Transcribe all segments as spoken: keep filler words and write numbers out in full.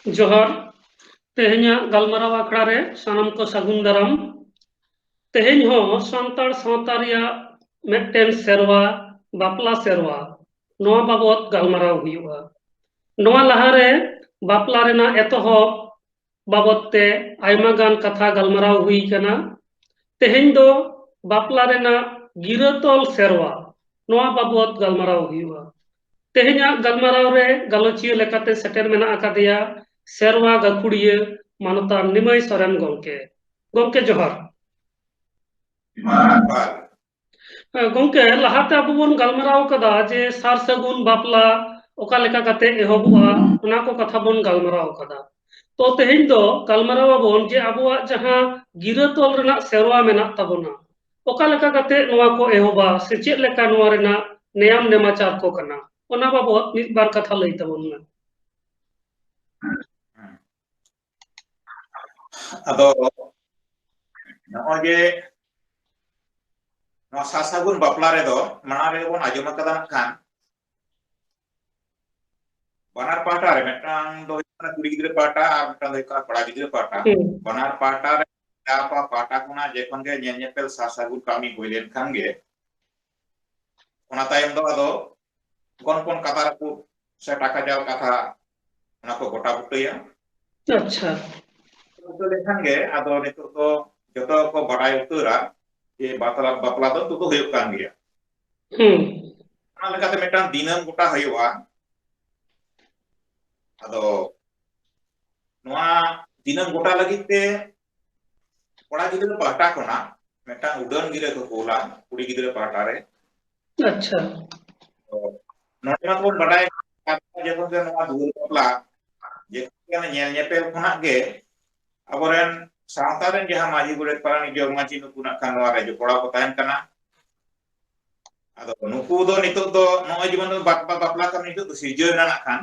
ᱡᱚᱦᱟᱨ᱾ ᱛᱮᱦᱮᱧᱟᱜ ᱜᱟᱞᱢᱟᱨᱟᱣ ᱟᱠᱷᱲᱟ ᱨᱮ ᱥᱟᱱᱟᱢ ᱠᱚ ᱥᱟᱹᱜᱩᱱ ᱫᱟᱨᱟᱢ᱾ ᱛᱮᱦᱮᱧ ᱦᱚᱸ ᱥᱟᱱᱛᱟᱲ ᱥᱟᱶᱛᱟ ᱨᱮᱭᱟᱜ ᱢᱤᱫᱴᱮᱱ ᱥᱮᱨᱣᱟ, ᱵᱟᱯᱞᱟ ᱥᱮᱨᱣᱟ, ᱱᱚᱣᱟ ᱵᱟᱵᱚᱛ ᱜᱟᱞᱢᱟᱨᱟᱣ ᱦᱩᱭᱩᱜᱼᱟ᱾ ᱱᱚᱣᱟ ᱞᱟᱦᱟᱨᱮ ᱵᱟᱯᱞᱟ ᱨᱮᱱᱟᱜ ᱮᱛᱚᱦᱚᱵ ᱵᱟᱵᱚᱛ ᱛᱮ ᱟᱭᱢᱟ ᱜᱟᱱ ᱠᱟᱛᱷᱟ ᱜᱟᱞᱢᱟᱨᱟᱣ ᱦᱩᱭ ᱟᱠᱟᱱᱟ᱾ ᱛᱮᱦᱮᱧ ᱫᱚ ᱵᱟᱯᱞᱟ ᱨᱮᱱᱟᱜ ᱜᱤᱨᱟᱹ ᱛᱚᱞ ᱥᱮᱨᱣᱟ, ᱱᱚᱣᱟ ᱵᱟᱵᱚᱛ ᱜᱟᱞᱢᱟᱨᱟᱣ ᱦᱩᱭᱩᱜᱼᱟ᱾ ᱛᱮᱦᱮᱧᱟᱜ ᱜᱟᱞᱢᱟᱨᱟᱣ ᱨᱮ ᱜᱟᱞᱚᱪᱤᱭᱟᱹ ᱞᱮᱠᱟᱛᱮ ᱥᱮᱴᱮᱨ ᱢᱮᱱᱟᱜ ᱟᱠᱟᱫᱮᱭᱟ ᱥᱮᱨᱣᱟ ᱜᱟᱹᱠᱷᱩᱲᱤᱭᱟᱹ ᱢᱟᱱᱚᱛᱟᱱ ᱱᱤᱢᱟᱹᱭ ᱥᱚᱨᱮᱱ ᱜᱚᱢᱠᱮ᱾ ᱜᱚᱢᱠᱮ, ᱡᱚᱦᱟᱨ᱾ ᱦᱮᱸ, ᱜᱚᱢᱠᱮ, ᱞᱟᱦᱟᱛᱮ ᱟᱵᱚ ᱵᱚᱱ ᱜᱟᱞᱢᱟᱨᱟᱣ ᱠᱟᱫᱟ ᱡᱮ ᱥᱟᱨ ᱥᱟᱹᱜᱩᱱ ᱵᱟᱯᱞᱟ ᱚᱠᱟ ᱞᱮᱠᱟ ᱠᱟᱛᱮ ᱮᱦᱚᱵᱚᱜᱼᱟ, ᱚᱱᱟ ᱠᱚ ᱠᱟᱛᱷᱟ ᱵᱚᱱ ᱜᱟᱞᱢᱟᱨᱟᱣ ᱠᱟᱫᱟ᱾ ᱛᱚ, ᱛᱮᱦᱮᱧ ᱫᱚ ᱜᱟᱞᱢᱟᱨᱟᱣ ᱟᱵᱚᱱ ᱡᱮ ᱟᱵᱚᱣᱟᱜ ᱡᱟᱦᱟᱸ ᱜᱤᱨᱟᱹ ᱛᱚᱞ ᱨᱮᱱᱟᱜ ᱥᱮᱨᱣᱟ ᱢᱮᱱᱟᱜ ᱛᱟᱵᱚᱱᱟ, ᱚᱠᱟ ᱞᱮᱠᱟ ᱠᱟᱛᱮ ᱱᱚᱣᱟ ᱠᱚ ᱮᱦᱚᱵᱟ ᱥᱮ ᱪᱮᱫ ᱞᱮᱠᱟ ᱱᱚᱣᱟ ᱨᱮᱱᱟᱜ ᱱᱮᱭᱟᱢ ᱱᱮᱢᱟᱪᱟᱨ ᱠᱚ ᱠᱟᱱᱟ, ᱚᱱᱟ ᱵᱟᱵᱚᱛ ᱢᱤᱫ ᱵᱟᱨ ᱠᱟᱛᱷᱟ ᱞᱟᱹᱭ ᱛᱟᱵᱚᱱ ᱢᱮ᱾ ᱟᱫᱚ ᱱᱚᱜᱼᱚᱭ ᱡᱮ ᱱᱚᱣᱟ ᱥᱟᱨ ᱥᱟᱹᱜᱩᱱ ᱵᱟᱯᱞᱟ ᱨᱮᱫᱚ ᱢᱟᱲᱟᱝ ᱨᱮᱜᱮ ᱵᱚᱱ ᱟᱸᱡᱚᱢ ᱟᱠᱟᱫᱟ ᱱᱟᱜ ᱠᱷᱟᱱ, ᱵᱟᱱᱟᱨ ᱯᱟᱦᱴᱟ ᱨᱮ, ᱢᱤᱫᱴᱟᱝ ᱫᱚ ᱦᱩᱭᱩᱜ ᱠᱟᱱᱟ ᱠᱩᱲᱤ ᱜᱤᱫᱽᱨᱟᱹ ᱯᱟᱦᱴᱟ ᱟᱨ ᱢᱤᱫᱴᱟᱝ ᱫᱚ ᱦᱩᱭᱩᱜ ᱠᱟᱱᱟ ᱠᱚᱲᱟ ᱜᱤᱫᱽᱨᱟᱹ ᱯᱟᱦᱴᱟ᱾ ᱦᱩᱸ᱾ ᱵᱟᱱᱟᱨ ᱯᱟᱦᱴᱟ ᱨᱮ ᱡᱟᱦᱟᱸ ᱯᱟ-, ᱯᱟᱦᱴᱟ ᱠᱷᱚᱱᱟᱜ ᱡᱚᱠᱷᱚᱱ ᱜᱮ ᱧᱮᱞ ᱧᱮᱯᱮᱞ ᱥᱟᱨ ᱥᱟᱹᱜᱩᱱ ᱠᱟᱹᱢᱤ ᱦᱩᱭ ᱞᱮᱱᱠᱷᱟᱱ ᱜᱮ, ᱚᱱᱟ ᱛᱟᱭᱚᱢ ᱫᱚ ᱟᱫᱚ ᱦᱚᱯᱚᱱ ᱦᱚᱯᱚᱱ ᱠᱟᱛᱷᱟ ᱨᱟᱹᱯᱩᱫ ᱥᱮ ᱴᱟᱠᱟ ᱡᱟᱞ ᱠᱟᱛᱷᱟ, ᱚᱱᱟ ᱠᱚ ᱜᱚᱴᱟ ᱵᱩᱴᱟᱹᱭᱟ᱾ ᱟᱪᱪᱷᱟ᱾ ᱵᱩᱴᱟᱹ ᱞᱮᱠᱷᱟᱱ ᱜᱮ ᱟᱫᱚ ᱱᱤᱛᱚᱜ ᱫᱚ ᱡᱚᱛᱚ ᱠᱚ ᱵᱟᱰᱟᱭ ᱩᱛᱟᱹᱨᱟ ᱡᱮ ᱵᱟᱯᱞᱟ, ᱵᱟᱯᱞᱟ ᱫᱚ ᱱᱤᱛᱚᱜ ᱫᱚ ᱦᱩᱭᱩᱜ ᱠᱟᱱ ᱜᱮᱭᱟ᱾ ᱦᱩᱸ᱾ ᱚᱱᱟ ᱞᱮᱠᱟᱛᱮ ᱢᱤᱫᱴᱟᱝ ᱫᱤᱱᱟᱹᱢ ᱜᱚᱴᱟ ᱦᱩᱭᱩᱜᱼᱟ᱾ ᱟᱫᱚ ᱱᱚᱣᱟ ᱫᱤᱱᱟᱹᱢ ᱜᱚᱴᱟ ᱞᱟᱹᱜᱤᱫ ᱛᱮ ᱠᱚᱲᱟ ᱜᱤᱫᱽᱨᱟᱹ ᱯᱟᱦᱴᱟ ᱠᱷᱚᱱᱟᱜ ᱢᱤᱫᱴᱟᱝ ᱩᱰᱟᱹᱱ ᱜᱤᱨᱟᱹ ᱠᱚ ᱠᱳᱞᱟ ᱠᱩᱲᱤ ᱜᱤᱫᱽᱨᱟᱹ ᱯᱟᱦᱴᱟ ᱨᱮ᱾ ᱟᱪᱪᱷᱟ᱾ ᱛᱚ, ᱱᱚᱰᱮ ᱢᱟᱵᱚᱱ ᱵᱟᱰᱟᱭ ᱡᱮᱠᱷᱚᱱ ᱜᱮ ᱱᱚᱣᱟ ᱫᱩᱣᱟᱹᱨ ᱵᱟᱯᱞᱟ, ᱡᱮᱠᱷᱚᱱ ᱜᱮ ᱧᱮᱞ ᱧᱮᱯᱮᱞ ᱠᱷᱚᱱᱟᱜ ᱜᱮ ᱟᱵᱚᱨᱮᱱ ᱥᱟᱶᱛᱟ ᱨᱮᱱ ᱡᱟᱦᱟᱸ ᱢᱟᱹᱡᱷᱤ, ᱜᱚᱰᱮᱛ, ᱯᱟᱨᱟᱱᱤᱠ, ᱡᱚᱜᱽ ᱢᱟᱹᱡᱷᱤ, ᱱᱩᱠᱩ ᱱᱟᱜ ᱠᱷᱟᱱ ᱱᱚᱣᱟ ᱨᱮ ᱡᱚᱯᱲᱟᱣ ᱠᱚ ᱛᱟᱦᱮᱱ ᱠᱟᱱᱟ᱾ ᱟᱫᱚ ᱱᱩᱠᱩ ᱫᱚ ᱱᱤᱛᱚᱜ ᱫᱚ ᱱᱚᱜᱼᱚᱭ ᱡᱮᱢᱚᱱ ᱵᱟᱯ-, ᱵᱟᱯᱞᱟ ᱠᱟᱹᱢᱤ ᱱᱤᱛᱚᱜ ᱫᱚ ᱥᱤᱨᱡᱟᱹᱣ ᱮᱱᱟ ᱱᱟᱜ ᱠᱷᱟᱱ᱾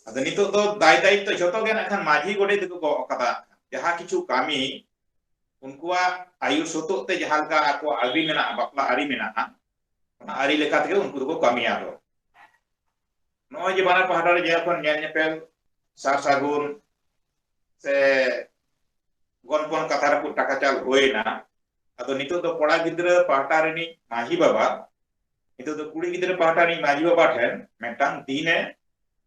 ᱟᱫᱚ ᱱᱤᱛᱚᱜ ᱫᱚ ᱫᱟᱭ ᱫᱟᱭᱤᱛᱛᱚ ᱡᱷᱚᱛᱚ ᱜᱮ ᱱᱟᱜ ᱠᱷᱟᱱ ᱢᱟᱹᱡᱷᱤ ᱜᱚᱰᱮᱛ ᱜᱮᱠᱚ ᱜᱚᱜ ᱟᱠᱟᱫᱟ᱾ ᱡᱟᱦᱟᱸ ᱠᱤᱪᱷᱩ ᱠᱟᱹᱢᱤ ᱩᱱᱠᱩᱣᱟᱜ ᱟᱹᱭᱩᱨ ᱥᱩᱛᱩᱜ ᱛᱮ ᱡᱟᱦᱟᱸ ᱞᱮᱠᱟ ᱟᱠᱚᱣᱟᱜ ᱟᱹᱨᱤ ᱢᱮᱱᱟᱜᱼᱟ, ᱵᱟᱯᱞᱟ ᱟᱹᱨᱤ ᱢᱮᱱᱟᱜᱼᱟ, ᱚᱱᱟ ᱟᱹᱨᱤ ᱞᱮᱠᱟ ᱛᱮᱜᱮ ᱩᱱᱠᱩ ᱫᱚᱠᱚ ᱠᱟᱹᱢᱤᱭᱟ᱾ ᱟᱫᱚ ᱱᱚᱜᱼᱚᱭ ᱡᱮ ᱵᱟᱱᱟᱨ ᱯᱟᱦᱴᱟ ᱨᱮ ᱡᱟᱦᱟᱸ ᱠᱷᱚᱱ ᱧᱮᱞ ᱧᱮᱯᱮᱞ ᱥᱟᱨ ᱥᱟᱹᱜᱩᱱ ᱥᱮ ᱜᱚᱱᱯᱚᱱ ᱠᱟᱛᱷᱟ ᱨᱟᱹᱯᱩᱫ ᱴᱟᱠᱟ ᱪᱟᱞ ᱦᱩᱭᱮᱱᱟ᱾ ᱟᱫᱚ ᱱᱤᱛᱚᱜ ᱫᱚ ᱠᱚᱲᱟ ᱜᱤᱫᱽᱨᱟᱹ ᱯᱟᱦᱴᱟ ᱨᱤᱱᱤᱡ ᱢᱟᱹᱡᱷᱤ ᱵᱟᱵᱟ ᱱᱤᱛᱚᱜ ᱫᱚ ᱠᱩᱲᱤ ᱜᱤᱫᱽᱨᱟᱹ ᱯᱟᱦᱴᱟ ᱨᱤᱱᱤᱡ ᱢᱟᱹᱡᱷᱤ ᱵᱟᱵᱟ ᱴᱷᱮᱱ ᱢᱤᱫᱴᱟᱝ ᱫᱤᱱᱮ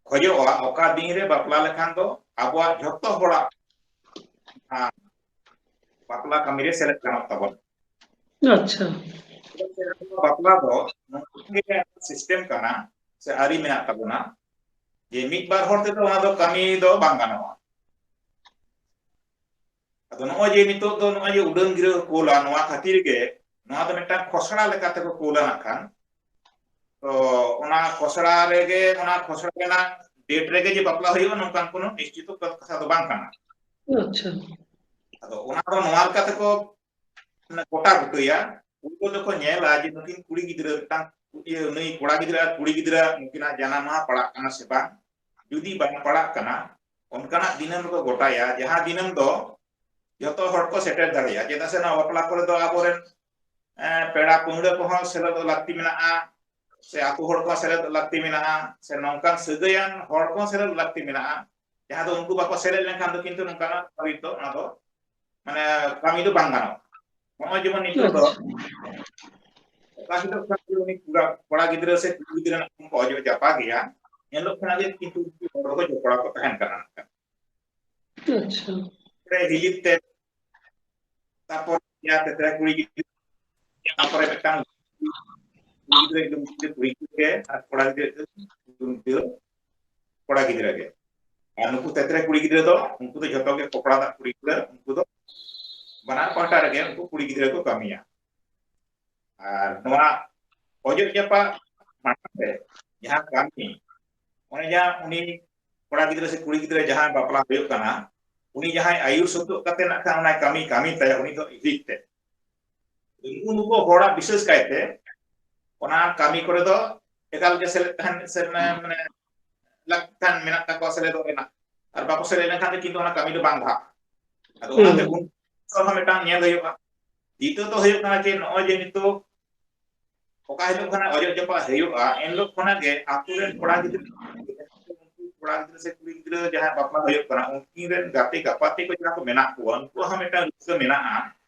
ᱠᱷᱚᱡᱚᱜᱼᱟ, ᱚᱠᱟ ᱫᱤᱱ ᱨᱮ ᱵᱟᱯᱞᱟ ᱞᱮᱠᱷᱟᱱ ᱫᱚ ᱟᱵᱚᱣᱟᱜ ᱡᱷᱚᱛᱚ ᱦᱚᱲᱟᱜ, ᱟᱸ, ᱵᱟᱯᱞᱟ ᱠᱟᱹᱢᱤ ᱨᱮ ᱥᱮᱞᱮᱫ ᱜᱟᱱᱚᱜ ᱛᱟᱵᱚᱱᱟ᱾ ᱟᱪᱪᱷᱟ᱾ ᱪᱮᱫᱟᱜ ᱥᱮ ᱟᱵᱚᱣᱟᱜ ᱵᱟᱯᱞᱟ ᱫᱚ ᱱᱚᱝᱠᱟ ᱜᱮ ᱥᱤᱥᱴᱮᱢ ᱠᱟᱱᱟ ᱥᱮ ᱟᱹᱨᱤ ᱢᱮᱱᱟᱜ ᱛᱟᱵᱚᱱᱟ, ᱡᱮ ᱢᱤᱫ ᱵᱟᱨ ᱦᱚᱲ ᱛᱮᱫᱚ ᱚᱱᱟ ᱫᱚ ᱠᱟᱹᱢᱤ ᱫᱚ ᱵᱟᱝ ᱜᱟᱱᱚᱜᱼᱟ᱾ ᱟᱫᱚ ᱱᱚᱜᱼᱚᱭ ᱡᱮ ᱱᱤᱛᱚᱜ ᱫᱚ ᱱᱚᱜᱼᱚᱭ ᱡᱮ ᱩᱰᱟᱹᱱ ᱜᱤᱨᱟᱹ ᱠᱚ ᱠᱳᱞᱟ, ᱱᱚᱣᱟ ᱠᱷᱟᱹᱛᱤᱨ ᱜᱮ ᱱᱚᱣᱟ ᱫᱚ ᱢᱤᱫᱴᱟᱝ ᱠᱷᱚᱥᱲᱟ ᱞᱮᱠᱟ ᱛᱮᱠᱚ ᱠᱳᱞᱟ ᱱᱟᱜ ᱠᱷᱟᱱ᱾ ᱛᱚ ᱚᱱᱟ ᱠᱷᱚᱥᱲᱟ ᱨᱮᱜᱮ, ᱚᱱᱟ ᱠᱷᱚᱥᱲᱟ ᱨᱮᱱᱟᱜ ᱰᱮᱴ ᱨᱮᱜᱮ ᱡᱮ ᱵᱟᱯᱞᱟ ᱦᱩᱭᱩᱜᱼᱟ, ᱱᱚᱝᱠᱟᱱ ᱠᱳᱱᱳ ᱱᱤᱥᱪᱤᱛᱚ ᱠᱟᱛᱷᱟ ᱫᱚ ᱵᱟᱝ ᱠᱟᱱᱟ᱾ ᱟᱪᱪᱷᱟ᱾ ᱟᱫᱚ ᱚᱱᱟ ᱫᱚ ᱱᱚᱣᱟ ᱞᱮᱠᱟ ᱛᱮᱠᱚ ᱢᱟᱱᱮ ᱜᱚᱴᱟ ᱵᱩᱴᱟᱹᱭᱟ᱾ ᱩᱱᱠᱩ ᱫᱚᱠᱚ ᱧᱮᱞᱟ ᱡᱮ ᱱᱩᱠᱤᱱ ᱠᱩᱲᱤ ᱜᱤᱫᱽᱨᱟᱹ ᱢᱤᱫᱴᱟᱝ, ᱤᱭᱟᱹ, ᱱᱩᱭ ᱠᱚᱲᱟ ᱜᱤᱫᱽᱨᱟᱹ ᱟᱨ ᱠᱩᱲᱤ ᱜᱤᱫᱽᱨᱟᱹ ᱱᱩᱠᱤᱱᱟᱜ ᱡᱟᱱᱟᱢ ᱢᱟᱦᱟ ᱯᱟᱲᱟᱜ ᱠᱟᱱᱟ ᱥᱮ ᱵᱟᱝ᱾ ᱡᱩᱫᱤ ᱵᱟᱝ ᱯᱟᱲᱟᱜ ᱠᱟᱱᱟ, ᱚᱱᱠᱟᱱᱟᱜ ᱫᱤᱱᱟᱹᱢ ᱠᱚ ᱜᱚᱴᱟᱭᱟ, ᱡᱟᱦᱟᱸ ᱫᱤᱱᱟᱹᱢ ᱫᱚ ᱡᱚᱛᱚ ᱦᱚᱲ ᱠᱚ ᱥᱮᱴᱮᱨ ᱫᱟᱲᱮᱭᱟᱜᱼᱟ᱾ ᱪᱮᱫᱟᱜ ᱥᱮ ᱱᱚᱣᱟ ᱵᱟᱯᱞᱟ ᱠᱚᱨᱮ ᱫᱚ ᱟᱵᱚᱨᱮᱱ, ᱮᱸ, ᱯᱮᱲᱟ ᱯᱟᱹᱦᱲᱟᱹ ᱠᱚᱦᱚᱸ ᱥᱮᱞᱮᱫᱚᱜ ᱞᱟᱹᱠᱛᱤ ᱢᱮᱱᱟᱜᱼᱟ, ᱥᱮ ᱟᱹᱛᱩ ᱦᱚᱲ ᱠᱚᱦᱚᱸ ᱥᱮᱞᱮᱫᱚᱜ ᱞᱟᱹᱠᱛᱤ ᱢᱮᱱᱟᱜᱼᱟ, ᱥᱮ ᱱᱚᱝᱠᱟᱱ ᱥᱟᱹᱜᱟᱹᱭᱟᱱ ᱦᱚᱲ ᱠᱚᱦᱚᱸ ᱥᱮᱞᱮᱫ ᱞᱟᱹᱠᱛᱤ ᱢᱮᱱᱟᱜᱼᱟ, ᱡᱟᱦᱟᱸ ᱫᱚ ᱩᱱᱠᱩ ᱵᱟᱠᱚ ᱥᱮᱞᱮᱫ ᱞᱮᱱᱠᱷᱟᱱ ᱫᱚ ᱠᱤᱱᱛᱩ ᱱᱚᱝᱠᱟᱱᱟᱜ ᱠᱟᱹᱢᱤ ᱫᱚ, ᱚᱱᱟ ᱫᱚ, ᱢᱟᱱᱮ, ᱠᱟᱹᱢᱤ ᱫᱚ ᱵᱟᱝ ᱜᱟᱱᱚᱜᱼᱟ᱾ ᱱᱚᱜᱼᱚᱭ ᱡᱮᱢᱚᱱ ᱱᱤᱛᱚᱜ ᱫᱚ ᱟᱪᱪᱷᱟ᱾ ᱚᱠᱟ ᱦᱤᱞᱳᱜ ᱠᱷᱚᱱᱟᱜ ᱜᱮ ᱩᱱᱤ ᱠᱚᱲᱟ, ᱠᱚᱲᱟ ᱜᱤᱫᱽᱨᱟᱹ ᱥᱮ ᱠᱩᱲᱤ ᱜᱤᱫᱽᱨᱟᱹ ᱠᱚ ᱚᱡᱚᱜ ᱡᱟᱯᱟᱜ ᱜᱮᱭᱟ, ᱮᱱ ᱦᱤᱞᱳᱜ ᱠᱷᱚᱱᱟᱜ ᱜᱮ ᱠᱤᱱᱛᱩ ᱩᱱᱠᱩ ᱦᱚᱲ ᱫᱚᱠᱚ ᱡᱚᱯᱲᱟᱣ ᱠᱚ ᱛᱟᱦᱮᱱ ᱠᱟᱱᱟ᱾ ᱟᱪᱪᱷᱟ᱾ ᱨᱮ ᱦᱤᱞᱤᱯ ᱛᱮ, ᱛᱟᱨᱯᱚᱨ ᱭᱟ ᱛᱮᱛᱨᱮ ᱠᱩᱲᱤ ᱜᱤᱫᱽᱨᱟᱹ, ᱛᱟᱨᱯᱚᱨᱮ ᱢᱤᱫᱴᱟᱝ ᱠᱩᱲᱤ ᱜᱤᱫᱽᱨᱟᱹ ᱮᱠᱫᱚᱢ ᱠᱩᱲᱤ ᱜᱤᱫᱽᱨᱟᱹ ᱜᱮ, ᱟᱨ ᱠᱚᱲᱟ ᱜᱤᱫᱽᱨᱟᱹ ᱮᱠᱫᱚᱢ ᱠᱚᱲᱟ ᱜᱤᱫᱽᱨᱟᱹ ᱜᱮ᱾ ᱟᱨ ᱱᱩᱠᱩ ᱛᱮᱛᱨᱮ ᱠᱩᱲᱤ ᱜᱤᱫᱽᱨᱟᱹ ᱫᱚ, ᱩᱱᱠᱩ ᱫᱚ ᱡᱷᱚᱛᱚ ᱜᱮ ᱠᱚᱯᱲᱟ ᱫᱟᱜ ᱠᱩᱲᱤ ᱜᱤᱫᱽᱨᱟᱹ, ᱩᱱᱠᱩ ᱫᱚ ᱵᱟᱱᱟᱨ ᱯᱟᱦᱴᱟ ᱨᱮᱜᱮ ᱩᱱᱠᱩ ᱠᱩᱲᱤ ᱜᱤᱫᱽᱨᱟᱹ ᱠᱚ ᱠᱟᱹᱢᱤᱭᱟ᱾ ᱟᱨ ᱱᱚᱣᱟ ᱚᱡᱚᱜ ᱡᱟᱯᱟᱜ ᱢᱟᱲᱟᱝ ᱨᱮ ᱡᱟᱦᱟᱸ ᱠᱟᱹᱢᱤ, ᱚᱱᱮ ᱡᱟᱦᱟᱸ ᱩᱱᱤ ᱠᱚᱲᱟ ᱜᱤᱫᱽᱨᱟᱹ ᱥᱮ ᱠᱩᱲᱤ ᱜᱤᱫᱽᱨᱟᱹ ᱡᱟᱦᱟᱸᱭ ᱵᱟᱯᱞᱟ ᱦᱩᱭᱩᱜ ᱠᱟᱱᱟ, ᱩᱱᱤ ᱡᱟᱦᱟᱸᱭ ᱟᱹᱭᱩᱨ ᱥᱚᱛᱚᱜ ᱠᱟᱛᱮ ᱱᱟᱜ ᱠᱷᱟᱱ ᱚᱱᱟ ᱠᱟᱹᱢᱤ ᱠᱟᱹᱢᱤ ᱛᱟᱭᱟ, ᱩᱱᱤ ᱫᱚ ᱤᱫᱤ ᱛᱮ᱾ ᱩᱱᱠᱩ ᱱᱩᱠᱩ ᱦᱚᱲᱟᱜ ᱵᱤᱥᱮᱥ ᱠᱟᱭᱛᱮ ᱚᱱᱟ ᱠᱟᱹᱢᱤ ᱠᱚᱨᱮ ᱫᱚ ᱮᱠᱟᱞ ᱜᱮ ᱥᱮᱞᱮᱫ ᱛᱟᱦᱮᱱ ᱥᱮ ᱢᱟᱱᱮ, ᱢᱟᱱᱮ ᱞᱟᱹᱠᱛᱤ ᱠᱟᱱ ᱢᱮᱱᱟᱜ ᱛᱟᱠᱚᱣᱟ ᱥᱮᱞᱮᱫᱚᱜ ᱨᱮᱱᱟᱜ, ᱟᱨ ᱵᱟᱠᱚ ᱥᱮᱞᱮᱫ ᱞᱮᱱᱠᱷᱟᱱ ᱫᱚ ᱠᱤᱱᱛᱩ ᱚᱱᱟ ᱠᱟᱹᱢᱤ ᱫᱚ ᱵᱟᱝ ᱞᱟᱦᱟᱜᱼᱟ᱾ ᱟᱫᱚ ᱚᱱᱟᱛᱮ ᱦᱩᱸ᱾ ᱩᱱ ᱦᱚᱸ ᱢᱤᱫᱴᱟᱝ ᱧᱮᱞ ᱦᱩᱭᱩᱜᱼᱟ᱾ ᱫᱤᱛᱚ ᱫᱚ ᱦᱩᱭᱩᱜ ᱠᱟᱱᱟ ᱡᱮ ᱱᱚᱜᱼᱚᱭ ᱡᱮ ᱱᱤᱛᱚᱜ ᱚᱠᱟ ᱦᱤᱞᱳᱜ ᱠᱷᱚᱱᱟᱜ ᱚᱡᱚᱜ ᱡᱟᱯᱟᱜ ᱦᱩᱭᱩᱜᱼᱟ, ᱮᱱ ᱦᱤᱞᱳᱜ ᱠᱷᱚᱱᱟᱜ ᱜᱮ ᱟᱛᱳ ᱨᱮᱱ ᱠᱚᱲᱟ ᱜᱤᱫᱽᱨᱟᱹ ᱠᱚᱲᱟ ᱜᱤᱫᱽᱨᱟᱹ ᱥᱮ ᱠᱩᱲᱤ ᱜᱤᱫᱽᱨᱟᱹ ᱡᱟᱦᱟᱸᱭ ᱵᱟᱯᱞᱟ ᱦᱩᱭᱩᱜ ᱠᱟᱱᱟ, ᱩᱱᱠᱤᱱ ᱨᱮᱱ ᱜᱟᱛᱮ ᱜᱟᱯᱟᱛᱮ ᱠᱚ ᱡᱟᱦᱟᱸ ᱠᱚ ᱢᱮᱱᱟᱜ ᱠᱚᱣᱟ, ᱩᱱᱠᱩᱣᱟᱜ ᱦᱚᱸ ᱢᱤᱫᱴᱟᱝ ᱨᱟᱹᱥᱠᱟᱹ ᱢᱮᱱᱟᱜᱼᱟ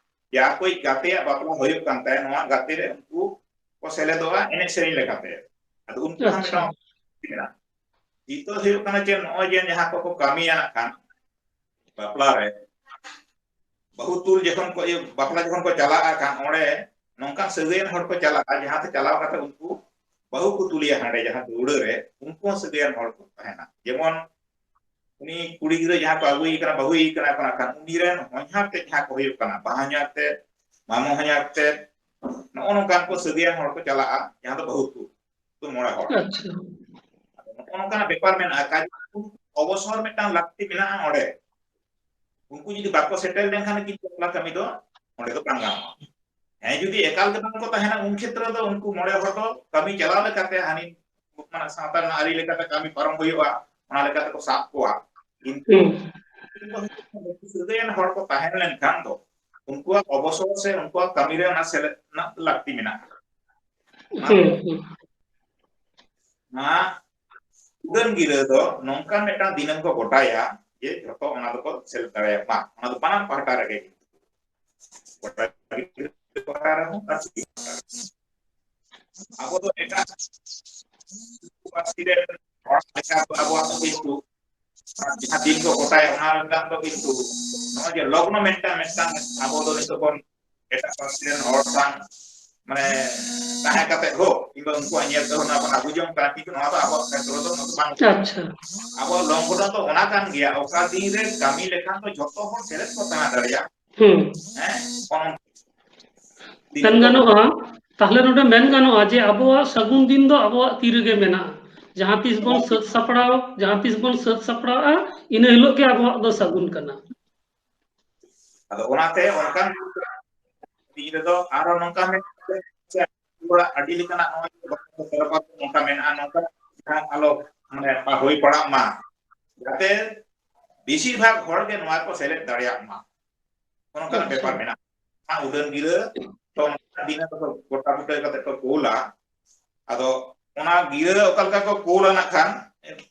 ᱡᱮ ᱟᱠᱚᱭᱤᱡ ᱜᱟᱛᱮᱭᱟᱜ ᱵᱟᱯᱞᱟ ᱦᱩᱭᱩᱜ ᱠᱟᱱ ᱛᱟᱭᱟ, ᱱᱚᱣᱟ ᱜᱟᱛᱮ ᱨᱮ ᱩᱱᱠᱩ ᱠᱚ ᱥᱮᱞᱮᱫᱚᱜᱼᱟ ᱮᱱᱮᱡ ᱥᱮᱨᱮᱧ ᱞᱮᱠᱟᱛᱮ᱾ ᱟᱫᱚ ᱩᱱᱠᱩ ᱦᱚᱸ ᱟᱪᱪᱷᱟ᱾ ᱢᱤᱫᱴᱟᱝ ᱢᱮᱱᱟᱜᱼᱟ᱾ ᱪᱤᱛᱟᱹᱨ ᱦᱩᱭᱩᱜ ᱠᱟᱱᱟ ᱪᱮᱫ, ᱱᱚᱜᱼᱚᱭ ᱡᱮ ᱡᱟᱦᱟᱸ ᱠᱚᱠᱚ ᱠᱟᱹᱢᱤᱭᱟ ᱱᱟᱜ ᱠᱷᱟᱱ ᱵᱟᱯᱞᱟ ᱨᱮ, ᱵᱟᱹᱦᱩ ᱛᱩᱞ ᱡᱚᱠᱷᱚᱱ ᱠᱚ, ᱤᱭᱟᱹ, ᱵᱟᱯᱞᱟ ᱡᱚᱠᱷᱚᱱ ᱠᱚ ᱪᱟᱞᱟᱜᱼᱟ ᱠᱷᱟᱱ, ᱚᱸᱰᱮ ᱱᱚᱝᱠᱟᱱ ᱥᱟᱹᱜᱟᱹᱭᱟᱱ ᱦᱚᱲ ᱠᱚ ᱪᱟᱞᱟᱜᱼᱟ, ᱡᱟᱦᱟᱸ ᱛᱮ ᱪᱟᱞᱟᱣ ᱠᱟᱛᱮ ᱩᱱᱠᱩ ᱵᱟᱹᱦᱩ ᱠᱚ ᱛᱩᱞᱮᱭᱟ ᱦᱟᱸᱰᱮ ᱡᱟᱦᱟᱸ ᱫᱟᱹᱣᱲᱟᱹ ᱨᱮ, ᱩᱱᱠᱩ ᱦᱚᱸ ᱥᱟᱹᱜᱟᱹᱭᱟᱱ ᱦᱚᱲ ᱠᱚ ᱛᱟᱦᱮᱱᱟ᱾ ᱡᱮᱢᱚᱱ ᱩᱱᱤ ᱠᱩᱲᱤ ᱜᱤᱫᱽᱨᱟᱹ ᱡᱟᱦᱟᱸ ᱠᱚ ᱟᱹᱜᱩᱭᱮ ᱠᱟᱱᱟ, ᱵᱟᱹᱦᱩᱭᱮ ᱠᱟᱱᱟ ᱠᱚ, ᱱᱟᱜ ᱠᱷᱟᱱ ᱩᱱᱤ ᱨᱮᱱ ᱦᱚᱧᱦᱟᱨ ᱛᱮᱫ ᱡᱟᱦᱟᱸ ᱠᱚ ᱦᱩᱭᱩᱜ ᱠᱟᱱᱟ, ᱵᱟᱦᱚᱧᱦᱟᱨ ᱛᱮᱫ, ᱢᱟᱢᱚ ᱦᱚᱧᱦᱟᱨ ᱛᱮᱫ, ᱱᱚᱜᱼᱚ ᱱᱚᱝᱠᱟᱱ ᱠᱚ ᱥᱟᱹᱜᱟᱹᱭᱟᱱ ᱦᱚᱲ ᱠᱚ ᱪᱟᱞᱟᱜᱼᱟ ᱡᱟᱦᱟᱸ ᱫᱚ ᱵᱟᱹᱦᱩ ᱛᱩᱞ, ᱩᱱᱠᱩ ᱢᱚᱬᱮ ᱦᱚᱲ᱾ ᱟᱪᱪᱷᱟ᱾ ᱟᱫᱚ ᱱᱚᱜᱼᱚ ᱱᱚᱝᱠᱟᱱᱟᱜ ᱵᱮᱯᱟᱨ ᱢᱮᱱᱟᱜᱼᱟ, ᱠᱟᱡᱮ ᱚᱵᱚᱥᱚᱨ ᱢᱤᱫᱴᱟᱝ ᱞᱟᱹᱠᱛᱤ ᱢᱮᱱᱟᱜᱼᱟ ᱚᱸᱰᱮ᱾ ᱩᱱᱠᱩ ᱡᱩᱫᱤ ᱵᱟᱠᱚ ᱥᱮᱴᱮᱨ ᱞᱮᱱᱠᱷᱟᱱ ᱠᱤᱱᱛᱩ ᱵᱟᱯᱞᱟ ᱠᱟᱹᱢᱤ ᱫᱚ ᱚᱸᱰᱮ ᱫᱚ ᱵᱟᱝ ᱜᱟᱱᱚᱜᱼᱟ᱾ ᱦᱮᱸ, ᱡᱩᱫᱤ ᱮᱠᱟᱞ ᱜᱮ ᱵᱟᱝ ᱠᱚ ᱛᱟᱦᱮᱱᱟ, ᱩᱱ ᱠᱷᱮᱛᱨᱚ ᱫᱚ ᱩᱱᱠᱩ ᱢᱚᱬᱮ ᱦᱚᱲ ᱫᱚ ᱠᱟᱹᱢᱤ ᱪᱟᱞᱟᱣ ᱞᱮᱠᱟᱛᱮ ᱦᱟᱹᱱᱤ ᱢᱟᱱᱮ ᱥᱟᱶᱛᱟ ᱨᱮᱱᱟᱜ ᱟᱹᱨᱤ ᱞᱮᱠᱟᱛᱮ ᱠᱟᱹᱢᱤ ᱯᱟᱨᱚᱢ ᱦᱩᱭᱩᱜᱼᱟ, ᱚᱱᱟ ᱞᱮᱠᱟᱛᱮ ᱠᱚ ᱥᱟᱵ ᱠᱚᱣᱟ᱾ ᱠᱤᱱᱛᱩ ᱦᱩᱸ᱾ ᱥᱟᱹᱜᱟᱹᱭᱟᱱ ᱦᱚᱲ ᱠᱚ ᱛᱟᱦᱮᱸ ᱞᱮᱱᱠᱷᱟᱱ ᱫᱚ ᱩᱱᱠᱩᱣᱟᱜ ᱚᱵᱚᱥᱚᱨ ᱥᱮ ᱩᱱᱠᱩᱣᱟᱜ ᱠᱟᱹᱢᱤ ᱨᱮ ᱚᱱᱟ ᱥᱮᱞᱮᱫ ᱨᱮᱱᱟᱜ ᱞᱟᱹᱠᱛᱤ ᱢᱮᱱᱟᱜᱼᱟ᱾ ᱚᱱᱟ ᱦᱩᱸ, ᱦᱩᱸ᱾ ᱱᱚᱣᱟ ᱩᱰᱟᱹᱱ ᱜᱤᱨᱟᱹ ᱫᱚ ᱱᱚᱝᱠᱟᱱ ᱢᱤᱫᱴᱟᱝ ᱫᱤᱱᱟᱹᱢ ᱠᱚ ᱜᱚᱴᱟᱭᱟ ᱡᱮ ᱡᱷᱚᱛᱚ ᱚᱱᱟ ᱫᱚᱠᱚ ᱥᱮᱞᱮᱫ ᱫᱟᱲᱮᱭᱟᱜ ᱢᱟ, ᱚᱱᱟ ᱫᱚ ᱵᱟᱱᱟᱨ ᱯᱟᱦᱴᱟ ᱨᱮᱜᱮ᱾ ᱠᱚᱲᱟ ᱜᱤᱫᱽᱨᱟᱹ ᱯᱟᱦᱴᱟ ᱨᱮᱦᱚᱸ ᱟᱨ ᱠᱩᱲᱤ ᱯᱟᱦᱴᱟ ᱨᱮᱦᱚᱸ᱾ ᱟᱵᱚ ᱫᱚ ᱮᱴᱟᱜ ᱯᱟᱹᱨᱥᱤ ᱨᱮᱱ ᱦᱚᱲ ᱞᱮᱠᱟ ᱫᱚ ᱟᱵᱚᱣᱟᱜ ᱫᱚ ᱠᱤᱱᱛᱩ ᱡᱟᱦᱟᱸ ᱫᱤᱱ ᱠᱚ ᱜᱚᱴᱟᱭᱟ, ᱚᱱᱟ ᱨᱮᱱᱟᱜ ᱫᱚ ᱠᱤᱱᱛᱩ ᱱᱚᱜᱼᱚᱭ ᱡᱮ ᱞᱚᱜᱽᱱᱚ ᱢᱤᱫᱴᱟᱝ, ᱢᱤᱫᱴᱟᱝ ᱟᱵᱚ ᱫᱚ ᱱᱤᱛᱚᱜ ᱵᱚᱱ ᱮᱴᱟᱜ ᱯᱟᱹᱨᱥᱤ ᱨᱮᱱ ᱦᱚᱲ ᱥᱟᱶ ᱢᱟᱱᱮ ᱛᱟᱦᱮᱸ ᱠᱟᱛᱮ ᱦᱳᱠ ᱠᱤᱝᱵᱟ ᱩᱱᱠᱩᱣᱟᱜ ᱧᱮᱞ ᱛᱮᱦᱚᱸ ᱱᱚᱣᱟ ᱵᱚᱱ ᱟᱹᱜᱩ ᱡᱚᱝ ᱠᱟᱱᱟ, ᱠᱤᱱᱛᱩ ᱱᱚᱣᱟ ᱫᱚ ᱟᱵᱚᱣᱟᱜ ᱠᱷᱮᱛᱨᱚ ᱫᱚ ᱵᱟᱝ ᱠᱟᱱᱟ᱾ ᱟᱪᱪᱷᱟ᱾ ᱟᱵᱚᱣᱟᱜ ᱞᱚᱜᱽᱱᱚ ᱫᱚ ᱚᱱᱟ ᱠᱟᱱ ᱜᱮᱭᱟ, ᱚᱠᱟ ᱫᱤᱱ ᱨᱮ ᱠᱟᱹᱢᱤ ᱞᱮᱠᱷᱟᱱ ᱫᱚ ᱡᱷᱚᱛᱚ ᱦᱚᱲ ᱥᱮᱞᱮᱫ ᱠᱚ ᱛᱟᱦᱮᱸ ᱫᱟᱲᱮᱭᱟᱜᱼᱟ᱾ ᱦᱩᱸ᱾ ᱦᱮᱸ, ᱚᱱ-, ᱢᱮᱱ ᱜᱟᱱᱚᱜᱼᱟ, ᱛᱟᱦᱞᱮ ᱱᱚᱰᱮ ᱢᱮᱱ ᱜᱟᱱᱚᱜᱼᱟ ᱡᱮ ᱟᱵᱚᱣᱟᱜ ᱥᱟᱹᱜᱩᱱ ᱫᱤᱱ ᱫᱚ ᱟᱵᱚᱣᱟᱜ ᱛᱤ ᱨᱮᱜᱮ ᱢᱮᱱᱟᱜᱼᱟ᱾ ᱡᱟᱦᱟᱸ ᱛᱤᱥ ᱵᱚᱱ ᱥᱟᱹᱛ ᱥᱟᱯᱲᱟᱣ, ᱡᱟᱦᱟᱸ ᱛᱤᱥ ᱵᱚᱱ ᱥᱟᱹᱛ ᱥᱟᱯᱲᱟᱣᱟ, ᱤᱱᱟᱹ ᱦᱤᱞᱳᱜ ᱜᱮ ᱟᱵᱚᱣᱟᱜ ᱫᱚ ᱥᱟᱹᱜᱩᱱ ᱠᱟᱱᱟ᱾ ᱟᱫᱚ ᱚᱱᱟᱛᱮ ᱚᱱᱠᱟᱱ ᱫᱤᱱ ᱨᱮᱫᱚ ᱟᱨᱦᱚᱸ ᱱᱚᱝᱠᱟ ᱢᱮᱱᱟᱜᱼᱟ ᱡᱮ ᱟᱵᱚᱣᱟᱜ ᱟᱹᱰᱤ ᱞᱮᱠᱟᱱᱟᱜ ᱱᱚᱜᱼᱚᱭ ᱱᱚᱝᱠᱟ ᱢᱮᱱᱟᱜᱼᱟ, ᱱᱚᱝᱠᱟ ᱡᱟᱦᱟᱸ ᱟᱞᱚ ᱢᱟᱱᱮ ᱦᱩᱭ ᱯᱟᱲᱟᱜ ᱢᱟ, ᱡᱟᱛᱮ ᱵᱮᱥᱤᱨ ᱵᱷᱟᱜᱽ ᱦᱚᱲ ᱜᱮ ᱱᱚᱣᱟ ᱠᱚ ᱥᱮᱞᱮᱫ ᱫᱟᱲᱮᱭᱟᱜ ᱢᱟ, ᱚᱱᱠᱟᱱᱟᱜ ᱟᱪᱪᱷᱟ᱾ ᱵᱮᱯᱟᱨ ᱢᱮᱱᱟᱜᱼᱟ᱾ ᱚᱱᱟ ᱩᱰᱟᱹᱱ ᱜᱤᱨᱟᱹ ᱛᱚ ᱚᱱᱠᱟ ᱫᱤᱱ ᱨᱮ ᱜᱚᱴᱟ ᱵᱩᱴᱟᱹ ᱠᱟᱛᱮ ᱠᱚ ᱠᱳᱞᱟ᱾ ᱟᱫᱚ ᱚᱱᱟ ᱜᱤᱨᱟᱹ ᱚᱠᱟ ᱞᱮᱠᱟ ᱠᱚ ᱠᱳᱞᱟ ᱱᱟᱜ ᱠᱷᱟᱱ,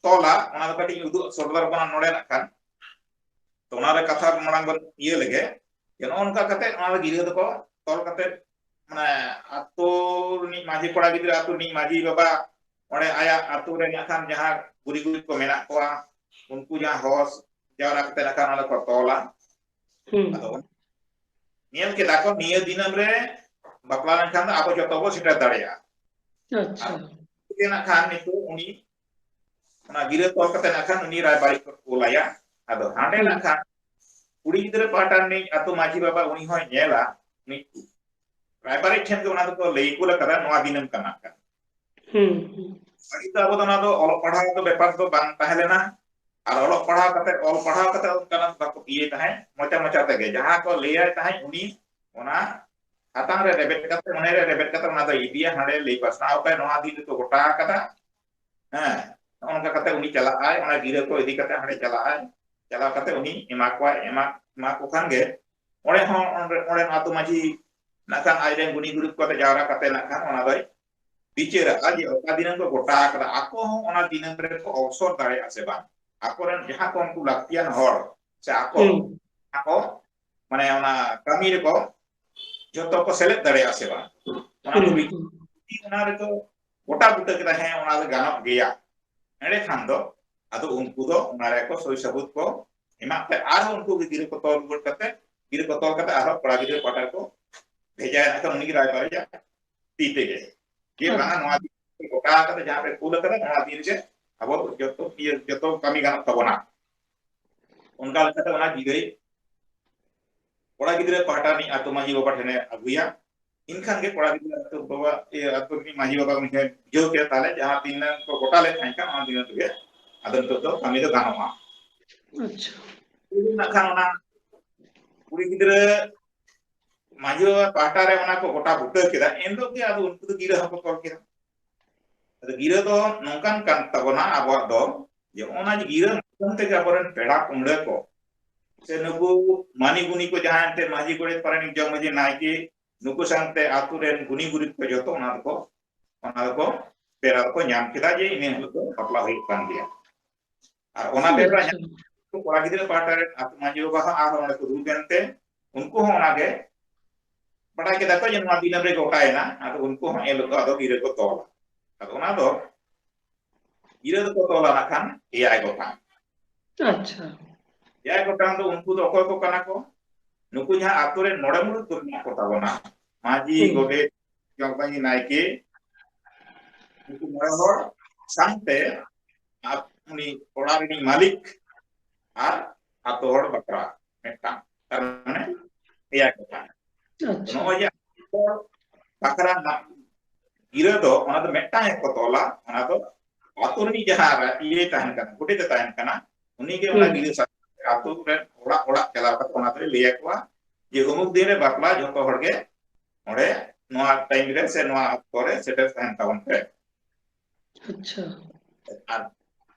ᱛᱚᱞᱟ, ᱚᱱᱟ ᱫᱚ ᱠᱟᱹᱴᱤᱡ ᱩᱫᱩᱜ ᱥᱚᱫᱚᱨ ᱵᱚᱱᱟ ᱱᱚᱰᱮ ᱱᱟᱜ ᱠᱷᱟᱱ᱾ ᱛᱚ ᱚᱱᱟ ᱨᱮ ᱠᱟᱛᱷᱟ ᱢᱟᱲᱟᱝ ᱵᱚᱱ ᱤᱭᱟᱹ ᱞᱮᱜᱮ, ᱡᱮ ᱱᱚᱜᱼᱚ ᱱᱚᱝᱠᱟ ᱠᱟᱛᱮ ᱚᱱᱟ ᱨᱮ ᱜᱤᱨᱟᱹ ᱫᱚᱠᱚ ᱛᱚᱞ ᱠᱟᱛᱮ, ᱢᱟᱱᱮ ᱟᱛᱳ ᱨᱤᱱᱤᱡ ᱢᱟᱹᱡᱷᱤ ᱠᱚᱲᱟ ᱜᱤᱫᱽᱨᱟᱹ, ᱟᱛᱳ ᱨᱤᱱᱤᱡ ᱢᱟᱹᱡᱷᱤ ᱵᱟᱵᱟ, ᱚᱸᱰᱮ ᱟᱭᱟᱜ ᱟᱛᱳ ᱨᱮ ᱱᱟᱜ ᱠᱷᱟᱱ ᱡᱟᱦᱟᱸ ᱜᱩᱨᱤ ᱜᱩᱨᱤ ᱠᱚ ᱢᱮᱱᱟᱜ ᱠᱚᱣᱟ, ᱩᱱᱠᱩ ᱡᱟᱦᱟᱸ ᱦᱚᱦᱚ ᱡᱟᱣᱨᱟ ᱠᱟᱛᱮ ᱱᱟᱜ ᱠᱷᱟᱱ ᱚᱸᱰᱮ ᱠᱚ ᱛᱚᱞᱟ᱾ ᱦᱩᱸ᱾ ᱟᱫᱚ ᱧᱮᱞ ᱠᱮᱫᱟ ᱠᱚ ᱱᱤᱭᱟᱹ ᱫᱤᱱᱟᱹᱢ ᱨᱮ ᱵᱟᱯᱞᱟ ᱞᱮᱱᱠᱷᱟᱱ ᱫᱚ ᱟᱵᱚ ᱡᱚᱛᱚ ᱵᱚ ᱥᱮᱴᱮᱨ ᱫᱟᱲᱮᱭᱟᱜᱼᱟ᱾ ᱟᱪᱪᱷᱟ᱾ ᱜᱮ ᱱᱟᱜ ᱠᱷᱟᱱ ᱱᱤᱛᱚᱜ ᱩᱱᱤ ᱚᱱᱟ ᱜᱤᱨᱟᱹ ᱛᱚᱞ ᱠᱟᱛᱮ ᱱᱟᱜ ᱠᱷᱟᱱ ᱩᱱᱤ ᱨᱟᱭᱵᱟᱨᱤᱡ ᱠᱚ ᱠᱩᱞᱟᱭᱟ᱾ ᱟᱫᱚ ᱦᱟᱸᱰᱮ ᱦᱩᱸ᱾ ᱱᱟᱜ ᱠᱷᱟᱱ ᱠᱩᱲᱤ ᱜᱤᱫᱽᱨᱟᱹ ᱯᱟᱦᱴᱟ ᱨᱤᱱᱤᱡ ᱟᱛᱳ ᱢᱟᱹᱡᱷᱤ ᱵᱟᱵᱟ ᱩᱱᱤ ᱦᱚᱸᱭ ᱧᱮᱞᱟ, ᱩᱱᱤ ᱨᱟᱭᱵᱟᱨᱤᱡ ᱴᱷᱮᱱ ᱜᱮ ᱚᱱᱟ ᱫᱚᱠᱚ ᱞᱟᱹᱭ ᱠᱩᱞ ᱟᱠᱟᱫᱟ, ᱱᱚᱣᱟ ᱫᱤᱱᱟᱹᱢ ᱠᱟᱱᱟ ᱠᱷᱟᱱ᱾ ᱦᱩᱸ, ᱦᱩᱸ᱾ ᱯᱟᱹᱦᱤᱞ ᱫᱚ ᱟᱵᱚ ᱫᱚ ᱚᱱᱟ ᱫᱚ ᱚᱞᱚᱜ ᱯᱟᱲᱦᱟᱣ ᱫᱚ ᱵᱮᱯᱟᱨ ᱫᱚ ᱵᱟᱝ ᱛᱟᱦᱮᱸ ᱞᱮᱱᱟ, ᱟᱨ ᱚᱞᱚᱜ ᱯᱟᱲᱦᱟᱣ ᱠᱟᱛᱮ, ᱚᱞ ᱯᱟᱲᱦᱟᱣ ᱠᱟᱛᱮ ᱚᱱᱠᱟᱱᱟᱜ ᱵᱟᱠᱚ ᱤᱭᱟᱹᱭ ᱛᱟᱦᱮᱸᱫ, ᱢᱚᱪᱟ ᱢᱚᱪᱟ ᱛᱮᱜᱮ ᱡᱟᱦᱟᱸ ᱠᱚ ᱞᱟᱹᱭᱟᱭ ᱛᱟᱦᱮᱸᱫ ᱩᱱᱤ ᱚᱱᱟ ᱦᱟᱛᱟᱝ ᱨᱮ ᱨᱮᱵᱮᱫ ᱠᱟᱛᱮ, ᱢᱚᱱᱮ ᱨᱮ ᱨᱮᱵᱮᱫ ᱠᱟᱛᱮ ᱚᱱᱟ ᱫᱚ ᱤᱫᱤᱭᱟ, ᱦᱟᱸᱰᱮ ᱞᱟᱹᱭ ᱯᱟᱥᱱᱟᱣ ᱟᱠᱟᱭ, ᱱᱚᱣᱟ ᱫᱤᱱ ᱨᱮᱠᱚ ᱜᱚᱴᱟ ᱟᱠᱟᱫᱟ᱾ ᱦᱮᱸ, ᱱᱚᱜᱼᱚ ᱱᱚᱝᱠᱟ ᱠᱟᱛᱮ ᱩᱱᱤ ᱪᱟᱞᱟᱜ ᱟᱭ, ᱚᱱᱟ ᱜᱤᱨᱟᱹ ᱠᱚ ᱤᱫᱤ ᱠᱟᱛᱮ ᱦᱟᱸᱰᱮ ᱪᱟᱞᱟᱜ ᱟᱭ, ᱪᱟᱞᱟᱣ ᱠᱟᱛᱮ ᱩᱱᱤ ᱮᱢᱟ ᱠᱚᱣᱟᱭ, ᱮᱢᱟ, ᱮᱢᱟ ᱠᱚ ᱠᱷᱟᱱ ᱜᱮ ᱚᱸᱰᱮ ᱦᱚᱸ, ᱚᱸᱰᱮ, ᱚᱸᱰᱮ ᱟᱛᱳ ᱢᱟᱹᱡᱷᱤ ᱱᱟᱜ ᱠᱷᱟᱱ ᱟᱡᱨᱮᱱ ᱜᱩᱱᱤ ᱜᱩᱨᱤᱵ ᱠᱚ ᱟᱛᱮ ᱡᱟᱣᱨᱟ ᱠᱟᱛᱮ ᱱᱟᱜ ᱠᱷᱟᱱ ᱚᱱᱟ ᱫᱚᱭ ᱵᱤᱪᱟᱹᱨᱟ ᱡᱮ ᱚᱠᱟ ᱫᱤᱱᱟᱹᱢ ᱠᱚ ᱜᱚᱴᱟ ᱟᱠᱟᱫᱟ, ᱟᱠᱚ ᱦᱚᱸ ᱚᱱᱟ ᱫᱤᱱᱟᱹᱢ ᱨᱮᱠᱚ ᱚᱵᱥᱚᱨ ᱫᱟᱲᱮᱭᱟᱜᱼᱟ ᱥᱮ ᱵᱟᱝ, ᱟᱠᱚᱨᱮᱱ ᱡᱟᱦᱟᱸ ᱠᱚ ᱩᱱᱠᱩ ᱞᱟᱹᱠᱛᱤᱭᱟᱱ ᱦᱚᱲ ᱥᱮ ᱟᱠᱚ ᱦᱩᱸ᱾ ᱟᱠᱚ ᱢᱟᱱᱮ ᱚᱱᱟ ᱠᱟᱹᱢᱤ ᱨᱮᱠᱚ ᱡᱷᱚᱛᱚ ᱠᱚ ᱥᱮᱞᱮᱫ ᱫᱟᱲᱮᱭᱟᱜᱼᱟ ᱥᱮ ᱵᱟᱝ, ᱚᱱᱟ ᱠᱚ ᱦᱩᱸ, ᱵᱤᱪᱟᱹᱨ᱾ ᱦᱩᱸ᱾ ᱡᱩᱫᱤ ᱚᱱᱟ ᱨᱮᱠᱚ ᱜᱚᱴᱟ ᱵᱩᱴᱟᱹ ᱠᱮᱫᱟ, ᱦᱮᱸ ᱚᱱᱟ ᱫᱚ ᱜᱟᱱᱚᱜ ᱜᱮᱭᱟ, ᱮᱸᱰᱮᱠᱷᱟᱱ ᱫᱚ ᱟᱫᱚ ᱩᱱᱠᱩ ᱫᱚ ᱚᱱᱟ ᱨᱮᱠᱚ ᱥᱳᱭ ᱥᱟᱹᱵᱩᱛ ᱠᱚ ᱮᱢᱟᱜ ᱛᱮ ᱟᱨᱦᱚᱸ ᱩᱱᱠᱩ ᱜᱮ ᱜᱤᱨᱟᱹ ᱠᱚ ᱛᱚᱞ ᱨᱩᱣᱟᱹᱲ ᱠᱟᱛᱮ, ᱜᱤᱨᱟᱹ ᱠᱚ ᱛᱚᱞ ᱠᱟᱛᱮ ᱟᱨᱦᱚᱸ ᱠᱚᱲᱟ ᱜᱤᱫᱽᱨᱟᱹ ᱯᱟᱦᱴᱟ ᱨᱮᱠᱚ ᱵᱷᱮᱡᱟᱭᱟ, ᱱᱟᱜ ᱠᱷᱟᱱ ᱩᱱᱤ ᱜᱮ ᱨᱟᱭᱵᱟᱨᱤᱡᱟᱜ ᱛᱤ ᱛᱮᱜᱮ᱾ ᱡᱮ ᱵᱟᱝᱟ, ᱟᱪᱪᱷᱟ᱾ ᱱᱚᱣᱟ ᱫᱤᱱ ᱜᱚᱴᱟ ᱠᱟᱛᱮ ᱡᱟᱦᱟᱸ ᱯᱮ ᱠᱩᱞ ᱟᱠᱟᱫᱟ, ᱱᱚᱣᱟ ᱫᱤᱱ ᱨᱮᱜᱮ ᱟᱵᱚ ᱡᱚᱛᱚ, ᱤᱭᱟᱹ, ᱡᱚᱛᱚ ᱠᱟᱹᱢᱤ ᱜᱟᱱᱚᱜ ᱛᱟᱵᱚᱱᱟ᱾ ᱚᱱᱠᱟ ᱞᱮᱠᱟᱛᱮ ᱚᱱᱟ ᱜᱤᱨᱟᱹᱭ ᱠᱚᱲᱟ ᱜᱤᱫᱽᱨᱟᱹ ᱯᱟᱦᱴᱟ ᱨᱤᱱᱤᱡ ᱟᱛᱳ ᱢᱟᱹᱡᱷᱤ ᱵᱟᱵᱟ ᱴᱷᱮᱱᱮ ᱟᱹᱜᱩᱭᱟ᱾ ᱮᱱᱠᱷᱟᱱ ᱜᱮ ᱠᱚᱲᱟ ᱜᱤᱫᱽᱨᱟᱹ ᱟᱛᱳ ᱵᱟᱵᱟ, ᱤᱭᱟᱹ, ᱟᱛᱳ ᱨᱤᱱᱤᱡ ᱢᱟᱹᱡᱷᱤ ᱵᱟᱵᱟ ᱩᱱᱤ ᱦᱚᱸᱭ ᱵᱩᱡᱷᱟᱹᱣ ᱠᱮᱫᱟ, ᱛᱟᱦᱞᱮ ᱡᱟᱦᱟᱸ ᱫᱤᱱ ᱠᱚ ᱜᱚᱴᱟ ᱞᱮᱫ ᱛᱟᱦᱮᱸ ᱠᱟᱱ, ᱚᱱᱟ ᱫᱤᱱ ᱨᱮᱜᱮ ᱟᱫᱚ ᱱᱤᱛᱚᱜ ᱫᱚ ᱠᱟᱹᱢᱤ ᱫᱚ ᱜᱟᱱᱚᱜᱼᱟ᱾ ᱟᱪᱪᱷᱟ᱾ ᱱᱟᱜ ᱠᱷᱟᱱ ᱚᱱᱟ ᱠᱩᱲᱤ ᱜᱤᱫᱽᱨᱟᱹ ᱢᱟᱹᱡᱷᱤ ᱵᱟᱵᱟ ᱯᱟᱦᱴᱟ ᱨᱮ ᱚᱱᱟ ᱠᱚ ᱜᱚᱴᱟ ᱵᱩᱴᱟᱹ ᱠᱮᱫᱟ, ᱮᱱ ᱦᱤᱞᱳᱜ ᱜᱮ ᱟᱫᱚ ᱩᱱᱠᱩ ᱫᱚ ᱜᱤᱨᱟᱹ ᱦᱚᱸᱠᱚ ᱛᱚᱞ ᱠᱮᱫᱟ᱾ ᱟᱫᱚ ᱜᱤᱨᱟᱹ ᱫᱚ ᱱᱚᱝᱠᱟᱱ ᱠᱟᱱ ᱛᱟᱵᱚᱱᱟ ᱟᱵᱚᱣᱟᱜ ᱫᱚ, ᱡᱮ ᱚᱱᱟ ᱜᱤᱨᱟᱹ ᱢᱟᱫᱽᱫᱷᱚᱢ ᱛᱮᱜᱮ ᱟᱵᱚᱨᱮᱱ ᱯᱮᱲᱟ ᱠᱩᱢᱲᱟᱹ ᱠᱚ ᱥᱮ ᱱᱩᱠᱩ ᱢᱟᱹᱱᱤ ᱜᱩᱱᱤ ᱠᱚ, ᱡᱟᱦᱟᱸᱭ ᱮᱱᱛᱮ ᱢᱟᱹᱡᱷᱤ, ᱜᱚᱰᱮᱛ, ᱯᱟᱨᱟᱱᱤᱠ, ᱡᱚᱜᱽ ᱢᱟᱹᱡᱷᱤ, ᱱᱟᱭᱠᱮ, ᱱᱩᱠᱩ ᱥᱟᱶᱛᱮ ᱟᱛᱳ ᱨᱮᱱ ᱜᱩᱱᱤ ᱜᱩᱨᱤᱵ ᱠᱚ ᱡᱚᱛᱚ ᱚᱱᱟ ᱫᱚᱠᱚ, ᱚᱱᱟ ᱫᱚᱠᱚ ᱵᱮᱲᱟ ᱫᱚᱠᱚ ᱧᱟᱢ ᱠᱮᱫᱟ ᱡᱮ ᱤᱱᱟᱹ ᱦᱤᱞᱳᱜ ᱫᱚ ᱵᱟᱯᱞᱟ ᱦᱩᱭᱩᱜ ᱠᱟᱱ ᱜᱮᱭᱟ᱾ ᱟᱨ ᱚᱱᱟ ᱵᱮᱲᱟ ᱧᱟᱢ ᱠᱚᱲᱟ ᱜᱤᱫᱽᱨᱟᱹ ᱯᱟᱦᱴᱟ ᱨᱮᱱ ᱟᱹᱛᱩ ᱢᱟᱹᱡᱷᱤ ᱵᱟᱵᱟ ᱦᱚᱸ ᱟᱨᱦᱚᱸ ᱚᱸᱰᱮ ᱠᱚ ᱫᱩᱲᱩᱵ ᱮᱱᱛᱮ ᱩᱱᱠᱩ ᱦᱚᱸ ᱚᱱᱟᱜᱮ ᱵᱟᱰᱟᱭ ᱠᱮᱫᱟ ᱠᱚ ᱡᱮ ᱱᱚᱣᱟ ᱫᱤᱱᱟᱹᱢ ᱨᱮ ᱜᱚᱴᱟᱭᱮᱱᱟ᱾ ᱟᱫᱚ ᱩᱱᱠᱩ ᱦᱚᱸ ᱮᱱ ᱦᱤᱞᱳᱜ ᱫᱚ ᱟᱫᱚ ᱜᱤᱨᱟᱹ ᱠᱚ ᱛᱚᱞᱟ᱾ ᱟᱫᱚ ᱚᱱᱟ ᱫᱚ ᱜᱤᱨᱟᱹ ᱫᱚᱠᱚ ᱛᱚᱞᱟ ᱱᱟᱜ ᱠᱷᱟᱱ ᱮᱭᱟᱭ ᱜᱚᱴᱟᱝ᱾ ᱟᱪᱪᱷᱟ᱾ ᱮᱭᱟᱭ ᱜᱚᱴᱟᱝ ᱫᱚ ᱩᱱᱠᱩ ᱫᱚ ᱚᱠᱚᱭ ᱠᱚ ᱠᱟᱱᱟ ᱠᱚ? ᱱᱩᱠᱩ ᱡᱟᱦᱟᱸ ᱟᱛᱳ ᱨᱮᱱ ᱢᱚᱬᱮ ᱢᱩᱬᱩᱫ ᱠᱚ ᱢᱮᱱᱟᱜ ᱠᱚ ᱛᱟᱵᱚᱱᱟ, ᱢᱟᱹᱡᱷᱤ, ᱦᱩᱸ᱾ ᱜᱚᱰᱮᱛ, ᱡᱚᱜᱽ ᱢᱟᱹᱡᱷᱤ, ᱱᱟᱭᱠᱮ, ᱩᱱᱠᱩ ᱢᱚᱬᱮ ᱦᱚᱲ ᱥᱟᱶᱛᱮ ᱟᱨ ᱩᱱᱤ ᱚᱲᱟᱜ ᱨᱤᱱᱤᱡ ᱢᱟᱹᱞᱤᱠ ᱟᱨ ᱟᱛᱳ ᱦᱚᱲ ᱵᱟᱠᱷᱨᱟ ᱢᱤᱫᱴᱟᱝ, ᱛᱟᱨ ᱢᱟᱱᱮ ᱮᱭᱟᱭ ᱜᱚᱴᱟᱝ᱾ ᱟᱪᱪᱷᱟ᱾ ᱱᱚᱜᱼᱚᱭ ᱡᱮ ᱟᱛᱳ ᱦᱚᱲ ᱵᱟᱠᱷᱨᱟ ᱨᱮᱱᱟᱜ ᱜᱤᱨᱟᱹ ᱫᱚ ᱚᱱᱟ ᱫᱚ ᱢᱤᱫᱴᱟᱝ ᱜᱮᱠᱚ ᱛᱚᱞᱟ, ᱚᱱᱟ ᱫᱚ ᱟᱛᱳ ᱨᱤᱱᱤᱡ ᱡᱟᱦᱟᱸ ᱤᱭᱟᱹ ᱛᱟᱦᱮᱱ ᱠᱟᱱᱟ, ᱜᱚᱰᱮᱛ ᱮ ᱛᱟᱦᱮᱱ ᱠᱟᱱᱟ, ᱩᱱᱤ ᱜᱮ ᱚᱱᱟ ᱦᱩᱸ᱾ ᱜᱤᱨᱟᱹ ᱥᱟᱠᱟᱢ ᱟᱛᱳ ᱨᱮᱱ ᱚᱲᱟᱜ ᱚᱲᱟᱜ ᱪᱟᱞᱟᱣ ᱠᱟᱛᱮ ᱚᱱᱟ ᱫᱚᱭ ᱞᱟᱹᱭ ᱟᱠᱚᱣᱟ ᱡᱮ ᱩᱢᱩᱠ ᱫᱤᱱ ᱨᱮ ᱵᱟᱯᱞᱟ, ᱡᱷᱚᱛᱚ ᱦᱚᱲ ᱜᱮ ᱱᱚᱰᱮ ᱱᱚᱣᱟ ᱴᱟᱭᱤᱢ ᱨᱮ ᱥᱮ ᱱᱚᱣᱟ ᱚᱠᱛᱚ ᱨᱮ ᱥᱮᱴᱮᱨ ᱛᱟᱦᱮᱱ ᱛᱟᱵᱚᱱ ᱯᱮ᱾ ᱟᱪᱪᱷᱟ᱾ ᱟᱨ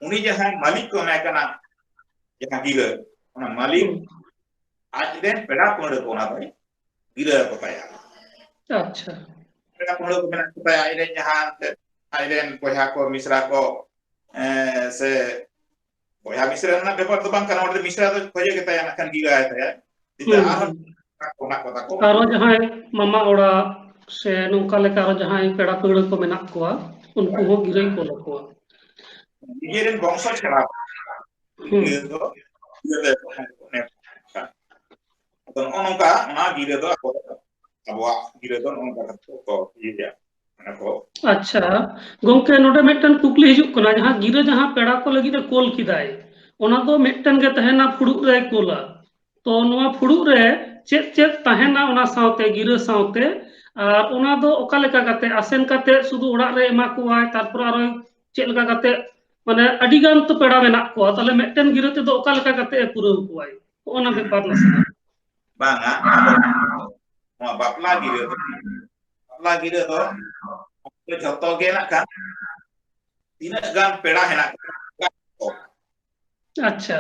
ᱩᱱᱤ ᱡᱟᱦᱟᱸᱭ ᱢᱟᱹᱞᱤᱠ ᱠᱚ ᱮᱢᱟᱭ ᱠᱟᱱᱟ ᱡᱟᱦᱟᱸ ᱜᱤᱨᱟᱹ, ᱚᱱᱟ ᱢᱟᱹᱞᱤᱠ ᱦᱩᱸ᱾ ᱟᱡ ᱨᱮᱱ ᱯᱮᱲᱟ ᱯᱟᱹᱲᱦᱟᱹ ᱠᱚ ᱚᱱᱟ ᱫᱚᱭ ᱜᱤᱨᱟᱹ ᱟᱠᱚ ᱛᱟᱭᱟ᱾ ᱟᱪᱪᱷᱟ᱾ ᱯᱮᱲᱟ ᱯᱟᱹᱲᱦᱟᱹ ᱠᱚ ᱢᱮᱱᱟᱜ ᱠᱚ ᱛᱟᱭᱟ, ᱟᱡ ᱨᱮᱱ ᱡᱟᱦᱟᱸ ᱮᱱᱛᱮᱫ ᱟᱡ ᱨᱮᱱ ᱵᱚᱭᱦᱟ ᱠᱚ, ᱢᱤᱥᱨᱟ ᱠᱚ, ᱮᱸ, ᱥᱮ ᱵᱚᱭᱦᱟ ᱢᱤᱥᱨᱟ ᱨᱮᱱᱟᱜ ᱵᱮᱯᱟᱨ ᱫᱚ ᱵᱟᱝ ᱠᱟᱱᱟ, ᱚᱸᱰᱮ ᱫᱚ ᱢᱤᱥᱨᱟ ᱫᱚ ᱠᱷᱚᱡᱮ ᱜᱮ ᱛᱟᱭᱟ, ᱱᱟᱜ ᱠᱷᱟᱱ ᱜᱤᱨᱟᱹ ᱟᱭ ᱛᱟᱭᱟ᱾ ᱡᱩᱫᱤ ᱦᱩᱸ, ᱟᱨᱦᱚᱸ ᱦᱩᱸ᱾ ᱚᱱᱟ ᱠᱚ ᱛᱟᱠᱚ ᱟᱨᱚ ᱡᱟᱦᱟᱸᱭ ᱢᱟᱢᱟ ᱚᱲᱟᱜ ᱥᱮ ᱱᱚᱝᱠᱟ ᱞᱮᱠᱟ ᱟᱨᱚ ᱡᱟᱦᱟᱸᱭ ᱯᱮᱲᱟ ᱯᱟᱹᱲᱦᱟᱹ ᱠᱚ ᱢᱮᱱᱟᱜ ᱠᱚᱣᱟ, ᱩᱱᱠᱩ ᱦᱚᱸ ᱜᱤᱨᱟᱹᱭ ᱠᱚᱞ ᱟᱠᱚᱣᱟ᱾ ᱱᱤᱡᱮᱨᱮᱱ ᱵᱚᱝᱥᱚ ᱪᱷᱟᱲᱟ ᱦᱩᱸ᱾ ᱜᱤᱨᱟᱹ ᱫᱚ ᱜᱤᱨᱟᱹ ᱫᱚ ᱚᱱᱮ ᱚᱱᱠᱟ᱾ ᱟᱫᱚ ᱱᱚᱜᱼᱚ ᱱᱚᱝᱠᱟ ᱚᱱᱟ ᱜᱤᱨᱟᱹ ᱫᱚ ᱟᱵᱚ ᱫᱚ, ᱟᱵᱚᱣᱟᱜ ᱜᱤᱨᱟᱹ ᱫᱚ ᱱᱚᱜᱼᱚ ᱱᱚᱝᱠᱟ ᱠᱟᱛᱮ ᱠᱚ ᱤᱭᱟᱹᱭᱟ, ᱢᱟᱱᱮ ᱠᱚ ᱟᱪᱪᱷᱟ ᱜᱚᱝᱠᱮ, ᱱᱚᱰᱮ ᱢᱤᱫᱴᱮᱱ ᱠᱩᱠᱞᱤ ᱦᱤᱡᱩᱜ ᱠᱟᱱᱟ, ᱡᱟᱦᱟᱸ ᱜᱤᱨᱟᱹ ᱡᱟᱦᱟᱸ ᱯᱮᱲᱟ ᱠᱚ ᱞᱟᱹᱜᱤᱫ ᱮ ᱠᱳᱞ ᱠᱮᱫᱟᱭ, ᱚᱱᱟ ᱫᱚ ᱢᱤᱫᱴᱮᱱ ᱜᱮ ᱛᱟᱦᱮᱱᱟ, ᱯᱷᱩᱲᱩᱜ ᱨᱮᱭ ᱠᱳᱞᱟ᱾ ᱛᱚ ᱱᱚᱣᱟ ᱯᱷᱩᱲᱩᱜ ᱨᱮ ᱪᱮᱫ ᱪᱮᱫ ᱛᱟᱦᱮᱱᱟ ᱚᱱᱟ ᱥᱟᱶᱛᱮ, ᱜᱤᱨᱟᱹ ᱥᱟᱶᱛᱮ, ᱟᱨ ᱚᱱᱟ ᱫᱚ ᱚᱠᱟ ᱞᱮᱠᱟ ᱠᱟᱛᱮ ᱟᱥᱮᱱ ᱠᱟᱛᱮ ᱥᱩᱫᱷᱩ ᱚᱲᱟᱜ ᱨᱮ ᱮᱢᱟ ᱠᱚᱣᱟᱭ, ᱛᱟᱨᱯᱚᱨ ᱟᱨᱚ ᱪᱮᱫ ᱞᱮᱠᱟ ᱠᱟᱛᱮ, ᱢᱟᱱᱮ ᱟᱹᱰᱤ ᱜᱟᱱ ᱛᱚ ᱯᱮᱲᱟ ᱢᱮᱱᱟᱜ ᱠᱚᱣᱟ, ᱛᱟᱦᱞᱮ ᱢᱤᱫᱴᱮᱱ ᱜᱤᱨᱟᱹ ᱛᱮᱫᱚ ᱚᱠᱟ ᱞᱮᱠᱟ ᱠᱟᱛᱮ ᱮ ᱯᱩᱨᱟᱹᱣ ᱠᱚᱣᱟᱭ? ᱚᱱᱟ ᱵᱮᱯᱟᱨ ᱱᱟᱥᱮᱱᱟᱜ᱾ ᱵᱟᱝᱟ, ᱟᱫᱚ ᱱᱚᱣᱟ ᱵᱟᱯᱞᱟ ᱜᱤᱨᱟᱹ ᱫᱚ, ᱵᱟᱯᱞᱟ ᱜᱤᱨᱟᱹ ᱫᱚ ᱡᱷᱚᱛᱚ ᱜᱮ ᱱᱟᱜ ᱠᱷᱟᱱ ᱛᱤᱱᱟᱹᱜ ᱜᱟᱱ ᱯᱮᱲᱟ ᱦᱮᱱᱟᱜ ᱠᱚᱣᱟ, ᱟᱪᱪᱷᱟ᱾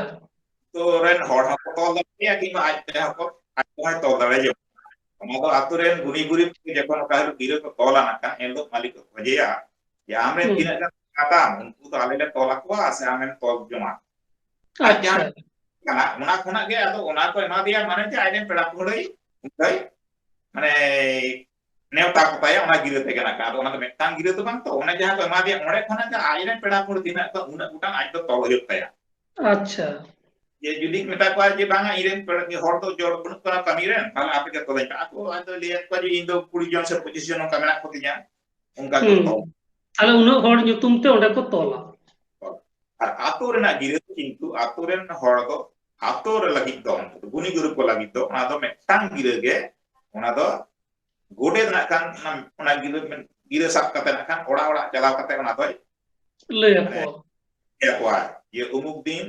ᱟᱛᱳ ᱨᱮᱱ ᱦᱚᱲ ᱦᱚᱸᱠᱚ ᱛᱚᱞ ᱫᱟᱲᱮᱭᱟᱜᱼᱟ, ᱠᱤᱝᱵᱟ ᱟᱡ ᱛᱮᱦᱚᱸ ᱠᱚ, ᱟᱡ ᱛᱮᱦᱚᱸᱭ ᱛᱚᱞ ᱫᱟᱲᱮᱭᱟᱜᱼᱟ᱾ ᱚᱱᱟ ᱫᱚ ᱟᱛᱳ ᱨᱮᱱ ᱜᱩᱱᱤ ᱜᱩᱨᱤᱵ ᱠᱚ ᱡᱚᱠᱷᱚᱱ ᱚᱠᱟ ᱦᱤᱞᱳᱜ ᱜᱤᱨᱟᱹ ᱠᱚ ᱛᱚᱞᱟ, ᱱᱟᱜ ᱠᱷᱟᱱ ᱮᱱ ᱦᱤᱞᱳᱜ ᱢᱟᱹᱞᱤᱠ ᱠᱚ ᱠᱷᱚᱡᱮᱭᱟ ᱡᱮ ᱟᱢᱨᱮᱱ ᱦᱩᱸ᱾ ᱛᱤᱱᱟᱹᱜ ᱜᱟᱱ ᱢᱮᱱᱟᱜ ᱛᱟᱢ, ᱩᱱᱠᱩ ᱫᱚ ᱟᱞᱮ ᱞᱮ ᱛᱚᱞ ᱟᱠᱚᱣᱟ ᱥᱮ ᱟᱢᱮᱢ ᱛᱚᱞ ᱡᱚᱝᱟ? ᱟᱡ ᱡᱟᱦᱟᱸ ᱟᱪᱪᱷᱟ᱾ ᱠᱟᱱᱟ, ᱚᱱᱟ ᱠᱷᱚᱱᱟᱜ ᱜᱮ ᱟᱫᱚ ᱚᱱᱟ ᱠᱚ ᱮᱢᱟ ᱫᱮᱭᱟ, ᱢᱟᱱᱮ ᱡᱮ ᱟᱡᱨᱮᱱ ᱯᱮᱲᱟ ᱯᱟᱹᱲᱦᱟᱹᱭ ᱩᱱᱠᱩᱭ ᱢᱟᱱᱮ ᱱᱮᱣᱛᱟ ᱠᱚ ᱛᱟᱭᱟ, ᱚᱱᱟ ᱜᱤᱨᱟᱹ ᱛᱮᱜᱮ ᱱᱟᱜ ᱠᱷᱟᱱ᱾ ᱟᱫᱚ ᱚᱱᱟ ᱫᱚ ᱢᱤᱫᱴᱟᱝ ᱜᱤᱨᱟᱹ ᱫᱚ ᱵᱟᱝ ᱛᱚ, ᱚᱱᱟ ᱡᱟᱦᱟᱸ ᱠᱚ ᱮᱢᱟ ᱫᱮᱭᱟ, ᱚᱸᱰᱮ ᱠᱷᱚᱱᱟᱜ ᱜᱮ ᱟᱡᱨᱮᱱ ᱯᱮᱲᱟ ᱯᱟᱹᱲᱦᱟᱹ ᱛᱤᱱᱟᱹᱜ ᱠᱚ, ᱩᱱᱟᱹᱜ ᱜᱚᱴᱟᱝ ᱟᱡ ᱫᱚ ᱛᱚᱞ ᱦᱩᱭᱩᱜ ᱛᱟᱭᱟ᱾ ᱟᱪᱪᱷᱟ᱾ ᱡᱮ ᱡᱩᱫᱤ ᱢᱮᱛᱟ ᱠᱚᱣᱟ ᱡᱮ, "ᱵᱟᱝᱟ, ᱤᱧᱨᱮᱱ ᱯᱮᱲᱟ, ᱦᱚᱲ ᱫᱚ ᱡᱚᱲ ᱵᱟᱹᱱᱩᱜ ᱠᱚᱣᱟ ᱠᱟᱹᱢᱤ ᱨᱮᱱ, ᱛᱟᱦᱞᱮ ᱟᱯᱮ ᱜᱮ ᱛᱚᱞᱟᱹᱧ ᱯᱮ", ᱟᱠᱚ ᱟᱫᱚ ᱞᱟᱹᱭ ᱟᱠᱚᱣᱟ ᱡᱮ, "ᱤᱧ ᱫᱚ ᱠᱩᱲᱤ ᱡᱚᱱ ᱥᱮ ᱯᱚᱸᱪᱤᱥ ᱡᱚᱱ ᱱᱚᱝᱠᱟ ᱢᱮᱱᱟᱜ ᱠᱚᱛᱤᱧᱟ", ᱚᱱᱠᱟ ᱠᱚ ᱦᱩᱸ᱾ ᱛᱚᱞ᱾ ᱛᱟᱦᱞᱮ ᱩᱱᱟᱹᱜ ᱦᱚᱲ ᱧᱩᱛᱩᱢ ᱛᱮ ᱚᱸᱰᱮ ᱠᱚ ᱛᱚᱞᱟ᱾ ᱟᱨ ᱟᱛᱳ ᱨᱮᱱᱟᱜ ᱜᱤᱨᱟᱹ ᱫᱚ ᱠᱤᱱᱛᱩ ᱟᱛᱳ ᱨᱮᱱ ᱦᱚᱲ ᱫᱚ, ᱟᱛᱳ ᱨᱮ ᱞᱟᱹᱜᱤᱫ ᱫᱚ, ᱜᱩᱱᱤ ᱜᱩᱨᱩ ᱠᱚ ᱞᱟᱹᱜᱤᱫ ᱫᱚ, ᱚᱱᱟ ᱫᱚ ᱢᱤᱫᱴᱟᱝ ᱜᱤᱨᱟᱹ ᱜᱮ, ᱚᱱᱟ ᱫᱚ ᱜᱚᱰᱮᱛ ᱱᱟᱜ ᱠᱷᱟᱱ ᱚᱱᱟ, ᱚᱱᱟ ᱜᱤᱨᱟᱹ, ᱜᱤᱨᱟᱹ ᱥᱟᱵ ᱠᱟᱛᱮ ᱱᱟᱜ ᱠᱷᱟᱱ ᱚᱲᱟᱜ ᱚᱲᱟᱜ ᱪᱟᱞᱟᱣ ᱠᱟᱛᱮ ᱚᱱᱟ ᱫᱚᱭ ᱞᱟᱹᱭ ᱢᱟᱱᱮ ᱟᱠᱚ᱾ ᱞᱟᱹᱭ ᱟᱠᱚᱣᱟ, ᱡᱮ ᱩᱢᱩᱠ ᱫᱤᱱ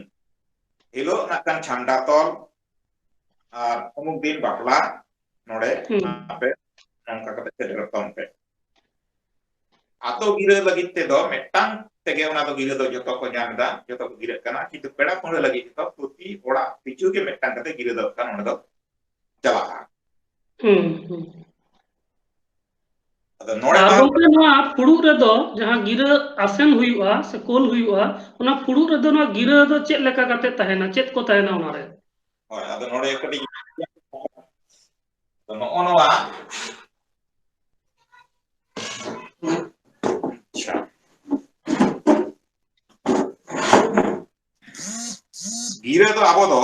ᱦᱤᱞᱳᱜ ᱱᱟᱜ ᱠᱷᱟᱱ ᱪᱷᱟᱢᱰᱟ ᱛᱚᱞ ᱟᱨ ᱩᱢᱩᱠ ᱫᱤᱱ ᱵᱟᱯᱞᱟ, ᱱᱚᱰᱮ ᱦᱩᱸ᱾ ᱟᱯᱮ ᱱᱚᱝᱠᱟ ᱠᱟᱛᱮ ᱥᱮᱴᱮᱨᱚᱜ ᱛᱟᱵᱚᱱ ᱯᱮ᱾ ᱟᱛᱳ ᱜᱤᱨᱟᱹ ᱞᱟᱹᱜᱤᱫ ᱛᱮᱫᱚ ᱢᱤᱫᱴᱟᱝ ᱛᱮᱜᱮ ᱚᱱᱟ ᱫᱚ ᱜᱤᱨᱟᱹ ᱫᱚ ᱡᱚᱛᱚ ᱠᱚ ᱧᱟᱢ ᱮᱫᱟ, ᱡᱚᱛᱚ ᱠᱚ ᱜᱤᱨᱟᱹᱜ ᱠᱟᱱᱟ, ᱠᱤᱱᱛᱩ ᱯᱮᱲᱟ ᱯᱟᱹᱲᱦᱟᱹ ᱞᱟᱹᱜᱤᱫ ᱛᱮᱫᱚ ᱯᱨᱚᱛᱤ ᱚᱲᱟᱜ ᱯᱤᱪᱷᱩ ᱜᱮ ᱢᱤᱫᱴᱟᱝ ᱠᱟᱛᱮ ᱜᱤᱨᱟᱹ ᱫᱚ ᱠᱷᱟᱱ ᱚᱸᱰᱮ ᱫᱚ ᱪᱟᱞᱟᱜᱼᱟ᱾ ᱦᱩᱸ, ᱦᱩᱸ᱾ ᱟᱫᱚ ᱱᱚᱰᱮ ᱟᱨ ᱫᱚ ᱜᱚᱢᱠᱮ, ᱱᱚᱣᱟ ᱯᱷᱩᱲᱩᱜ ᱨᱮᱫᱚ ᱡᱟᱦᱟᱸ ᱜᱤᱨᱟᱹ ᱟᱥᱮᱱ ᱦᱩᱭᱩᱜᱼᱟ ᱥᱮ ᱠᱳᱞ ᱦᱩᱭᱩᱜᱼᱟ, ᱚᱱᱟ ᱯᱷᱩᱲᱩᱜ ᱨᱮᱫᱚ ᱱᱚᱣᱟ ᱜᱤᱨᱟᱹ ᱫᱚ ᱪᱮᱫ ᱞᱮᱠᱟ ᱠᱟᱛᱮ ᱛᱟᱦᱮᱱᱟ? ᱪᱮᱫ ᱠᱚ ᱛᱟᱦᱮᱱᱟ ᱚᱱᱟᱨᱮ? ᱦᱳᱭ, ᱟᱫᱚ ᱱᱚᱰᱮ ᱠᱟᱹᱴᱤᱡ, ᱟᱫᱚ ᱱᱚᱜᱼᱚ ᱱᱚᱣᱟ, ᱟᱪᱪᱷᱟ, ᱜᱤᱨᱟᱹ ᱫᱚ ᱟᱵᱚ ᱫᱚ,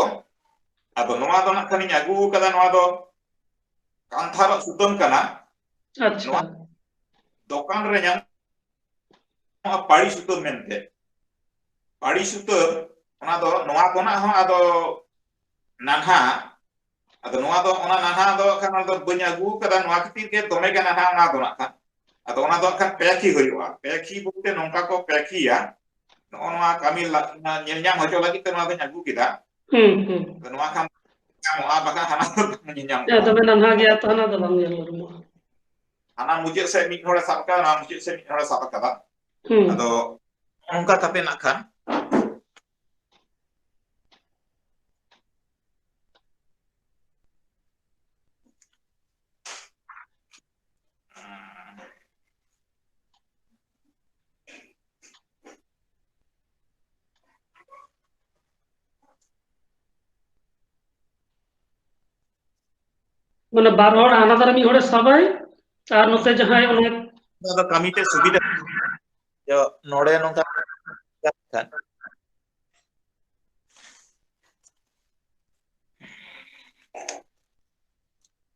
ᱟᱫᱚ ᱱᱚᱣᱟ ᱫᱚ ᱱᱟᱜ ᱠᱷᱟᱱᱤᱧ ᱟᱹᱜᱩ ᱠᱟᱫᱟ, ᱱᱚᱣᱟ ᱫᱚ ᱠᱟᱱᱛᱷᱟ ᱨᱚᱜ ᱥᱩᱛᱟᱹᱢ ᱠᱟᱱᱟ᱾ ᱟᱪᱪᱷᱟ᱾ ᱱᱚᱣᱟ ᱫᱚᱠᱟᱱ ᱨᱮ ᱧᱟᱢᱚᱜᱼᱟ ᱯᱟᱹᱲᱤ ᱥᱩᱛᱟᱹᱢ ᱢᱮᱱᱛᱮ᱾ ᱯᱟᱹᱲᱤ ᱥᱩᱛᱟᱹᱢ, ᱚᱱᱟ ᱫᱚ ᱱᱚᱣᱟ ᱠᱷᱚᱱᱟᱜ ᱦᱚᱸ ᱟᱫᱚ ᱱᱟᱱᱦᱟ, ᱟᱫᱚ ᱱᱚᱣᱟ ᱫᱚ, ᱚᱱᱟ ᱱᱟᱱᱦᱟ ᱫᱚ ᱠᱷᱟᱱ ᱚᱱᱟ ᱫᱚ ᱵᱟᱹᱧ ᱟᱹᱜᱩ ᱠᱟᱫᱟ, ᱱᱚᱣᱟ ᱠᱷᱟᱹᱛᱤᱨ ᱜᱮ ᱫᱚᱢᱮ ᱜᱮ ᱱᱟᱱᱦᱟ ᱚᱱᱟ ᱫᱚ ᱱᱟᱜ ᱠᱷᱟᱱ᱾ ᱟᱫᱚ ᱚᱱᱟ ᱫᱚ ᱦᱟᱸᱜ ᱠᱷᱟᱱ ᱯᱮ ᱠᱷᱤ ᱦᱩᱭᱩᱜᱼᱟ᱾ ᱯᱮ ᱠᱷᱤ ᱵᱚᱞᱛᱮ ᱱᱚᱝᱠᱟ ᱠᱚ ᱯᱮ ᱠᱷᱤᱭᱟ, ᱱᱚᱜᱼᱚ ᱱᱚᱣᱟ ᱠᱟᱹᱢᱤ ᱞᱟ-, ᱧᱮᱞ ᱧᱟᱢ ᱦᱚᱪᱚ ᱞᱟᱹᱜᱤᱫ ᱛᱮ ᱱᱚᱣᱟ ᱫᱚᱧ ᱟᱹᱜᱩ ᱠᱮᱫᱟ᱾ ᱦᱩᱸ, ᱦᱩᱸ᱾ ᱟᱫᱚ ᱱᱚᱣᱟ ᱠᱷᱟᱱ ᱧᱟᱢᱚᱜᱼᱟ, ᱵᱟᱠᱷᱟᱱ ᱦᱟᱱᱟ ᱫᱚ ᱵᱟᱝ ᱧᱮᱞ ᱧᱟᱢᱚᱜᱼᱟ᱾ ᱦᱮᱸ, ᱫᱚᱢᱮ ᱱᱟᱱᱦᱟ ᱜᱮᱭᱟ ᱛᱚ, ᱦᱟᱱᱟ ᱫᱚ ᱵᱟᱝ ᱧᱮᱞ ᱩᱨᱩᱢᱚᱜᱼᱟ᱾ ᱦᱟᱱᱟ ᱢᱩᱪᱟᱹᱫ ᱥᱮᱫ ᱢᱤᱫ ᱦᱚᱲᱮ ᱥᱟᱵ ᱠᱟᱫᱟ, ᱱᱚᱣᱟ ᱢᱩᱪᱟᱹᱫ ᱥᱮᱫ ᱢᱤᱫ ᱦᱚᱲᱮ ᱥᱟᱵ ᱠᱟᱫᱟ᱾ ᱦᱩᱸ᱾ ᱟᱫᱚ ᱚᱱᱠᱟ ᱠᱟᱛᱮ ᱱᱟᱜ ᱠᱷᱟᱱ ᱢᱟᱱᱮ ᱵᱟᱨ ᱦᱚᱲ, ᱦᱟᱱᱟ ᱫᱷᱟᱨᱮ ᱢᱤᱫ ᱦᱚᱲᱮ ᱥᱟᱵᱟᱭ ᱟᱨ ᱱᱚᱛᱮ ᱡᱟᱦᱟᱸᱭ ᱚᱱᱟ ᱟᱫᱚ ᱠᱟᱹᱢᱤ ᱛᱮ ᱥᱩᱵᱤᱫᱷᱟ᱾ ᱡᱚ, ᱱᱚᱰᱮ ᱱᱚᱝᱠᱟ ᱠᱷᱟᱱ᱾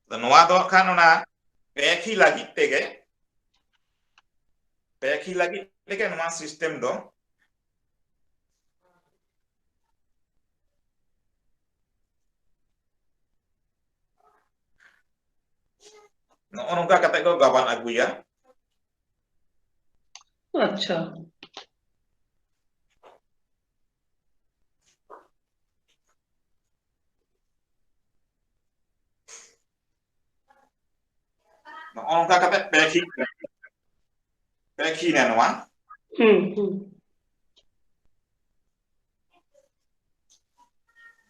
ᱟᱫᱚ ᱱᱚᱣᱟ ᱫᱚ ᱦᱟᱸᱜ ᱠᱷᱟᱱ ᱚᱱᱟ ᱯᱮᱠᱷᱤ ᱞᱟᱹᱜᱤᱫ ᱛᱮᱜᱮ, ᱯᱮᱠᱷᱤ ᱞᱟᱹᱜᱤᱫ ᱛᱮᱜᱮ ᱱᱚᱣᱟ system ᱫᱚ᱾ ᱱᱚᱜᱼᱚ ᱱᱚᱝᱠᱟ ᱠᱟᱛᱮ ᱠᱚ ᱜᱟᱵᱟᱱ ᱟᱹᱜᱩᱭᱟ᱾ ᱟᱪᱪᱷᱟ᱾ ᱱᱚᱜᱼᱚ ᱱᱚᱝᱠᱟ ᱠᱟᱛᱮ ᱯᱮᱠᱷᱤ, ᱯᱮᱠᱷᱤ ᱱᱟ ᱱᱚᱣᱟ᱾ ᱦᱩᱸ, ᱦᱩᱸ᱾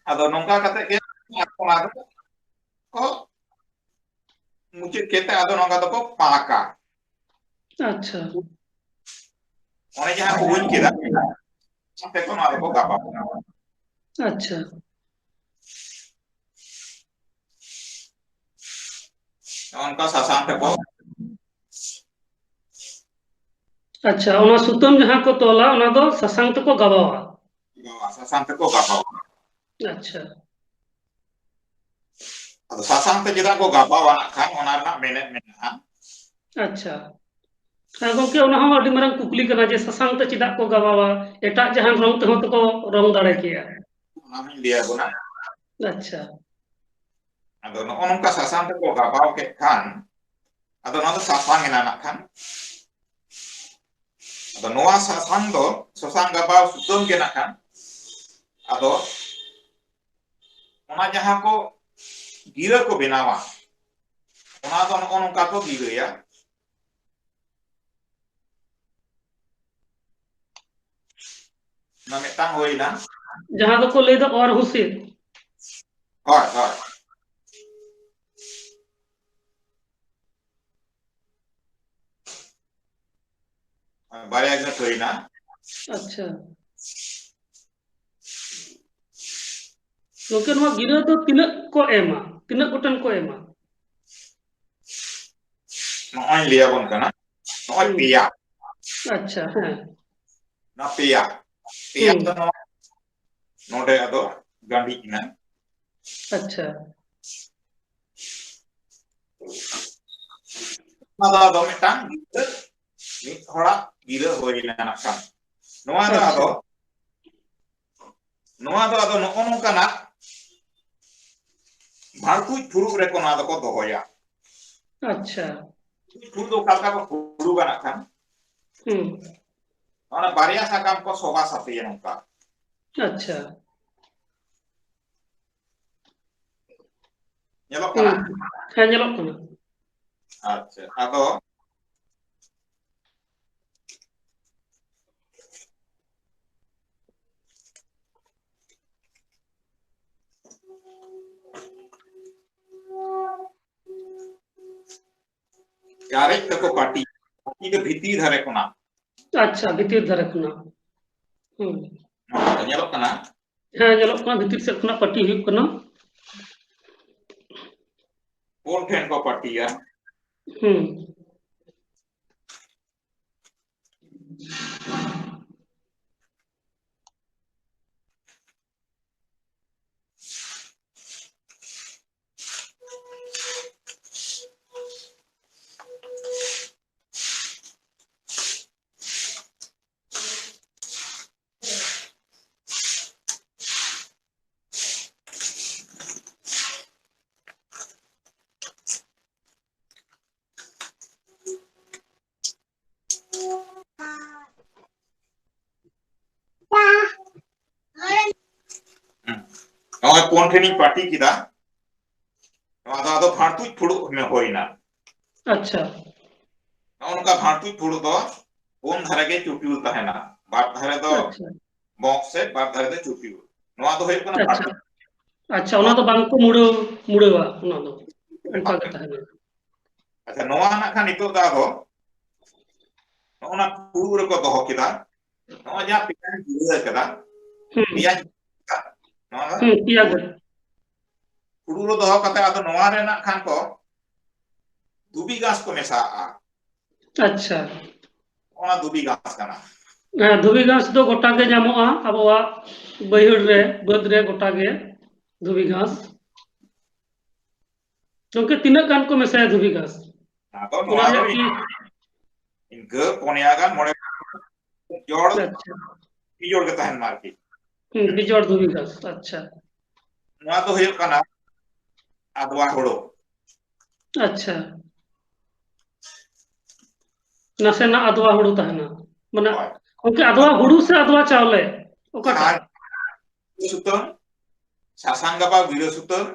ᱟᱫᱚ ᱱᱚᱝᱠᱟ ᱠᱟᱛᱮ ᱜᱮ ᱚᱱᱟ ᱫᱚ ᱠᱚ ᱢᱩᱪᱟᱹᱫ ᱠᱮᱫ ᱛᱮ ᱟᱫᱚ ᱱᱚᱝᱠᱟ ᱫᱚᱠᱚ ᱯᱟᱸᱠᱟ᱾ ᱟᱪᱪᱷᱟ᱾ ᱚᱱᱮ ᱡᱟᱦᱟᱸ ᱠᱚ ᱦᱩᱭ ᱠᱮᱫᱟ, ᱚᱱᱛᱮ ᱠᱷᱚᱱ ᱟᱫᱚ ᱠᱚ ᱜᱟᱵᱟᱣ᱾ ᱟᱪᱪᱷᱟ᱾ ᱱᱚᱜᱼᱚ ᱱᱚᱝᱠᱟ ᱥᱟᱥᱟᱝ ᱛᱮᱠᱚ᱾ ᱟᱪᱪᱷᱟ, ᱚᱱᱟ ᱥᱩᱛᱟᱹᱢ ᱡᱟᱦᱟᱸ ᱠᱚ ᱛᱚᱞᱟ, ᱚᱱᱟ ᱫᱚ ᱥᱟᱥᱟᱝ ᱛᱮᱠᱚ ᱜᱟᱵᱟᱣᱟ᱾ ᱜᱟᱵᱟᱣᱟ, ᱥᱟᱥᱟᱝ ᱛᱮᱠᱚ ᱜᱟᱵᱟᱣᱟ᱾ ᱟᱪᱪᱷᱟ᱾ ᱟᱫᱚ ᱥᱟᱥᱟᱝ ᱛᱮ ᱪᱮᱫᱟᱜ ᱠᱚ ᱜᱟᱵᱟᱣᱟ ᱱᱟᱜ ᱠᱷᱟᱱ, ᱚᱱᱟ ᱨᱮᱱᱟᱜ ᱢᱮᱱᱮᱫ ᱢᱮᱱᱟᱜᱼᱟ᱾ ᱟᱪᱪᱷᱟ᱾ ᱦᱮᱸ ᱜᱚᱝᱠᱮ, ᱚᱱᱟ ᱦᱚᱸ ᱟᱹᱰᱤ ᱢᱟᱨᱟᱝ ᱠᱩᱠᱞᱤ ᱠᱟᱱᱟ ᱡᱮ ᱥᱟᱥᱟᱝ ᱛᱮ ᱪᱮᱫᱟᱜ ᱠᱚ ᱜᱟᱵᱟᱣᱟ? ᱮᱴᱟᱜ ᱡᱟᱦᱟᱱ ᱨᱚᱝ ᱛᱮᱦᱚᱸ ᱛᱚᱠᱚ ᱨᱚᱝ ᱫᱟᱲᱮ ᱠᱮᱭᱟ᱾ ᱚᱱᱟ ᱦᱚᱸᱧ ᱞᱟᱹᱭ ᱟᱵᱚᱱᱟ᱾ ᱟᱪᱪᱷᱟ᱾ ᱟᱫᱚ ᱱᱚᱜᱼᱚ ᱱᱚᱝᱠᱟ ᱥᱟᱥᱟᱝ ᱛᱮᱠᱚ ᱜᱟᱵᱟᱣ ᱠᱮᱫ ᱠᱷᱟᱱ, ᱟᱫᱚ ᱱᱚᱣᱟ ᱫᱚ ᱥᱟᱥᱟᱝ ᱮᱱᱟ ᱱᱟᱜ ᱠᱷᱟᱱ᱾ ᱟᱫᱚ ᱱᱚᱣᱟ ᱥᱟᱥᱟᱝ ᱫᱚ, ᱥᱟᱥᱟᱝ ᱜᱟᱵᱟᱣ ᱥᱩᱛᱟᱹᱢ ᱜᱮ ᱱᱟᱜ ᱠᱷᱟᱱ, ᱟᱫᱚ ᱚᱱᱟ ᱡᱟᱦᱟᱸ ᱠᱚ ᱜᱤᱨᱟᱹ ᱠᱚ ᱵᱮᱱᱟᱣᱟ, ᱚᱱᱟ ᱫᱚ ᱱᱚᱜᱼᱚ ᱱᱚᱝᱠᱟ ᱠᱚ ᱜᱤᱨᱟᱹᱭᱟ᱾ ᱚᱱᱟ ᱢᱤᱫᱴᱟᱝ ᱦᱩᱭᱱᱟ᱾ ᱡᱟᱦᱟᱸ ᱫᱚᱠᱚ ᱞᱟᱹᱭ ᱫᱚ ᱚᱨ ᱦᱩᱥᱤᱫ᱾ ᱦᱳᱭ, ᱦᱳᱭ᱾ ᱵᱟᱨᱭᱟ ᱜᱟᱹᱴ ᱦᱩᱭᱱᱟ᱾ ᱟᱪᱪᱷᱟ᱾ ᱜᱚᱝᱠᱮ, ᱱᱚᱣᱟ ᱜᱤᱨᱟᱹ ᱫᱚ ᱛᱤᱱᱟᱹᱜ ᱠᱚ ᱮᱢᱟ? ᱛᱤᱱᱟᱹᱜ ᱜᱚᱴᱮᱱ ᱠᱚ ᱮᱢᱟ? ᱱᱚᱜᱼᱚᱭ ᱞᱟᱹᱭ ᱟᱵᱚᱱ ᱠᱟᱱᱟ, ᱱᱚᱜᱼᱚᱭ ᱦᱩᱸ᱾ ᱯᱮᱭᱟ᱾ ᱟᱪᱪᱷᱟ, ᱦᱮᱸ᱾ ᱱᱚᱣᱟ ᱯᱮᱭᱟ, ᱯᱮᱭᱟ ᱦᱩᱸ᱾ ᱫᱚ ᱱᱚᱣᱟ ᱱᱚᱰᱮ ᱟᱫᱚ ᱜᱟᱸᱰᱤᱡ ᱮᱱᱟ᱾ ᱟᱪᱪᱷᱟ᱾ ᱚᱱᱟ ᱫᱚ ᱟᱫᱚ ᱢᱤᱫᱴᱟᱝ ᱜᱤᱨᱟᱹ, ᱢᱤᱫ ᱦᱚᱲᱟᱜ ᱜᱤᱨᱟᱹ ᱦᱩᱭ ᱮᱱᱟ ᱱᱟᱜ ᱠᱷᱟᱱ᱾ ᱱᱚᱣᱟ ᱫᱚ ᱟᱪᱪᱷᱟ᱾ ᱟᱫᱚ, ᱱᱚᱣᱟ ᱫᱚ ᱟᱫᱚ ᱱᱚᱜᱼᱚ ᱱᱚᱝᱠᱟᱱᱟᱜ ᱵᱷᱟᱲᱠᱩᱡ ᱯᱷᱩᱲᱩᱜ ᱨᱮᱠᱚ ᱱᱚᱣᱟ ᱫᱚᱠᱚ ᱫᱚᱦᱚᱭᱟ᱾ ᱟᱪᱪᱷᱟ᱾ ᱯᱷᱩᱲᱩᱜ ᱫᱚ ᱚᱠᱟ ᱞᱮᱠᱟ ᱠᱚ ᱯᱷᱩᱲᱩᱜᱟ ᱱᱟᱜ ᱠᱷᱟᱱ? ᱦᱩᱸ᱾ ᱚᱱᱟ ᱵᱟᱨᱭᱟ ᱥᱟᱠᱟᱢ ᱠᱚ ᱥᱚᱵᱟ ᱥᱟᱯᱮᱭᱟ ᱱᱚᱝᱠᱟ᱾ ᱟᱪᱪᱷᱟ᱾ ᱧᱮᱞᱚᱜ ᱠᱟᱱᱟ? ᱦᱩᱸ᱾ ᱦᱮᱸ, ᱧᱮᱞᱚᱜ ᱠᱟᱱᱟ᱾ ᱟᱪᱪᱷᱟ, ᱟᱫᱚ ᱪᱟᱨᱮᱡ ᱛᱮᱠᱚ ᱯᱟᱹᱴᱤ, ᱯᱟᱹᱴᱤ ᱫᱚ ᱵᱷᱤᱛᱤᱨ ᱫᱷᱟᱨᱮ ᱠᱷᱚᱱᱟᱜ᱾ ᱟᱪᱪᱷᱟ, ᱵᱷᱤᱛᱤᱨ ᱫᱷᱟᱨᱮ ᱠᱷᱚᱱᱟᱜ᱾ ᱦᱩᱸ᱾ ᱱᱚᱣᱟ ᱫᱚ ᱧᱮᱞᱚᱜ ᱠᱟᱱᱟ? ᱦᱮᱸ, ᱧᱮᱞᱚᱜ ᱠᱟᱱᱟ, ᱵᱷᱤᱛᱤᱨ ᱥᱮᱫ ᱠᱷᱚᱱᱟᱜ ᱯᱟᱹᱴᱤ ᱦᱩᱭᱩᱜ ᱠᱟᱱᱟ᱾ ᱯᱩᱱ ᱴᱷᱮᱱ ᱠᱚ ᱯᱟᱹᱴᱤᱭᱟ᱾ ᱦᱩᱸ᱾ ᱦᱩᱸ᱾ ᱱᱚᱜᱼᱚᱭ ᱯᱩᱱ ᱴᱷᱮᱱᱤᱧ ᱯᱟᱹᱴᱤ ᱠᱮᱫᱟ᱾ ᱱᱚᱣᱟ ᱫᱚ ᱟᱫᱚ ᱵᱷᱟᱲᱛᱩᱡ ᱯᱷᱩᱲᱩᱜ ᱦᱩᱭᱱᱟ᱾ ᱟᱪᱪᱷᱟ᱾ ᱱᱚᱜᱼᱚ ᱱᱚᱝᱠᱟ ᱵᱷᱟᱲᱛᱩᱡ ᱯᱷᱩᱲᱩᱜ ᱫᱚ ᱯᱩᱱ ᱫᱷᱟᱨᱮ ᱜᱮ ᱪᱩᱴᱭᱩᱞ ᱛᱟᱦᱮᱱᱟ, ᱵᱟᱨ ᱫᱷᱟᱨᱮ ᱫᱚ ᱟᱪᱪᱷᱟ᱾ ᱵᱚᱠ ᱥᱮ ᱵᱟᱨ ᱫᱷᱟᱨᱮ ᱫᱚ ᱪᱩᱴᱭᱩᱞ᱾ ᱱᱚᱣᱟ ᱫᱚ ᱦᱩᱭᱩᱜ ᱠᱟᱱᱟ ᱟᱪᱪᱷᱟ᱾ ᱵᱷᱟᱲᱛᱩᱡ᱾ ᱟᱪᱪᱷᱟ, ᱚᱱᱟ ᱫᱚ ᱵᱟᱝ ᱠᱚ ᱢᱩᱲᱟᱹᱣ, ᱢᱩᱲᱟᱹᱣᱟ, ᱚᱱᱟ ᱫᱚ ᱚᱱᱠᱟ ᱜᱮ ᱛᱟᱦᱮᱱᱟ᱾ ᱟᱪᱪᱷᱟ, ᱱᱚᱣᱟ ᱱᱟᱜ ᱠᱷᱟᱱ ᱱᱤᱛᱚᱜ ᱫᱚ ᱟᱫᱚ ᱱᱚᱜᱼᱚ ᱱᱟ ᱯᱷᱩᱲᱩᱜ ᱨᱮᱠᱚ ᱫᱚᱦᱚ ᱠᱮᱫᱟ᱾ ᱱᱚᱜᱼᱚᱭ ᱡᱟᱦᱟᱸ ᱯᱮᱭᱟᱧ ᱜᱤᱨᱟᱹ ᱟᱠᱟᱫᱟ, ᱦᱩᱸ᱾ ᱯᱮᱭᱟᱧ, ᱱᱚᱣᱟ ᱫᱚ ᱦᱩᱸ, ᱯᱮᱭᱟ ᱜᱮ᱾ ᱯᱷᱩᱲᱩᱜ ᱨᱮ ᱫᱚᱦᱚ ᱠᱟᱛᱮ ᱟᱫᱚ ᱱᱚᱣᱟ ᱨᱮᱱᱟᱜ ᱠᱷᱟᱱ ᱠᱚ ᱫᱷᱩᱵᱤ ᱜᱷᱟᱥ ᱠᱚ ᱢᱮᱥᱟᱜᱼᱟ᱾ ᱟᱪᱪᱷᱟ᱾ ᱚᱱᱟ ᱫᱷᱩᱵᱤ ᱜᱷᱟᱥ ᱠᱟᱱᱟ᱾ ᱦᱮᱸ, ᱫᱷᱩᱵᱤ ᱜᱷᱟᱥ ᱫᱚ ᱜᱚᱴᱟ ᱜᱮ ᱧᱟᱢᱚᱜᱼᱟ ᱟᱵᱚᱣᱟᱜ ᱵᱟᱹᱭᱦᱟᱹᱲ ᱨᱮ, ᱵᱟᱹᱫᱽ ᱨᱮ ᱜᱚᱴᱟ ᱜᱮ ᱫᱷᱩᱵᱤ ᱜᱷᱟᱥ᱾ ᱜᱚᱝᱠᱮ, ᱛᱤᱱᱟᱹᱜ ᱜᱟᱱ ᱠᱚ ᱢᱮᱥᱟᱭᱟ ᱫᱷᱩᱵᱤ ᱜᱷᱟᱥ? ᱟᱫᱚ ᱚᱱᱟ ᱱᱚᱣᱟ ᱫᱚ ᱨᱮᱭᱟᱜ ᱠᱤ ᱤᱱᱠᱟᱹ ᱯᱚᱱᱭᱟ ᱜᱟᱱ ᱢᱚᱬᱮ ᱡᱚᱲ ᱟᱪᱪᱷᱟ᱾ ᱵᱤᱡᱚᱲ ᱜᱮ ᱛᱟᱦᱮᱱ ᱢᱟ ᱟᱨᱠᱤ᱾ ᱦᱩᱸ, ᱵᱤᱡᱚᱲ ᱫᱷᱩᱵᱤ ᱜᱷᱟᱥ᱾ ᱟᱪᱪᱷᱟ᱾ ᱱᱚᱣᱟ ᱫᱚ ᱦᱩᱭᱩᱜ ᱠᱟᱱᱟ ᱟᱫᱣᱟ ᱦᱳᱲᱳ᱾ ᱟᱪᱪᱷᱟ᱾ ᱱᱟᱥᱮᱱᱟᱜ ᱟᱫᱣᱟ ᱦᱩᱲᱩ ᱛᱟᱦᱮᱱᱟ᱾ ᱢᱟᱱᱮ, ᱦᱳᱭ᱾ ᱜᱚᱝᱠᱮ, ᱟᱫᱣᱟ ᱦᱩᱲᱩ ᱥᱮ ᱟᱫᱣᱟ ᱪᱟᱣᱞᱮ? ᱚᱠᱟᱴᱟᱜ? ᱟᱨ ᱥᱩᱛᱟᱹᱢ, ᱥᱟᱥᱟᱝ ᱜᱟᱵᱟ ᱜᱤᱨᱟᱹ ᱥᱩᱛᱟᱹᱢ,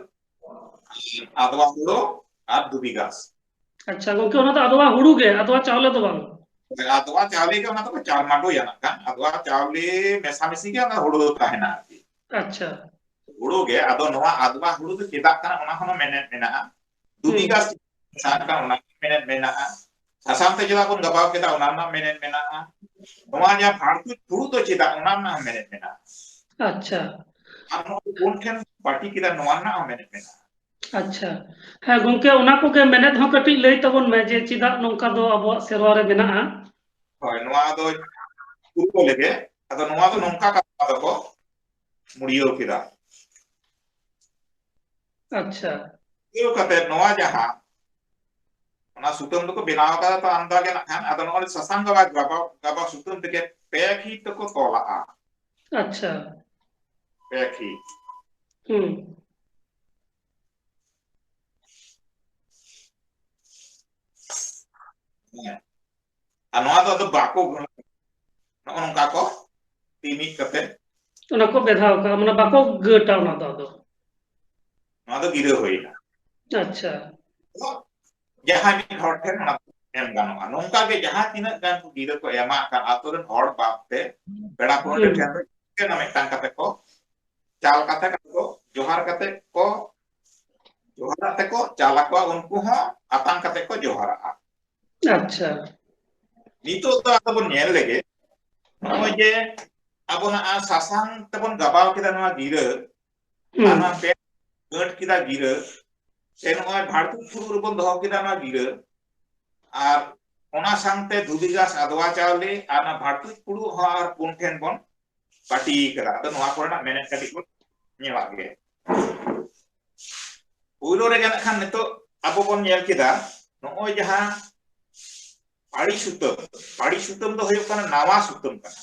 ᱟᱫᱣᱟ ᱦᱳᱲᱳ ᱟᱨ ᱫᱷᱩᱵᱤ ᱜᱷᱟᱥ᱾ ᱟᱪᱪᱷᱟ ᱜᱚᱝᱠᱮ, ᱚᱱᱟ ᱫᱚ ᱟᱫᱣᱟ ᱦᱩᱲᱩ ᱜᱮ, ᱟᱫᱣᱟ ᱪᱟᱣᱞᱮ ᱫᱚ ᱵᱟᱝ? ᱟᱫᱣᱟ ᱪᱟᱣᱞᱮ ᱜᱮ ᱚᱱᱟ ᱫᱚᱠᱚ ᱪᱟᱨ ᱢᱟᱰᱳᱭᱟ ᱱᱟᱜ ᱠᱷᱟᱱ, ᱟᱫᱣᱟ ᱪᱟᱣᱞᱮ ᱢᱮᱥᱟᱢᱤᱥᱤ ᱜᱮ ᱚᱱᱟ ᱦᱩᱲᱩ ᱫᱚ ᱛᱟᱦᱮᱱᱟ ᱟᱨᱠᱤ᱾ ᱟᱪᱪᱷᱟ᱾ ᱦᱩᱲᱩ ᱜᱮ, ᱟᱫᱚ ᱱᱚᱣᱟ ᱟᱫᱣᱟ ᱦᱩᱲᱩ ᱫᱚ ᱪᱮᱫᱟᱜ ᱠᱟᱱᱟ ᱚᱱᱟ ᱦᱚᱸ ᱢᱮᱱᱮᱫ ᱢᱮᱱᱟᱜᱼᱟ᱾ ᱫᱷᱩᱵᱤ ᱦᱩᱸ᱾ ᱜᱷᱟᱥ ᱢᱮᱥᱟ ᱠᱟᱱᱟ ᱚᱱᱟ ᱦᱚᱸ ᱢᱮᱱᱮᱫ ᱢᱮᱱᱟᱜᱼᱟ᱾ ᱥᱟᱥᱟᱝ ᱛᱮ ᱪᱮᱫᱟᱜ ᱵᱚᱱ ᱜᱟᱵᱟᱣ ᱠᱮᱫᱟ ᱚᱱᱟ ᱨᱮᱱᱟᱜ ᱢᱮᱱᱮᱫ ᱢᱮᱱᱟᱜᱼᱟ᱾ ᱱᱚᱣᱟ ᱡᱟᱦᱟᱸ ᱵᱷᱟᱲᱠᱩᱡ ᱦᱩᱲᱩ ᱫᱚ ᱪᱮᱫᱟᱜ ᱚᱱᱟ ᱨᱮᱱᱟᱜ ᱦᱚᱸ ᱢᱮᱱᱮᱫ ᱢᱮᱱᱟᱜᱼᱟ᱾ ᱟᱪᱪᱷᱟ᱾ ᱟᱨ ᱱᱚᱣᱟ ᱵᱚᱱ ᱴᱷᱮᱱ ᱯᱟᱹᱴᱤ ᱠᱮᱫᱟ ᱱᱚᱣᱟ ᱨᱮᱱᱟᱜ ᱦᱚᱸ ᱢᱮᱱᱮᱫ ᱢᱮᱱᱟᱜᱼᱟ᱾ ᱟᱪᱪᱷᱟ᱾ ᱦᱮᱸ ᱜᱚᱝᱠᱮ, ᱚᱱᱟ ᱠᱚᱜᱮ ᱢᱮᱱᱮᱫ ᱦᱚᱸ ᱠᱟᱹᱴᱤᱡ ᱞᱟᱹᱭ ᱛᱟᱵᱚᱱ ᱢᱮ ᱡᱮ ᱪᱮᱫᱟᱜ ᱱᱚᱝᱠᱟ ᱫᱚ ᱟᱵᱚᱣᱟᱜ ᱥᱮᱨᱣᱟ ᱨᱮ ᱢᱮᱱᱟᱜᱼᱟ? ᱦᱳᱭ, ᱱᱚᱣᱟ ᱫᱚ ᱯᱩᱨᱵᱚ ᱞᱮᱜᱮ᱾ ᱟᱫᱚ ᱱᱚᱣᱟ ᱫᱚ ᱱᱚᱝᱠᱟ ᱠᱟᱛᱷᱟ ᱫᱚᱠᱚ ᱢᱩᱲᱭᱟᱹᱣ ᱠᱮᱫᱟ᱾ ᱟᱪᱪᱷᱟ᱾ ᱢᱩᱲᱭᱟᱹᱣ ᱠᱟᱛᱮ ᱱᱚᱣᱟ ᱡᱟᱦᱟᱸ ᱚᱱᱟ ᱥᱩᱛᱟᱹᱢ ᱫᱚᱠᱚ ᱵᱮᱱᱟᱣ ᱠᱟᱫᱟ ᱛᱚ ᱟᱢᱫᱟ ᱜᱮ ᱱᱟᱜ ᱠᱷᱟᱱ, ᱟᱫᱚ ᱱᱚᱜᱼᱚᱭ ᱥᱟᱥᱟᱝ ᱜᱟᱵᱟ, ᱜᱟᱵᱟ, ᱜᱟᱵᱟ ᱥᱩᱛᱟᱹᱢ ᱛᱮᱜᱮ ᱯᱮ ᱠᱷᱤ ᱛᱮᱠᱚ ᱛᱚᱞᱟᱜᱼᱟ᱾ ᱟᱪᱪᱷᱟ᱾ ᱯᱮ ᱠᱷᱤ᱾ ᱦᱩᱸ᱾ ᱦᱮᱸ᱾ ᱟᱨ ᱱᱚᱣᱟ ᱫᱚ ᱟᱫᱚ ᱵᱟᱠᱚ, ᱱᱚᱜᱼᱚ ᱱᱚᱝᱠᱟ ᱠᱚ ᱛᱤ ᱢᱤᱫ ᱠᱟᱛᱮ᱾ ᱚᱱᱟ ᱠᱚ ᱵᱮᱫᱷᱟᱣ ᱠᱟᱜᱼᱟ, ᱢᱟᱱᱮ ᱵᱟᱠᱚ ᱜᱟᱹᱴᱟ ᱚᱱᱟ ᱫᱚ ᱟᱫᱚ᱾ ᱱᱚᱣᱟ ᱫᱚ ᱜᱤᱨᱟᱹ ᱦᱩᱭᱱᱟ᱾ ᱟᱪᱪᱷᱟ᱾ ᱡᱟᱦᱟᱸᱭ ᱢᱤᱫ ᱦᱚᱲ ᱴᱷᱮᱱ ᱚᱱᱟ ᱮᱢ ᱜᱟᱱᱚᱜᱼᱟ᱾ ᱱᱚᱝᱠᱟ ᱜᱮ ᱡᱟᱦᱟᱸ ᱛᱤᱱᱟᱹᱜ ᱜᱟᱱ ᱠᱚ ᱜᱤᱨᱟᱹ ᱠᱚ ᱮᱢᱟᱜ ᱠᱟᱱ ᱟᱛᱳ ᱨᱮᱱ ᱦᱚᱲ ᱵᱟᱫ ᱛᱮ ᱯᱮᱲᱟ ᱯᱟᱹᱲᱦᱟᱹ ᱦᱩᱸ᱾ ᱴᱷᱮᱱ ᱫᱚ ᱢᱤᱫᱴᱟᱝ ᱠᱟᱛᱮ ᱠᱚ ᱪᱟᱞ ᱠᱟᱛᱮ ᱠᱚ ᱡᱚᱦᱟᱨ ᱠᱟᱛᱮ ᱠᱚ ᱡᱚᱦᱟᱨ ᱠᱟᱛᱮ ᱠᱚ ᱪᱟᱞ ᱟᱠᱚᱣᱟ, ᱩᱱᱠᱩ ᱦᱚᱸ ᱟᱛᱟᱝ ᱠᱟᱛᱮ ᱠᱚ ᱡᱚᱦᱟᱨᱟᱜᱼᱟ᱾ ᱟᱪᱪᱷᱟ᱾ ᱱᱤᱛᱚᱜ ᱫᱚ ᱟᱫᱚ ᱵᱚᱱ ᱧᱮᱞ ᱞᱮᱜᱮ, ᱱᱚᱜᱼᱚᱭ ᱡᱮ ᱟᱵᱚᱱᱟᱜ ᱥᱟᱥᱟᱝ ᱛᱮᱵᱚᱱ ᱜᱟᱵᱟᱣ ᱠᱮᱫᱟ ᱱᱚᱣᱟ ᱜᱤᱨᱟᱹ, ᱟᱨ ᱦᱩᱸ᱾ ᱱᱚᱣᱟ ᱯᱮ ᱜᱟᱹᱴ ᱠᱮᱫᱟ ᱜᱤᱨᱟᱹ, ᱥᱮ ᱱᱚᱜᱼᱚᱭ ᱵᱷᱟᱲᱛᱩᱡ ᱯᱷᱩᱲᱩᱜ ᱨᱮᱵᱚᱱ ᱫᱚᱦᱚ ᱠᱮᱫᱟ ᱱᱚᱣᱟ ᱜᱤᱨᱟᱹ, ᱟᱨ ᱚᱱᱟ ᱥᱟᱶᱛᱮ ᱫᱷᱩᱵᱤ ᱜᱷᱟᱥ, ᱟᱫᱽᱣᱟ ᱪᱟᱣᱞᱮ ᱟᱨ ᱚᱱᱟ ᱵᱷᱟᱲᱛᱩᱡ ᱯᱷᱩᱲᱩᱜ ᱦᱚᱸ ᱟᱨ ᱯᱩᱱ ᱴᱷᱮᱱ ᱵᱚᱱ ᱯᱟᱹᱴᱤ ᱠᱟᱫᱟ᱾ ᱟᱫᱚ ᱱᱚᱣᱟ ᱠᱚᱨᱮᱱᱟᱜ ᱢᱮᱱᱮᱫ ᱠᱟᱹᱴᱤᱡ ᱵᱚᱱ ᱧᱮᱞᱟᱜ ᱜᱮ᱾ ᱯᱳᱭᱞᱳ ᱨᱮᱜᱮ ᱱᱟᱜ ᱠᱷᱟᱱ ᱱᱤᱛᱚᱜ ᱟᱵᱚ ᱵᱚᱱ ᱧᱮᱞ ᱠᱮᱫᱟ ᱱᱚᱜᱼᱚᱭ ᱡᱟᱦᱟᱸ ᱯᱟᱹᱲᱤ ᱥᱩᱛᱟᱹᱢ, ᱯᱟᱹᱲᱤ ᱥᱩᱛᱟᱹᱢ ᱫᱚ ᱦᱩᱭᱩᱜ ᱠᱟᱱᱟ ᱱᱟᱣᱟ ᱥᱩᱛᱟᱹᱢ ᱠᱟᱱᱟ᱾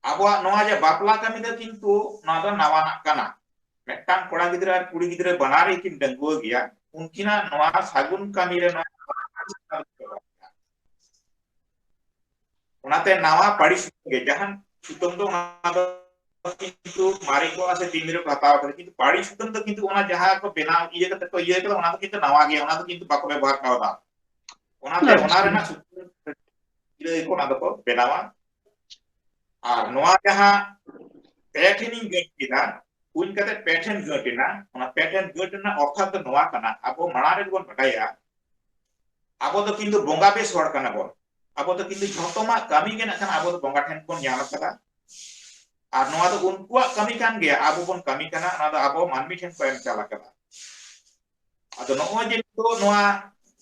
ᱟᱵᱚᱣᱟᱜ ᱱᱚᱣᱟ ᱡᱮ ᱵᱟᱯᱞᱟ ᱠᱟᱹᱢᱤ ᱫᱚ ᱠᱤᱱᱛᱩ ᱱᱚᱣᱟ ᱫᱚ ᱱᱟᱣᱟᱱᱟᱜ ᱠᱟᱱᱟ᱾ ᱢᱤᱫᱴᱟᱝ ᱠᱚᱲᱟ ᱜᱤᱫᱽᱨᱟᱹ ᱟᱨ ᱠᱩᱲᱤ ᱜᱤᱫᱽᱨᱟᱹ ᱵᱟᱱᱟᱨ ᱜᱮᱠᱤᱱ ᱰᱟᱺᱜᱩᱣᱟᱹ ᱜᱮᱭᱟ, ᱩᱱᱠᱤᱱᱟᱜ ᱱᱚᱣᱟ ᱥᱟᱹᱜᱩᱱ ᱠᱟᱹᱢᱤ ᱨᱮ ᱱᱚᱣᱟ ᱚᱱᱟᱛᱮ ᱱᱟᱣᱟ ᱯᱟᱹᱲᱤ ᱥᱩᱛᱟᱹᱢ ᱜᱮ, ᱡᱟᱦᱟᱸ ᱥᱩᱛᱟᱹᱢ ᱫᱚ ᱚᱱᱟ ᱫᱚ ᱠᱤᱱᱛᱩ ᱢᱟᱨᱮ ᱠᱚᱜᱼᱟ ᱥᱮ ᱫᱤᱱ ᱨᱮᱠᱚ ᱦᱟᱛᱟᱣ ᱠᱟᱫᱟ, ᱠᱤᱱᱛᱩ ᱯᱟᱹᱲᱤ ᱥᱩᱛᱟᱹᱢ ᱫᱚ ᱠᱤᱱᱛᱩ ᱚᱱᱟ ᱡᱟᱦᱟᱸ ᱠᱚ ᱵᱮᱱᱟᱣ ᱤᱭᱟᱹ ᱠᱟᱛᱮ ᱠᱚ ᱤᱭᱟᱹ ᱠᱟᱫᱟ, ᱚᱱᱟ ᱫᱚ ᱠᱤᱱᱛᱩ ᱱᱟᱣᱟ ᱜᱮᱭᱟ, ᱚᱱᱟ ᱫᱚ ᱠᱤᱱᱛᱩ ᱵᱟᱠᱚ ᱵᱮᱵᱚᱦᱟᱨ ᱠᱟᱣᱫᱟ᱾ ᱚᱱᱟᱛᱮ ᱚᱱᱟ ᱟᱪᱪᱷᱟ᱾ ᱨᱮᱱᱟᱜ ᱥᱩᱛᱟᱹᱢ ᱜᱤᱨᱟᱹ ᱜᱮᱠᱚ ᱚᱱᱟ ᱫᱚᱠᱚ ᱵᱮᱱᱟᱣᱟ᱾ ᱟᱨ ᱱᱚᱣᱟ ᱡᱟᱦᱟᱸ ᱯᱮ ᱴᱷᱮᱱᱤᱧ ᱜᱟᱹᱴ ᱠᱮᱫᱟ, ᱩᱧ ᱠᱟᱛᱮ ᱯᱮ ᱴᱷᱮᱱ ᱜᱟᱹᱴ ᱮᱱᱟ, ᱚᱱᱟ ᱯᱮ ᱴᱷᱮᱱ ᱜᱟᱹᱴ ᱨᱮᱱᱟᱜ ᱚᱨᱛᱷᱟᱛ ᱫᱚ ᱱᱚᱣᱟ ᱠᱟᱱᱟ, ᱟᱵᱚ ᱢᱟᱲᱟᱝ ᱨᱮᱜᱮ ᱵᱚᱱ ᱵᱟᱰᱟᱭᱟ, ᱟᱵᱚ ᱫᱚ ᱠᱤᱱᱛᱩ ᱵᱚᱸᱜᱟ ᱵᱮᱥ ᱦᱚᱲ ᱠᱟᱱᱟ ᱵᱚᱱ᱾ ᱟᱵᱚ ᱫᱚ ᱠᱤᱱᱛᱩ ᱡᱷᱚᱛᱚᱢᱟᱜ ᱠᱟᱹᱢᱤ ᱜᱮ ᱱᱟᱜ ᱠᱷᱟᱱ ᱟᱵᱚ ᱫᱚ ᱵᱚᱸᱜᱟ ᱴᱷᱮᱱ ᱵᱚᱱ ᱧᱟᱢ ᱟᱠᱟᱫᱟ᱾ ᱟᱨ ᱱᱚᱣᱟ ᱫᱚ ᱩᱱᱠᱩᱣᱟᱜ ᱠᱟᱹᱢᱤ ᱠᱟᱱ ᱜᱮᱭᱟ, ᱟᱵᱚ ᱵᱚᱱ ᱠᱟᱹᱢᱤ ᱠᱟᱱᱟ, ᱚᱱᱟ ᱫᱚ ᱟᱵᱚ ᱢᱟᱹᱱᱢᱤ ᱴᱷᱮᱱ ᱠᱚ ᱮᱢ ᱪᱟᱞ ᱟᱠᱟᱫᱟ᱾ ᱟᱫᱚ ᱱᱚᱜᱼᱚᱭ ᱡᱮ ᱱᱤᱛᱚᱜ ᱱᱚᱣᱟ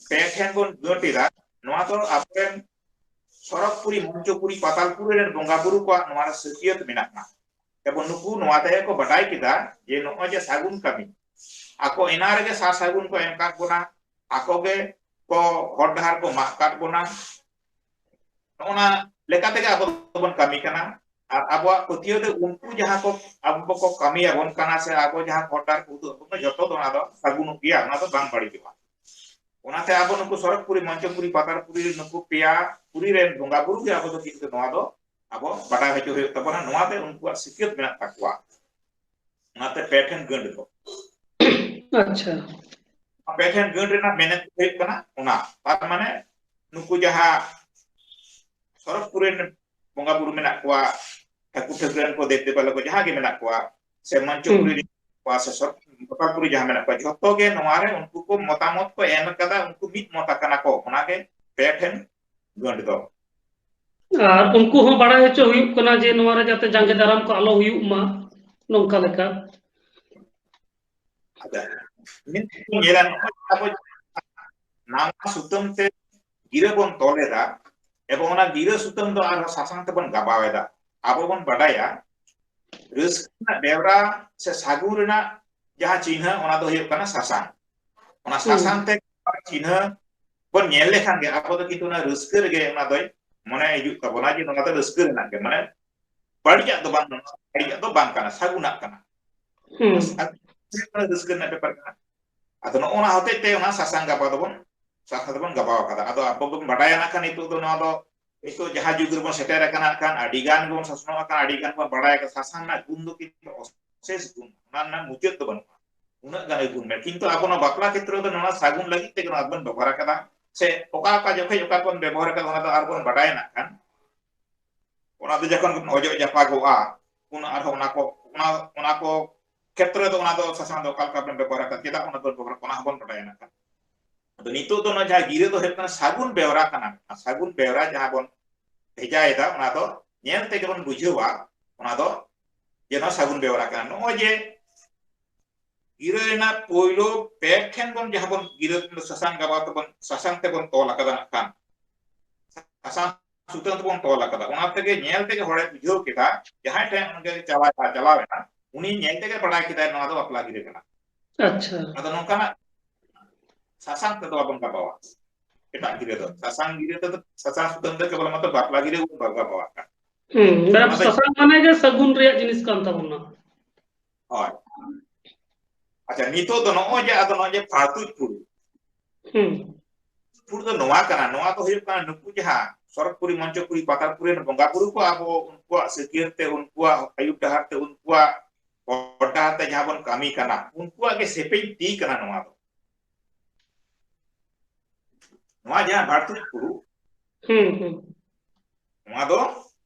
ᱯᱮ ᱴᱷᱮᱱ ᱵᱚᱱ ᱜᱟᱹᱴ ᱮᱫᱟ, ᱱᱚᱣᱟ ᱫᱚ ᱟᱵᱚᱨᱮᱱ ᱥᱚᱨᱚᱜᱽᱯᱩᱨᱤ, ᱢᱚᱧᱪᱚᱯᱩᱨᱤ, ᱯᱟᱛᱟᱞᱯᱩᱨᱤ ᱨᱮᱱ ᱵᱚᱸᱜᱟ ᱵᱩᱨᱩ ᱠᱚᱣᱟᱜ ᱱᱚᱣᱟ ᱨᱮ ᱥᱟᱹᱠᱭᱟᱹᱛ ᱢᱮᱱᱟᱜᱼᱟ᱾ ᱮᱵᱚᱝ ᱱᱩᱠᱩ ᱱᱚᱣᱟ ᱛᱮᱜᱮ ᱠᱚ ᱵᱟᱰᱟᱭ ᱠᱮᱫᱟ ᱡᱮ ᱱᱚᱜᱼᱚᱭ ᱡᱮ ᱥᱟᱹᱜᱩᱱ ᱠᱟᱹᱢᱤ, ᱟᱠᱚ ᱮᱱᱟ ᱨᱮᱜᱮ ᱥᱟᱨ ᱥᱟᱹᱜᱩᱱ ᱠᱚ ᱮᱢ ᱠᱟᱫ ᱵᱚᱱᱟ, ᱟᱠᱚ ᱜᱮ ᱠᱚ ᱦᱚᱨ ᱰᱟᱦᱟᱨ ᱠᱚ ᱢᱟᱜ ᱠᱟᱫ ᱵᱚᱱᱟ᱾ ᱱᱚᱜᱼᱚ ᱱᱟ ᱞᱮᱠᱟ ᱛᱮᱜᱮ ᱟᱵᱚ ᱫᱚᱵᱚᱱ ᱠᱟᱹᱢᱤ ᱠᱟᱱᱟ᱾ ᱟᱨ ᱟᱵᱚᱣᱟᱜ ᱯᱟᱹᱛᱭᱟᱹᱣ ᱫᱚ ᱩᱱᱠᱩ ᱡᱟᱦᱟᱸ ᱠᱚ ᱟᱵᱚ ᱠᱚ ᱠᱟᱹᱢᱤ ᱟᱵᱚᱱ ᱠᱟᱱᱟ ᱥᱮ ᱟᱵᱚ ᱡᱟᱦᱟᱸ ᱦᱚᱨ ᱰᱟᱦᱟᱨ ᱠᱚ ᱩᱫᱩᱜ ᱟᱵᱚᱱ ᱠᱟᱱᱟ, ᱡᱚᱛᱚ ᱫᱚ ᱚᱱᱟ ᱫᱚ ᱥᱟᱹᱜᱩᱱᱚᱜ ᱜᱮᱭᱟ, ᱚᱱᱟ ᱫᱚ ᱵᱟᱝ ᱵᱟᱹᱲᱤᱡᱚᱜᱼᱟ᱾ ᱚᱱᱟᱛᱮ ᱟᱵᱚ ᱱᱩᱠᱩ ᱥᱚᱨᱚᱜᱽᱯᱩᱨᱤ, ᱢᱚᱧᱪᱚᱯᱩᱨᱤ, ᱯᱟᱛᱟᱞᱯᱩᱨᱤ, ᱱᱩᱠᱩ ᱯᱮᱭᱟ ᱯᱩᱨᱤ ᱨᱮᱱ ᱵᱚᱸᱜᱟ ᱵᱩᱨᱩ ᱜᱮ ᱟᱵᱚ ᱫᱚ ᱠᱤᱱᱛᱩ ᱱᱚᱣᱟ ᱫᱚ ᱟᱵᱚ ᱵᱟᱰᱟᱭ ᱦᱚᱪᱚ ᱦᱩᱭᱩᱜ ᱛᱟᱵᱚᱱᱟ, ᱱᱚᱣᱟ ᱛᱮ ᱩᱱᱠᱩᱣᱟᱜ ᱥᱤᱠᱷᱭᱟᱹᱛ ᱢᱮᱱᱟᱜ ᱛᱟᱠᱚᱣᱟ᱾ ᱚᱱᱟᱛᱮ ᱯᱮ ᱴᱷᱮᱱ ᱜᱟᱹᱰ ᱫᱚ᱾ ᱟᱪᱪᱷᱟ᱾ ᱯᱮ ᱴᱷᱮᱱ ᱜᱟᱹᱰ ᱨᱮᱱᱟᱜ ᱢᱮᱱᱮᱛ ᱦᱩᱭᱩᱜ ᱠᱟᱱᱟ ᱚᱱᱟ, ᱛᱟᱨ ᱢᱟᱱᱮ ᱱᱩᱠᱩ ᱡᱟᱦᱟᱸ ᱥᱚᱨᱚᱜᱽᱯᱩᱨᱤ ᱨᱮᱱ ᱵᱚᱸᱜᱟ ᱵᱩᱨᱩ ᱢᱮᱱᱟᱜ ᱠᱚᱣᱟ, ᱴᱷᱟᱹᱠᱩᱨ ᱴᱷᱟᱹᱠᱨᱟᱹᱱ ᱠᱚ, ᱫᱮᱵ ᱫᱮᱵᱟᱞᱳ ᱠᱚ ᱡᱟᱦᱟᱸ ᱜᱮ ᱢᱮᱱᱟᱜ ᱠᱚᱣᱟ, ᱥᱮ ᱢᱚᱧᱪᱚᱯᱩᱨᱤ ᱦᱩᱸ᱾ ᱨᱮ ᱢᱮᱱᱟᱜ ᱠᱚᱣᱟ, ᱥᱮ ᱥᱚᱨᱚᱜᱽᱯᱩᱨᱤ ᱡᱟᱦᱟᱸ ᱢᱮᱱᱟᱜ ᱠᱚᱣᱟ, ᱡᱷᱚᱛᱚ ᱜᱮ ᱱᱚᱣᱟ ᱨᱮ ᱩᱱᱠᱩ ᱠᱚ ᱢᱚᱛᱟᱢᱚᱛ ᱠᱚ ᱮᱢ ᱠᱟᱫᱟ, ᱩᱱᱠᱩ ᱢᱤᱫ ᱢᱚᱛ ᱟᱠᱟᱱᱟ ᱠᱚ, ᱚᱱᱟᱜᱮ ᱯᱮ ᱴᱷᱮᱱ ᱜᱟᱹᱰ ᱫᱚ᱾ ᱟᱨ ᱩᱱᱠᱩ ᱦᱚᱸ ᱵᱟᱲᱟᱭ ᱦᱚᱪᱚ ᱦᱩᱭᱩᱜ ᱠᱟᱱᱟ ᱡᱮ ᱱᱚᱣᱟ ᱨᱮ ᱡᱟᱛᱮ ᱡᱟᱸᱜᱮ ᱫᱟᱨᱟᱢ ᱠᱚ ᱟᱞᱚ ᱦᱩᱭᱩᱜ ᱢᱟ, ᱱᱚᱝᱠᱟ ᱞᱮᱠᱟ᱾ ᱟᱪᱪᱷᱟ᱾ ᱧᱮᱞᱟ, ᱱᱚᱜᱼᱚᱭ ᱟᱵᱚ ᱱᱟᱣᱟ ᱥᱩᱛᱟᱹᱢ ᱛᱮ ᱜᱤᱨᱟᱹ ᱵᱚᱱ ᱛᱚᱞ ᱮᱫᱟ, ᱮᱵᱚᱝ ᱚᱱᱟ ᱜᱤᱨᱟᱹ ᱥᱩᱛᱟᱹᱢ ᱫᱚ ᱟᱨᱦᱚᱸ ᱥᱟᱥᱟᱝ ᱛᱮᱵᱚᱱ ᱜᱟᱵᱟᱣ ᱮᱫᱟ᱾ ᱟᱵᱚ ᱵᱚᱱ ᱵᱟᱰᱟᱭᱟ, ᱨᱟᱹᱥᱠᱟᱹ ᱨᱮᱱᱟᱜ ᱵᱮᱣᱨᱟ ᱥᱮ ᱥᱟᱹᱜᱩᱱ ᱨᱮᱱᱟᱜ ᱡᱟᱦᱟᱸ ᱪᱤᱱᱦᱟᱹ, ᱚᱱᱟ ᱫᱚ ᱦᱩᱭᱩᱜ ᱠᱟᱱᱟ ᱥᱟᱥᱟᱝ᱾ ᱚᱱᱟ ᱥᱟᱥᱟᱝ ᱛᱮ ᱪᱤᱱᱦᱟᱹ ᱵᱚᱱ ᱧᱮᱞ ᱞᱮᱠᱷᱟᱱ ᱜᱮ, ᱟᱵᱚ ᱫᱚ ᱠᱤᱱᱛᱩ ᱚᱱᱟ ᱨᱟᱹᱥᱠᱟᱹ ᱨᱮᱜᱮ ᱚᱱᱟ ᱫᱚᱭ ᱢᱚᱱᱮ ᱦᱤᱡᱩᱜ ᱛᱟᱵᱚᱱᱟ ᱡᱮ ᱱᱚᱣᱟ ᱫᱚ ᱨᱟᱹᱥᱠᱟᱹ ᱨᱮᱱᱟᱜ ᱜᱮ, ᱢᱟᱱᱮ ᱵᱟᱹᱲᱤᱡᱟᱜ ᱫᱚ ᱵᱟᱝ, ᱵᱟᱹᱲᱤᱡᱟᱜ ᱫᱚ ᱵᱟᱝ ᱠᱟᱱᱟ, ᱥᱟᱹᱜᱩᱱᱟᱜ ᱠᱟᱱᱟ᱾ ᱦᱩᱸ᱾ ᱥᱟᱹᱜᱩᱱ ᱨᱟᱹᱥᱠᱟᱹ ᱨᱮᱱᱟᱜ ᱵᱮᱯᱟᱨ ᱠᱟᱱᱟ᱾ ᱟᱫᱚ ᱱᱚᱜᱼᱚ ᱱᱟ ᱦᱚᱛᱮᱡ ᱛᱮ ᱚᱱᱟ ᱥᱟᱥᱟᱝ ᱜᱟᱵᱟ ᱫᱚᱵᱚᱱ, ᱥᱟᱥᱟᱝ ᱫᱚᱵᱚᱱ ᱜᱟᱵᱟᱣ ᱟᱠᱟᱫᱟ᱾ ᱟᱫᱚ ᱟᱵᱚ ᱵᱚᱱ ᱵᱟᱰᱟᱭᱟ ᱱᱟᱜ ᱠᱷᱟᱱ ᱱᱤᱛᱚᱜ ᱫᱚ ᱱᱚᱣᱟ ᱫᱚ, ᱱᱤᱛᱚᱜ ᱡᱟᱦᱟᱸ ᱡᱩᱜᱽ ᱨᱮᱵᱚᱱ ᱥᱮᱴᱮᱨ ᱟᱠᱟᱱᱟ ᱱᱟᱜ ᱠᱷᱟᱱ, ᱟᱹᱰᱤ ᱜᱟᱱ ᱵᱚᱱ ᱥᱟᱥᱚᱱᱚᱜ ᱟᱠᱟᱱ, ᱟᱹᱰᱤ ᱜᱟᱱ ᱵᱚᱱ ᱵᱟᱰᱟᱭ ᱟᱠᱟᱫᱟ᱾ ᱥᱟᱥᱟᱝ ᱨᱮᱱᱟᱜ ᱜᱩᱱ ᱫᱚ ᱠᱤᱱᱛᱩ ᱚᱥᱮᱥ ᱜᱩᱱ, ᱚᱱᱟ ᱨᱮᱱᱟᱜ ᱢᱩᱪᱟᱹᱫ ᱫᱚ ᱵᱟᱹᱱᱩᱜᱼᱟ, ᱩᱱᱟᱹᱜ ᱜᱟᱱ ᱜᱩᱱ ᱢᱮᱱᱟᱜᱼᱟ᱾ ᱠᱤᱱᱛᱩ ᱟᱵᱚ ᱱᱚᱣᱟ ᱵᱟᱯᱞᱟ ᱠᱷᱮᱛᱨᱚ ᱫᱚ ᱱᱚᱣᱟ ᱥᱟᱹᱜᱩᱱ ᱞᱟᱹᱜᱤᱫ ᱛᱮᱜᱮ ᱱᱚᱣᱟ ᱵᱚᱱ ᱵᱮᱵᱚᱦᱟᱨ ᱟᱠᱟᱫᱟ, ᱥᱮ ᱚᱠᱟ ᱚᱠᱟ ᱡᱚᱠᱷᱮᱡ ᱚᱠᱟ ᱵᱚᱱ ᱵᱮᱵᱚᱦᱟᱨ ᱟᱠᱟᱫᱟ, ᱚᱱᱟ ᱫᱚ ᱟᱨ ᱵᱚᱱ ᱵᱟᱰᱟᱭᱟ ᱱᱟᱜ ᱠᱷᱟᱱ᱾ ᱚᱱᱟ ᱫᱚ ᱡᱚᱠᱷᱚᱱ ᱵᱚᱱ ᱚᱡᱚᱜ ᱡᱟᱯᱟᱜᱚᱜᱼᱟ, ᱩᱱ ᱟᱨᱦᱚᱸ ᱚᱱᱟ ᱠᱚ, ᱚᱱᱟ, ᱚᱱᱟ ᱠᱚ ᱠᱷᱮᱛᱨᱚ ᱨᱮᱫᱚ ᱚᱱᱟ ᱫᱚ ᱥᱟᱥᱟᱝ ᱫᱚ ᱚᱠᱟ ᱞᱮᱠᱟ ᱵᱚᱱ ᱵᱮᱵᱚᱦᱟᱨ ᱟᱠᱟᱫᱟ, ᱪᱮᱫᱟᱜ ᱚᱱᱟ ᱫᱚ ᱵᱮᱵᱚᱦᱟᱨ, ᱚᱱᱟ ᱦᱚᱸᱵᱚᱱ ᱵᱟᱰᱟᱭᱟ ᱱᱟᱜ ᱠᱷᱟᱱ᱾ ᱟᱫᱚ ᱱᱤᱛᱚᱜ ᱫᱚ ᱚᱱᱟ ᱡᱟᱦᱟᱸ ᱜᱤᱨᱟᱹ ᱫᱚ ᱦᱩᱭᱩᱜ ᱠᱟᱱᱟ ᱥᱟᱹᱜᱩᱱ ᱵᱮᱣᱨᱟ ᱠᱟᱱᱟ᱾ ᱥᱟᱹᱜᱩᱱ ᱵᱮᱣᱨᱟ ᱡᱟᱦᱟᱸ ᱵᱚᱱ ᱵᱷᱮᱡᱟᱭᱮᱫᱟ, ᱚᱱᱟ ᱫᱚ ᱧᱮᱞ ᱛᱮᱜᱮ ᱵᱚᱱ ᱵᱩᱡᱷᱟᱹᱣᱟ, ᱚᱱᱟ ᱫᱚ ᱡᱮ ᱱᱚᱣᱟ ᱥᱟᱹᱜᱩᱱ ᱵᱮᱣᱨᱟ ᱠᱟᱱᱟ᱾ ᱱᱚᱜᱼᱚᱭ ᱡᱮ ᱜᱤᱨᱟᱹ ᱨᱮᱱᱟᱜ ᱯᱳᱭᱞᱳ ᱯᱮ ᱴᱷᱮᱱ ᱵᱚᱱ ᱡᱟᱦᱟᱸ ᱵᱚᱱ ᱜᱤᱨᱟᱹ ᱥᱟᱥᱟᱝ ᱜᱟᱵᱟ ᱛᱮᱵᱚᱱ, ᱥᱟᱥᱟᱝ ᱛᱮᱵᱚᱱ ᱛᱚᱞ ᱟᱠᱟᱫᱟ ᱱᱟᱜ ᱠᱷᱟᱱ, ᱥᱟᱥᱟᱝ ᱥᱩᱛᱟᱹᱢ ᱛᱮᱵᱚᱱ ᱛᱚᱞ ᱟᱠᱟᱫᱟ, ᱚᱱᱟ ᱛᱮᱜᱮ ᱧᱮᱞ ᱛᱮᱜᱮ ᱦᱚᱲᱮ ᱵᱩᱡᱷᱟᱹᱣ ᱠᱮᱫᱟ, ᱡᱟᱦᱟᱸᱭ ᱴᱷᱮᱱ ᱚᱱᱠᱟ ᱪᱟᱞᱟᱣ, ᱪᱟᱞᱟᱣ ᱮᱱᱟ, ᱩᱱᱤ ᱧᱮᱞ ᱛᱮᱜᱮ ᱵᱟᱲᱟᱭ ᱠᱮᱫᱟᱭ ᱱᱚᱣᱟ ᱫᱚ ᱵᱟᱯᱞᱟ ᱜᱤᱨᱟᱹ ᱠᱟᱱᱟ᱾ ᱟᱪᱪᱷᱟ᱾ ᱟᱫᱚ ᱱᱚᱝᱠᱟᱱᱟᱜ ᱥᱟᱥᱟᱝ ᱛᱮᱫᱚ ᱵᱟᱵᱚᱱ ᱜᱟᱵᱟᱣᱟ᱾ ᱮᱴᱟᱜ ᱜᱤᱨᱟᱹ ᱫᱚ, ᱥᱟᱥᱟᱝ ᱜᱤᱨᱟᱹ ᱛᱮᱫᱚ, ᱥᱟᱥᱟᱝ ᱥᱩᱛᱟᱹᱢ ᱛᱮ ᱠᱮᱵᱚᱞ ᱢᱟᱛᱨᱚ ᱵᱟᱯᱞᱟ ᱜᱤᱨᱟᱹ ᱵᱚᱱ ᱜᱟᱵᱟᱣᱟ᱾ ᱦᱩᱸ, ᱢᱮᱰᱟᱢ, ᱚᱱᱟ ᱫᱚ ᱥᱟᱥᱟᱝ ᱢᱟᱱᱮ ᱜᱮ ᱥᱟᱹᱜᱩᱱ ᱨᱮᱭᱟᱜ ᱡᱤᱱᱤᱥ ᱠᱟᱱ ᱛᱟᱵᱚᱱᱟ᱾ ᱦᱳᱭ᱾ ᱟᱪᱪᱷᱟ, ᱱᱤᱛᱚᱜ ᱫᱚ ᱱᱚᱜᱼᱚᱭ ᱡᱮ, ᱟᱫᱚ ᱱᱚᱜᱼᱚᱭ ᱡᱮ ᱯᱷᱟᱹᱛᱩᱡ ᱯᱷᱩᱲᱩ᱾ ᱦᱩᱸ᱾ ᱯᱷᱩᱲᱩ ᱫᱚ ᱱᱚᱣᱟ ᱠᱟᱱᱟ, ᱱᱚᱣᱟ ᱫᱚ ᱦᱩᱭᱩᱜ ᱠᱟᱱᱟ ᱱᱩᱠᱩ ᱡᱟᱦᱟᱸ ᱥᱚᱨᱚᱜᱽᱯᱩᱨᱤ, ᱢᱚᱧᱪᱚᱯᱩᱨᱤ, ᱯᱟᱛᱟᱞᱯᱩᱨᱤ ᱨᱮᱱ ᱵᱚᱸᱜᱟ ᱵᱩᱨᱩ ᱠᱚ, ᱟᱵᱚ ᱩᱱᱠᱩᱣᱟᱜ ᱥᱟᱹᱠᱭᱟᱹᱛ ᱛᱮ, ᱩᱱᱠᱩᱣᱟᱜ ᱟᱹᱭᱩᱨ ᱰᱟᱦᱟᱨ ᱛᱮ, ᱩᱱᱠᱩᱣᱟᱜ ᱦᱚᱨ ᱰᱟᱦᱟᱨ ᱛᱮ ᱡᱟᱦᱟᱸ ᱵᱚᱱ ᱠᱟᱹᱢᱤ ᱠᱟᱱᱟ, ᱩᱱᱠᱩᱣᱟᱜ ᱜᱮ ᱥᱮᱯᱮᱧ ᱛᱤ ᱠᱟᱱᱟ ᱱᱚᱣᱟ ᱫᱚ᱾ ᱱᱚᱣᱟ ᱡᱟᱦᱟᱸ ᱵᱷᱟᱨᱛᱩᱡ ᱯᱷᱩᱲᱩ, ᱦᱩᱸ, ᱦᱩᱸ᱾ ᱱᱚᱣᱟ ᱫᱚ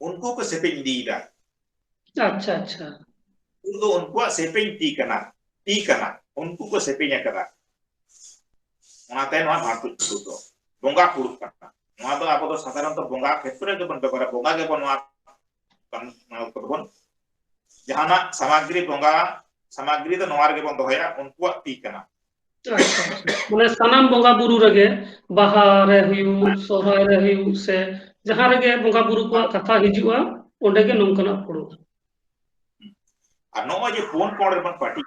ᱩᱱᱠᱩ ᱠᱚ ᱥᱮᱯᱮᱧ ᱤᱫᱤᱭᱮᱫᱟ᱾ ᱟᱪᱪᱷᱟ, ᱟᱪᱪᱷᱟ᱾ ᱯᱷᱩᱲᱩ ᱫᱚ ᱩᱱᱠᱩᱣᱟᱜ ᱥᱮᱯᱮᱧ ᱛᱤ ᱠᱟᱱᱟ, ᱛᱤ ᱠᱟᱱᱟ, ᱩᱱᱠᱩ ᱠᱚ ᱥᱮᱯᱮᱧ ᱟᱠᱟᱫᱟ᱾ ᱚᱱᱟᱛᱮ ᱱᱚᱣᱟ ᱵᱷᱟᱨᱛᱩᱡ ᱯᱷᱩᱲᱩ ᱫᱚ ᱵᱚᱸᱜᱟ ᱯᱷᱩᱲᱩ ᱠᱟᱱᱟ᱾ ᱱᱚᱣᱟ ᱫᱚ ᱟᱵᱚ ᱫᱚ ᱥᱟᱫᱷᱟᱨᱚᱱᱛᱚ ᱵᱚᱸᱜᱟ ᱠᱷᱮᱛᱨᱚ ᱨᱮᱜᱮ ᱵᱚᱱ ᱵᱮᱵᱚᱦᱟᱨᱟ, ᱵᱚᱸᱜᱟ ᱜᱮᱵᱚᱱ ᱱᱚᱣᱟ ᱠᱟᱱ, ᱱᱚᱣᱟ ᱠᱚᱫᱚ ᱵᱚᱱ, ᱡᱟᱦᱟᱱᱟᱜ ᱥᱟᱢᱟᱜᱨᱤ ᱵᱚᱸᱜᱟ ᱥᱟᱢᱟᱜᱨᱤ ᱫᱚ ᱱᱚᱣᱟ ᱨᱮᱜᱮ ᱵᱚᱱ ᱫᱚᱦᱚᱭᱟ, ᱩᱱᱠᱩᱣᱟᱜ ᱛᱤ ᱠᱟᱱᱟ᱾ ᱟᱪᱪᱷᱟ, ᱟᱪᱪᱷᱟ᱾ ᱢᱟᱱᱮ ᱥᱟᱱᱟᱢ ᱵᱚᱸᱜᱟ ᱵᱩᱨᱩ ᱨᱮᱜᱮ, ᱵᱟᱦᱟ ᱨᱮ ᱦᱩᱭᱩᱜ, ᱥᱚᱦᱨᱟᱭ ᱨᱮ ᱦᱩᱭᱩᱜ, ᱥᱮ ᱡᱟᱦᱟᱸ ᱨᱮᱜᱮ ᱵᱚᱸᱜᱟ ᱵᱩᱨᱩ ᱠᱚᱣᱟᱜ ᱠᱟᱛᱷᱟ ᱦᱤᱡᱩᱜᱼᱟ, ᱚᱸᱰᱮ ᱜᱮ ᱱᱚᱝᱠᱟᱱᱟᱜ ᱯᱷᱩᱲᱩᱜ᱾ ᱟᱨ ᱱᱚᱜᱼᱚᱭ ᱡᱮ ᱯᱩᱱ ᱠᱚᱬ ᱨᱮᱵᱚᱱ ᱯᱟᱹᱴᱤ,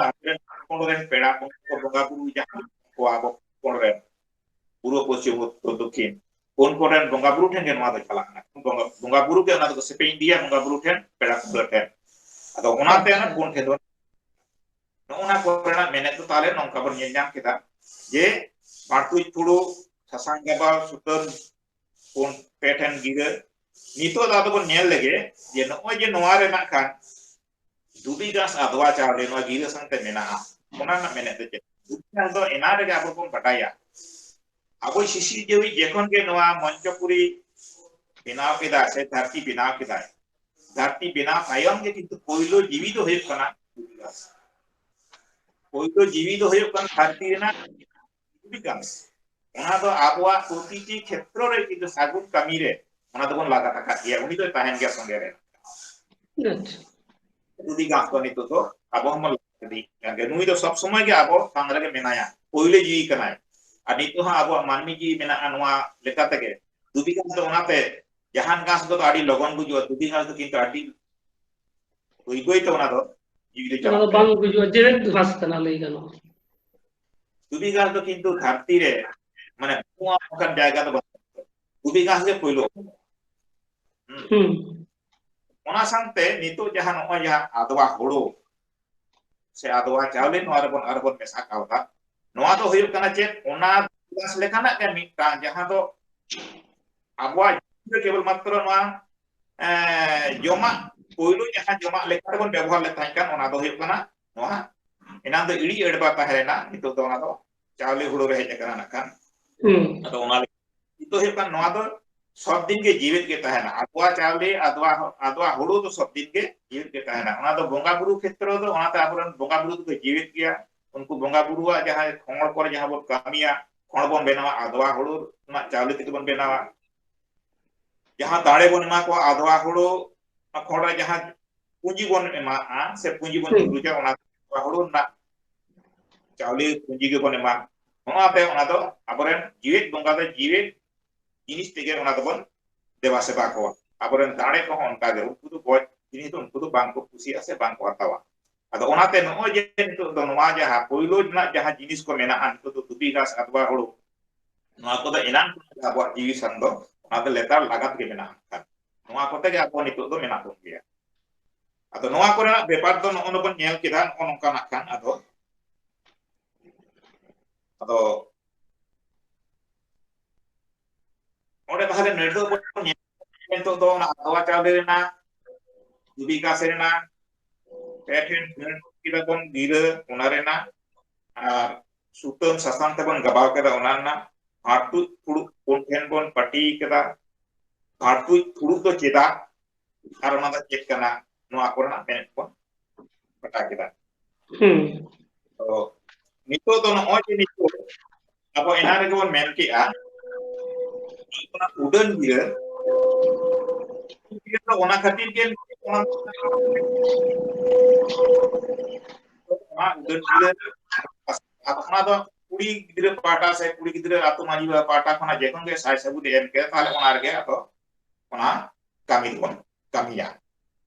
ᱟᱵᱚᱨᱮᱱ ᱯᱩᱱ ᱠᱚᱬ ᱨᱮᱱ ᱯᱮᱲᱟ ᱠᱚ, ᱵᱚᱸᱜᱟ ᱵᱩᱨᱩ ᱡᱟᱦᱟᱸ ᱠᱚ ᱟᱵᱚ ᱠᱚᱬ ᱨᱮᱱ ᱯᱩᱨᱵᱚ, ᱯᱚᱥᱪᱤᱢ, ᱩᱛᱛᱚᱨ, ᱫᱚᱠᱠᱷᱤᱱ, ᱯᱩᱱ ᱠᱚᱬ ᱨᱮᱱ ᱵᱚᱸᱜᱟ ᱵᱩᱨᱩ ᱴᱷᱮᱱ ᱜᱮ ᱱᱚᱣᱟ ᱫᱚ ᱪᱟᱞᱟᱜ ᱠᱟᱱᱟ᱾ ᱵᱚᱸᱜᱟ, ᱵᱚᱸᱜᱟ ᱵᱩᱨᱩ ᱜᱮ ᱚᱱᱟ ᱫᱚᱠᱚ ᱥᱮᱯᱮᱧ ᱤᱫᱤᱭᱟ, ᱵᱚᱸᱜᱟ ᱵᱩᱨᱩ ᱴᱷᱮᱱ, ᱯᱮᱲᱟ ᱠᱚ ᱴᱷᱮᱱ᱾ ᱟᱫᱚ ᱚᱱᱟᱛᱮ ᱚᱱᱟ ᱯᱩᱱ ᱴᱷᱮᱱ ᱫᱚ, ᱱᱚᱜᱼᱚ ᱱᱟ ᱠᱚᱨᱮᱱᱟᱜ ᱢᱮᱱᱮᱫ ᱫᱚ ᱛᱟᱦᱞᱮ ᱱᱚᱝᱠᱟ ᱵᱚᱱ ᱧᱮᱞ ᱧᱟᱢ ᱠᱮᱫᱟ ᱡᱮ ᱵᱟᱹᱴᱩᱡ ᱯᱷᱩᱲᱩᱜ, ᱥᱟᱥᱟᱝ ᱜᱟᱵᱟᱣ, ᱥᱩᱛᱟᱹᱢ, ᱯᱩᱱ, ᱯᱮ ᱴᱷᱮᱱ ᱜᱤᱨᱟᱹ᱾ ᱱᱤᱛᱚᱜ ᱫᱚ ᱟᱫᱚ ᱵᱚᱱ ᱧᱮᱞ ᱞᱮᱜᱮ ᱡᱮ ᱱᱚᱜᱼᱚᱭ ᱡᱮ ᱱᱚᱣᱟ ᱨᱮᱱᱟᱜ ᱠᱷᱟᱱ ᱫᱷᱩᱵᱤ ᱜᱷᱟᱥ ᱟᱫᱽᱣᱟ ᱪᱟᱣᱞᱮ ᱱᱚᱣᱟ ᱜᱤᱨᱟᱹ ᱥᱟᱶᱛᱮ ᱢᱮᱱᱟᱜᱼᱟ, ᱚᱱᱟ ᱨᱮᱱᱟᱜ ᱢᱮᱱᱮᱫ ᱫᱚ ᱪᱮᱫ? ᱫᱷᱩᱵᱤ ᱜᱷᱟᱥ ᱫᱚ ᱮᱱᱟ ᱨᱮᱜᱮ ᱟᱵᱚ ᱵᱚᱱ ᱵᱟᱰᱟᱭᱟ, ᱟᱵᱚ ᱥᱤᱥᱤᱨ ᱡᱤᱣᱤ ᱡᱚᱠᱷᱚᱱ ᱜᱮ ᱱᱚᱣᱟ ᱢᱚᱧᱪᱚᱯᱩᱨᱤ ᱵᱮᱱᱟᱣ ᱠᱮᱫᱟ ᱥᱮ ᱫᱷᱟᱹᱨᱛᱤ ᱵᱮᱱᱟᱣ ᱠᱮᱫᱟᱭ, ᱫᱷᱟᱹᱨᱛᱤ ᱵᱮᱱᱟᱣ ᱛᱟᱭᱚᱢ ᱜᱮ ᱠᱤᱱᱛᱩ ᱯᱳᱭᱞᱳ ᱡᱤᱣᱤ ᱫᱚ ᱦᱩᱭᱩᱜ ᱠᱟᱱᱟ ᱫᱷᱩᱵᱤ ᱜᱷᱟᱥ᱾ ᱯᱳᱭᱞᱳ ᱡᱤᱣᱤ ᱫᱚ ᱦᱩᱭᱩᱜ ᱠᱟᱱᱟ ᱫᱷᱟᱹᱨᱛᱤ ᱨᱮᱱᱟᱜ ᱫᱷᱩᱵᱤ ᱜᱷᱟᱥ᱾ ᱚᱱᱟ ᱫᱚ ᱟᱵᱚᱣᱟᱜ ᱯᱨᱚᱛᱤᱴᱤ ᱠᱷᱮᱛᱨᱚ ᱨᱮ ᱠᱤᱱᱛᱩ ᱥᱟᱹᱜᱩᱱ ᱠᱟᱹᱢᱤ ᱨᱮ ᱚᱱᱟ ᱫᱚᱵᱚᱱ ᱞᱟᱜᱟᱛ ᱟᱠᱟᱫ ᱜᱮᱭᱟ, ᱩᱱᱤ ᱫᱚᱭ ᱛᱟᱦᱮᱱ ᱜᱮᱭᱟ ᱥᱚᱸᱜᱮ ᱨᱮ᱾ ᱟᱪᱪᱷᱟ᱾ ᱫᱷᱩᱵᱤ ᱜᱷᱟᱥ ᱫᱚ ᱱᱤᱛᱚᱜ ᱫᱚ ᱟᱵᱚ ᱦᱚᱸᱵᱚᱱ ᱞᱟᱜᱟᱛ ᱤᱫᱤᱭᱮᱫ ᱠᱟᱱ ᱜᱮᱭᱟ᱾ ᱱᱩᱭ ᱫᱚ ᱥᱚᱵ ᱥᱚᱢᱚᱭ ᱜᱮ ᱟᱵᱚ ᱥᱟᱝ ᱨᱮᱜᱮ ᱢᱮᱱᱟᱭᱟ, ᱯᱳᱭᱞᱳ ᱡᱤᱣᱤ ᱠᱟᱱᱟᱭ᱾ ᱟᱨ ᱱᱤᱛᱚᱜ ᱦᱚᱸ ᱟᱵᱚᱣᱟᱜ ᱢᱟᱹᱱᱢᱤ ᱡᱤᱣᱤ ᱢᱮᱱᱟᱜᱼᱟ ᱱᱚᱣᱟ ᱞᱮᱠᱟ ᱛᱮᱜᱮ᱾ ᱫᱷᱩᱵᱤ ᱜᱷᱟᱥ ᱫᱚ ᱚᱱᱟᱛᱮ ᱡᱟᱦᱟᱱ ᱜᱷᱟᱥ ᱠᱚᱫᱚ ᱟᱹᱰᱤ ᱞᱚᱜᱚᱱ ᱜᱩᱡᱩᱜᱼᱟ, ᱫᱷᱩᱵᱤ ᱜᱷᱟᱥ ᱫᱚ ᱠᱤᱱᱛᱩ ᱟᱹᱰᱤ ᱵᱟᱹᱭ ᱵᱟᱹᱭ ᱛᱮ ᱚᱱᱟ ᱫᱚ ᱡᱤᱣᱤ ᱫᱚ ᱚᱱᱟ ᱪᱟᱞᱟᱜ ᱫᱚ ᱛᱟᱭᱟ᱾ ᱵᱟᱝ ᱜᱩᱡᱩᱜᱼᱟ, ᱡᱮᱣᱮᱫ ᱜᱷᱟᱥ ᱠᱟᱱᱟ ᱞᱟᱹᱭ ᱜᱟᱱᱚᱜᱼᱟ᱾ ᱫᱷᱩᱵᱤ ᱜᱷᱟᱥ ᱫᱚ ᱠᱤᱱᱛᱩ ᱫᱷᱟᱹᱨᱛᱤ ᱨᱮ ᱢᱟᱱᱮ ᱵᱟᱹᱱᱩᱜᱼᱟ ᱚᱱᱠᱟᱱ ᱡᱟᱭᱜᱟ ᱫᱚ ᱵᱟᱹᱱᱩᱜᱼᱟ᱾ ᱫᱷᱩᱵᱤ ᱜᱷᱟᱥ ᱜᱮ ᱯᱳᱭᱞᱳ ᱚᱢᱚᱱᱚᱜᱼᱟ᱾ ᱦᱩᱸ᱾ ᱦᱩᱸ᱾ ᱚᱱᱟ ᱥᱟᱶᱛᱮ ᱱᱤᱛᱚᱜ ᱡᱟᱦᱟᱸ ᱱᱚᱜᱼᱚᱭ ᱡᱟᱦᱟᱸ ᱟᱫᱽᱣᱟ ᱦᱳᱲᱳ ᱥᱮ ᱟᱫᱽᱣᱟ ᱪᱟᱣᱞᱮ ᱱᱚᱣᱟ ᱨᱮᱵᱚᱱ ᱟᱨᱵᱚᱱ ᱢᱮᱥᱟ ᱠᱟᱣᱫᱟ, ᱱᱚᱣᱟ ᱫᱚ ᱦᱩᱭᱩᱜ ᱠᱟᱱᱟ ᱪᱮᱫ? ᱚᱱᱟ ᱜᱷᱟᱥ ᱞᱮᱠᱟᱱᱟᱜ ᱜᱮ ᱢᱤᱫᱴᱟᱝ ᱡᱟᱦᱟᱸ ᱫᱚ ᱟᱵᱚᱣᱟᱜ ᱡᱤᱭᱚᱱ ᱨᱮ ᱠᱮᱵᱚᱞ ᱢᱟᱛᱨᱚ ᱱᱚᱣᱟ, ᱮ, ᱡᱚᱢᱟᱜ, ᱯᱳᱭᱞᱳ ᱡᱟᱦᱟᱸ ᱡᱚᱢᱟᱜ ᱞᱮᱠᱟ ᱛᱮᱵᱚᱱ ᱵᱮᱵᱚᱦᱟᱨ ᱞᱮᱫ ᱛᱟᱦᱮᱸ ᱠᱟᱱ, ᱚᱱᱟ ᱫᱚ ᱦᱩᱭᱩᱜ ᱠᱟᱱᱟ ᱱᱚᱣᱟ᱾ ᱮᱱᱟᱝ ᱫᱚ ᱤᱲᱤ ᱟᱹᱲᱵᱟ ᱛᱟᱦᱮᱸ ᱞᱮᱱᱟ, ᱱᱤᱛᱚᱜ ᱫᱚ ᱚᱱᱟ ᱫᱚ ᱪᱟᱣᱞᱮ ᱦᱩᱲᱩ ᱨᱮ ᱦᱮᱡ ᱟᱠᱟᱱᱟ ᱱᱟᱜ ᱠᱷᱟᱱ᱾ ᱦᱩᱸ᱾ ᱟᱫᱚ ᱚᱱᱟ ᱞᱟᱹᱜᱤᱫ ᱫᱚ ᱦᱩᱭᱩᱜ ᱠᱟᱱᱟ, ᱱᱚᱣᱟ ᱫᱚ ᱥᱚᱵ ᱫᱤᱱ ᱜᱮ ᱡᱤᱣᱮᱫ ᱜᱮ ᱛᱟᱦᱮᱱᱟ᱾ ᱟᱫᱽᱣᱟ ᱪᱟᱣᱞᱮ, ᱟᱫᱽᱣᱟ, ᱟᱫᱽᱣᱟ ᱦᱩᱲᱩ ᱫᱚ ᱥᱚᱵ ᱫᱤᱱ ᱜᱮ ᱡᱤᱣᱮᱫ ᱜᱮ ᱛᱟᱦᱮᱱᱟ᱾ ᱚᱱᱟ ᱫᱚ ᱵᱚᱸᱜᱟ ᱵᱩᱨᱩ ᱠᱷᱮᱛᱨᱚ ᱫᱚ, ᱚᱱᱟᱛᱮ ᱟᱵᱚᱨᱮᱱ ᱵᱚᱸᱜᱟ ᱵᱩᱨᱩ ᱫᱚᱠᱚ ᱡᱤᱣᱮᱫ ᱜᱮᱭᱟ᱾ ᱩᱱᱠᱩ ᱵᱚᱸᱜᱟ ᱵᱩᱨᱩᱣᱟᱜ ᱡᱟᱦᱟᱸ ᱠᱷᱚᱸᱲ ᱠᱚᱨᱮ ᱡᱟᱦᱟᱸ ᱵᱚᱱ ᱠᱟᱹᱢᱤᱭᱟ, ᱠᱷᱚᱸᱲ ᱵᱚᱱ ᱵᱮᱱᱟᱣᱟ, ᱟᱫᱽᱣᱟ ᱦᱩᱲᱩ ᱨᱮᱱᱟᱜ ᱪᱟᱣᱞᱮ ᱛᱮᱜᱮ ᱵᱚᱱ ᱵᱮᱱᱟᱣᱟ᱾ ᱡᱟᱦᱟᱸ ᱫᱟᱲᱮ ᱵᱚᱱ ᱮᱢᱟ ᱠᱚᱣᱟ, ᱟᱫᱽᱣᱟ ᱦᱩᱲᱩ ᱚᱱᱟ ᱠᱷᱚᱸᱲ ᱨᱮ ᱡᱟᱦᱟᱸ ᱯᱩᱸᱡᱤ ᱵᱚᱱ ᱮᱢᱟᱜᱼᱟ ᱥᱮ ᱯᱩᱸᱡᱤ ᱵᱚᱱ ᱦᱩᱸ᱾ ᱪᱩᱨᱩᱡᱟ, ᱚᱱᱟ ᱦᱩᱲᱩ ᱨᱮᱱᱟᱜ ᱪᱟᱣᱞᱮ ᱯᱩᱸᱡᱤ ᱜᱮᱵᱚᱱ ᱮᱢᱟ᱾ ᱚᱱᱟᱛᱮ ᱚᱱᱟ ᱫᱚ ᱟᱵᱚᱨᱮᱱ ᱡᱤᱣᱮᱫ ᱵᱚᱸᱜᱟ ᱫᱚ ᱡᱤᱣᱮᱫ ᱡᱤᱱᱤᱥ ᱛᱮᱜᱮ ᱚᱱᱟ ᱫᱚᱵᱚᱱ ᱫᱮᱵᱟ ᱥᱮᱵᱟ ᱠᱚᱣᱟ᱾ ᱟᱵᱚᱨᱮᱱ ᱫᱟᱲᱮ ᱠᱚᱦᱚᱸ ᱚᱱᱠᱟ ᱜᱮ, ᱩᱱᱠᱩ ᱫᱚ ᱜᱚᱡ ᱡᱤᱱᱤᱥ ᱫᱚ ᱩᱱᱠᱩ ᱫᱚ ᱵᱟᱝ ᱠᱚ ᱠᱩᱥᱤᱭᱟᱜᱼᱟ ᱥᱮ ᱵᱟᱝ ᱠᱚ ᱦᱟᱛᱟᱣᱟ᱾ ᱟᱫᱚ ᱚᱱᱟᱛᱮ ᱱᱚᱜᱼᱚᱭ ᱡᱮ ᱱᱤᱛᱚᱜ ᱫᱚ ᱱᱚᱣᱟ ᱡᱟᱦᱟᱸ ᱯᱳᱭᱞᱳ ᱨᱮᱱᱟᱜ ᱡᱟᱦᱟᱸ ᱡᱤᱱᱤᱥ ᱠᱚ ᱢᱮᱱᱟᱜᱼᱟ, ᱱᱤᱛᱚᱜ ᱫᱚ ᱫᱷᱩᱵᱤ ᱜᱷᱟᱥ, ᱟᱫᱽᱣᱟ ᱦᱩᱲᱩ, ᱱᱚᱣᱟ ᱠᱚᱫᱚ ᱮᱱᱟᱝ ᱠᱷᱚᱱᱟᱜ ᱜᱮ ᱟᱵᱚᱣᱟᱜ ᱡᱤᱣᱤ ᱥᱟᱱ ᱫᱚ ᱚᱱᱟ ᱫᱚ ᱞᱮᱛᱟᱲ ᱞᱟᱜᱟᱛ ᱜᱮ ᱢᱮᱱᱟᱜᱼᱟ᱾ ᱱᱚᱣᱟ ᱠᱚᱛᱮ ᱜᱮ ᱟᱵᱚ ᱱᱤᱛᱚᱜ ᱫᱚ ᱢᱮᱱᱟᱜ ᱵᱚᱱ ᱜᱮᱭᱟ᱾ ᱟᱫᱚ ᱱᱚᱣᱟ ᱠᱚᱨᱮᱱᱟᱜ ᱵᱮᱯᱟᱨ ᱫᱚ ᱱᱚᱜᱼᱚ ᱱᱚᱵᱚᱱ ᱧᱮᱞ ᱠᱮᱫᱟ, ᱱᱚᱜᱼᱚ ᱱᱚᱝᱠᱟ ᱱᱟᱜ ᱠᱷᱟᱱ᱾ ᱟᱫᱚ, ᱟᱫᱚ ᱚᱸᱰᱮ ᱛᱟᱦᱞᱮ ᱱᱤᱛᱚᱜ ᱵᱚᱱ ᱧᱮᱞ, ᱱᱤᱛᱚᱜ ᱫᱚ ᱚᱱᱟ ᱟᱫᱽᱣᱟ ᱪᱟᱣᱞᱮ ᱨᱮᱱᱟᱜ, ᱫᱷᱩᱵᱤ ᱜᱷᱟᱥ ᱨᱮᱱᱟᱜ, ᱯᱮ ᱴᱷᱮᱱ ᱯᱮ ᱠᱮᱫᱟ ᱵᱚᱱ ᱜᱤᱨᱟᱹ, ᱚᱱᱟ ᱨᱮᱱᱟᱜ, ᱟᱨ ᱥᱩᱛᱟᱹᱢ ᱥᱟᱥᱟᱝ ᱛᱮᱵᱚᱱ ᱜᱟᱵᱟᱣ ᱠᱮᱫᱟ, ᱚᱱᱟ ᱨᱮᱱᱟᱜ ᱦᱟᱲᱛᱩᱡ ᱯᱷᱩᱲᱩᱜ ᱯᱩᱱ ᱴᱷᱮᱱ ᱵᱚᱱ ᱯᱟᱹᱴᱤ ᱠᱮᱫᱟ᱾ ᱦᱟᱲᱛᱩᱡ ᱯᱷᱩᱲᱩᱜ ᱫᱚ ᱪᱮᱫᱟᱜ ᱟᱨ ᱚᱱᱟ ᱫᱚ ᱪᱮᱫ ᱠᱟᱱᱟ, ᱱᱚᱣᱟ ᱠᱚᱨᱮᱱᱟᱜ ᱢᱮᱱᱮᱫ ᱵᱚᱱ ᱵᱟᱰᱟᱭ ᱠᱮᱫᱟ᱾ ᱦᱩᱸ᱾ ᱛᱚ ᱱᱤᱛᱚᱜ ᱫᱚ ᱱᱚᱜᱼᱚᱭ ᱡᱮ ᱱᱤᱛᱚᱜ ᱟᱵᱚ ᱮᱱᱟᱝ ᱨᱮᱜᱮ ᱵᱚᱱ ᱢᱮᱱ ᱠᱮᱜᱼᱟ, ᱚᱱᱟ ᱩᱰᱟᱹᱱ ᱜᱤᱨᱟᱹ, ᱚᱱᱟ ᱠᱷᱟᱹᱛᱤᱨ ᱜᱮ ᱚᱱᱟ, ᱚᱱᱟ ᱩᱰᱟᱹᱱ ᱜᱤᱨᱟᱹ, ᱟᱫᱚ ᱚᱱᱟ ᱫᱚ ᱠᱩᱲᱤ ᱜᱤᱫᱽᱨᱟᱹ ᱯᱟᱦᱴᱟ ᱥᱮ ᱠᱩᱲᱤ ᱜᱤᱫᱽᱨᱟᱹ ᱟᱹᱛᱩ ᱢᱟᱹᱡᱷᱤ ᱵᱟᱵᱟ ᱯᱟᱦᱴᱟ ᱠᱷᱚᱱᱟᱜ ᱡᱚᱠᱷᱚᱱ ᱜᱮ ᱥᱟᱭ ᱥᱟᱹᱵᱩᱛ ᱮ ᱮᱢ ᱠᱮᱫᱟ, ᱛᱟᱦᱞᱮ ᱚᱱᱟ ᱨᱮᱜᱮ ᱟᱫᱚ ᱚᱱᱟ ᱠᱟᱹᱢᱤ ᱫᱚᱵᱚᱱ ᱠᱟᱹᱢᱤᱭᱟ᱾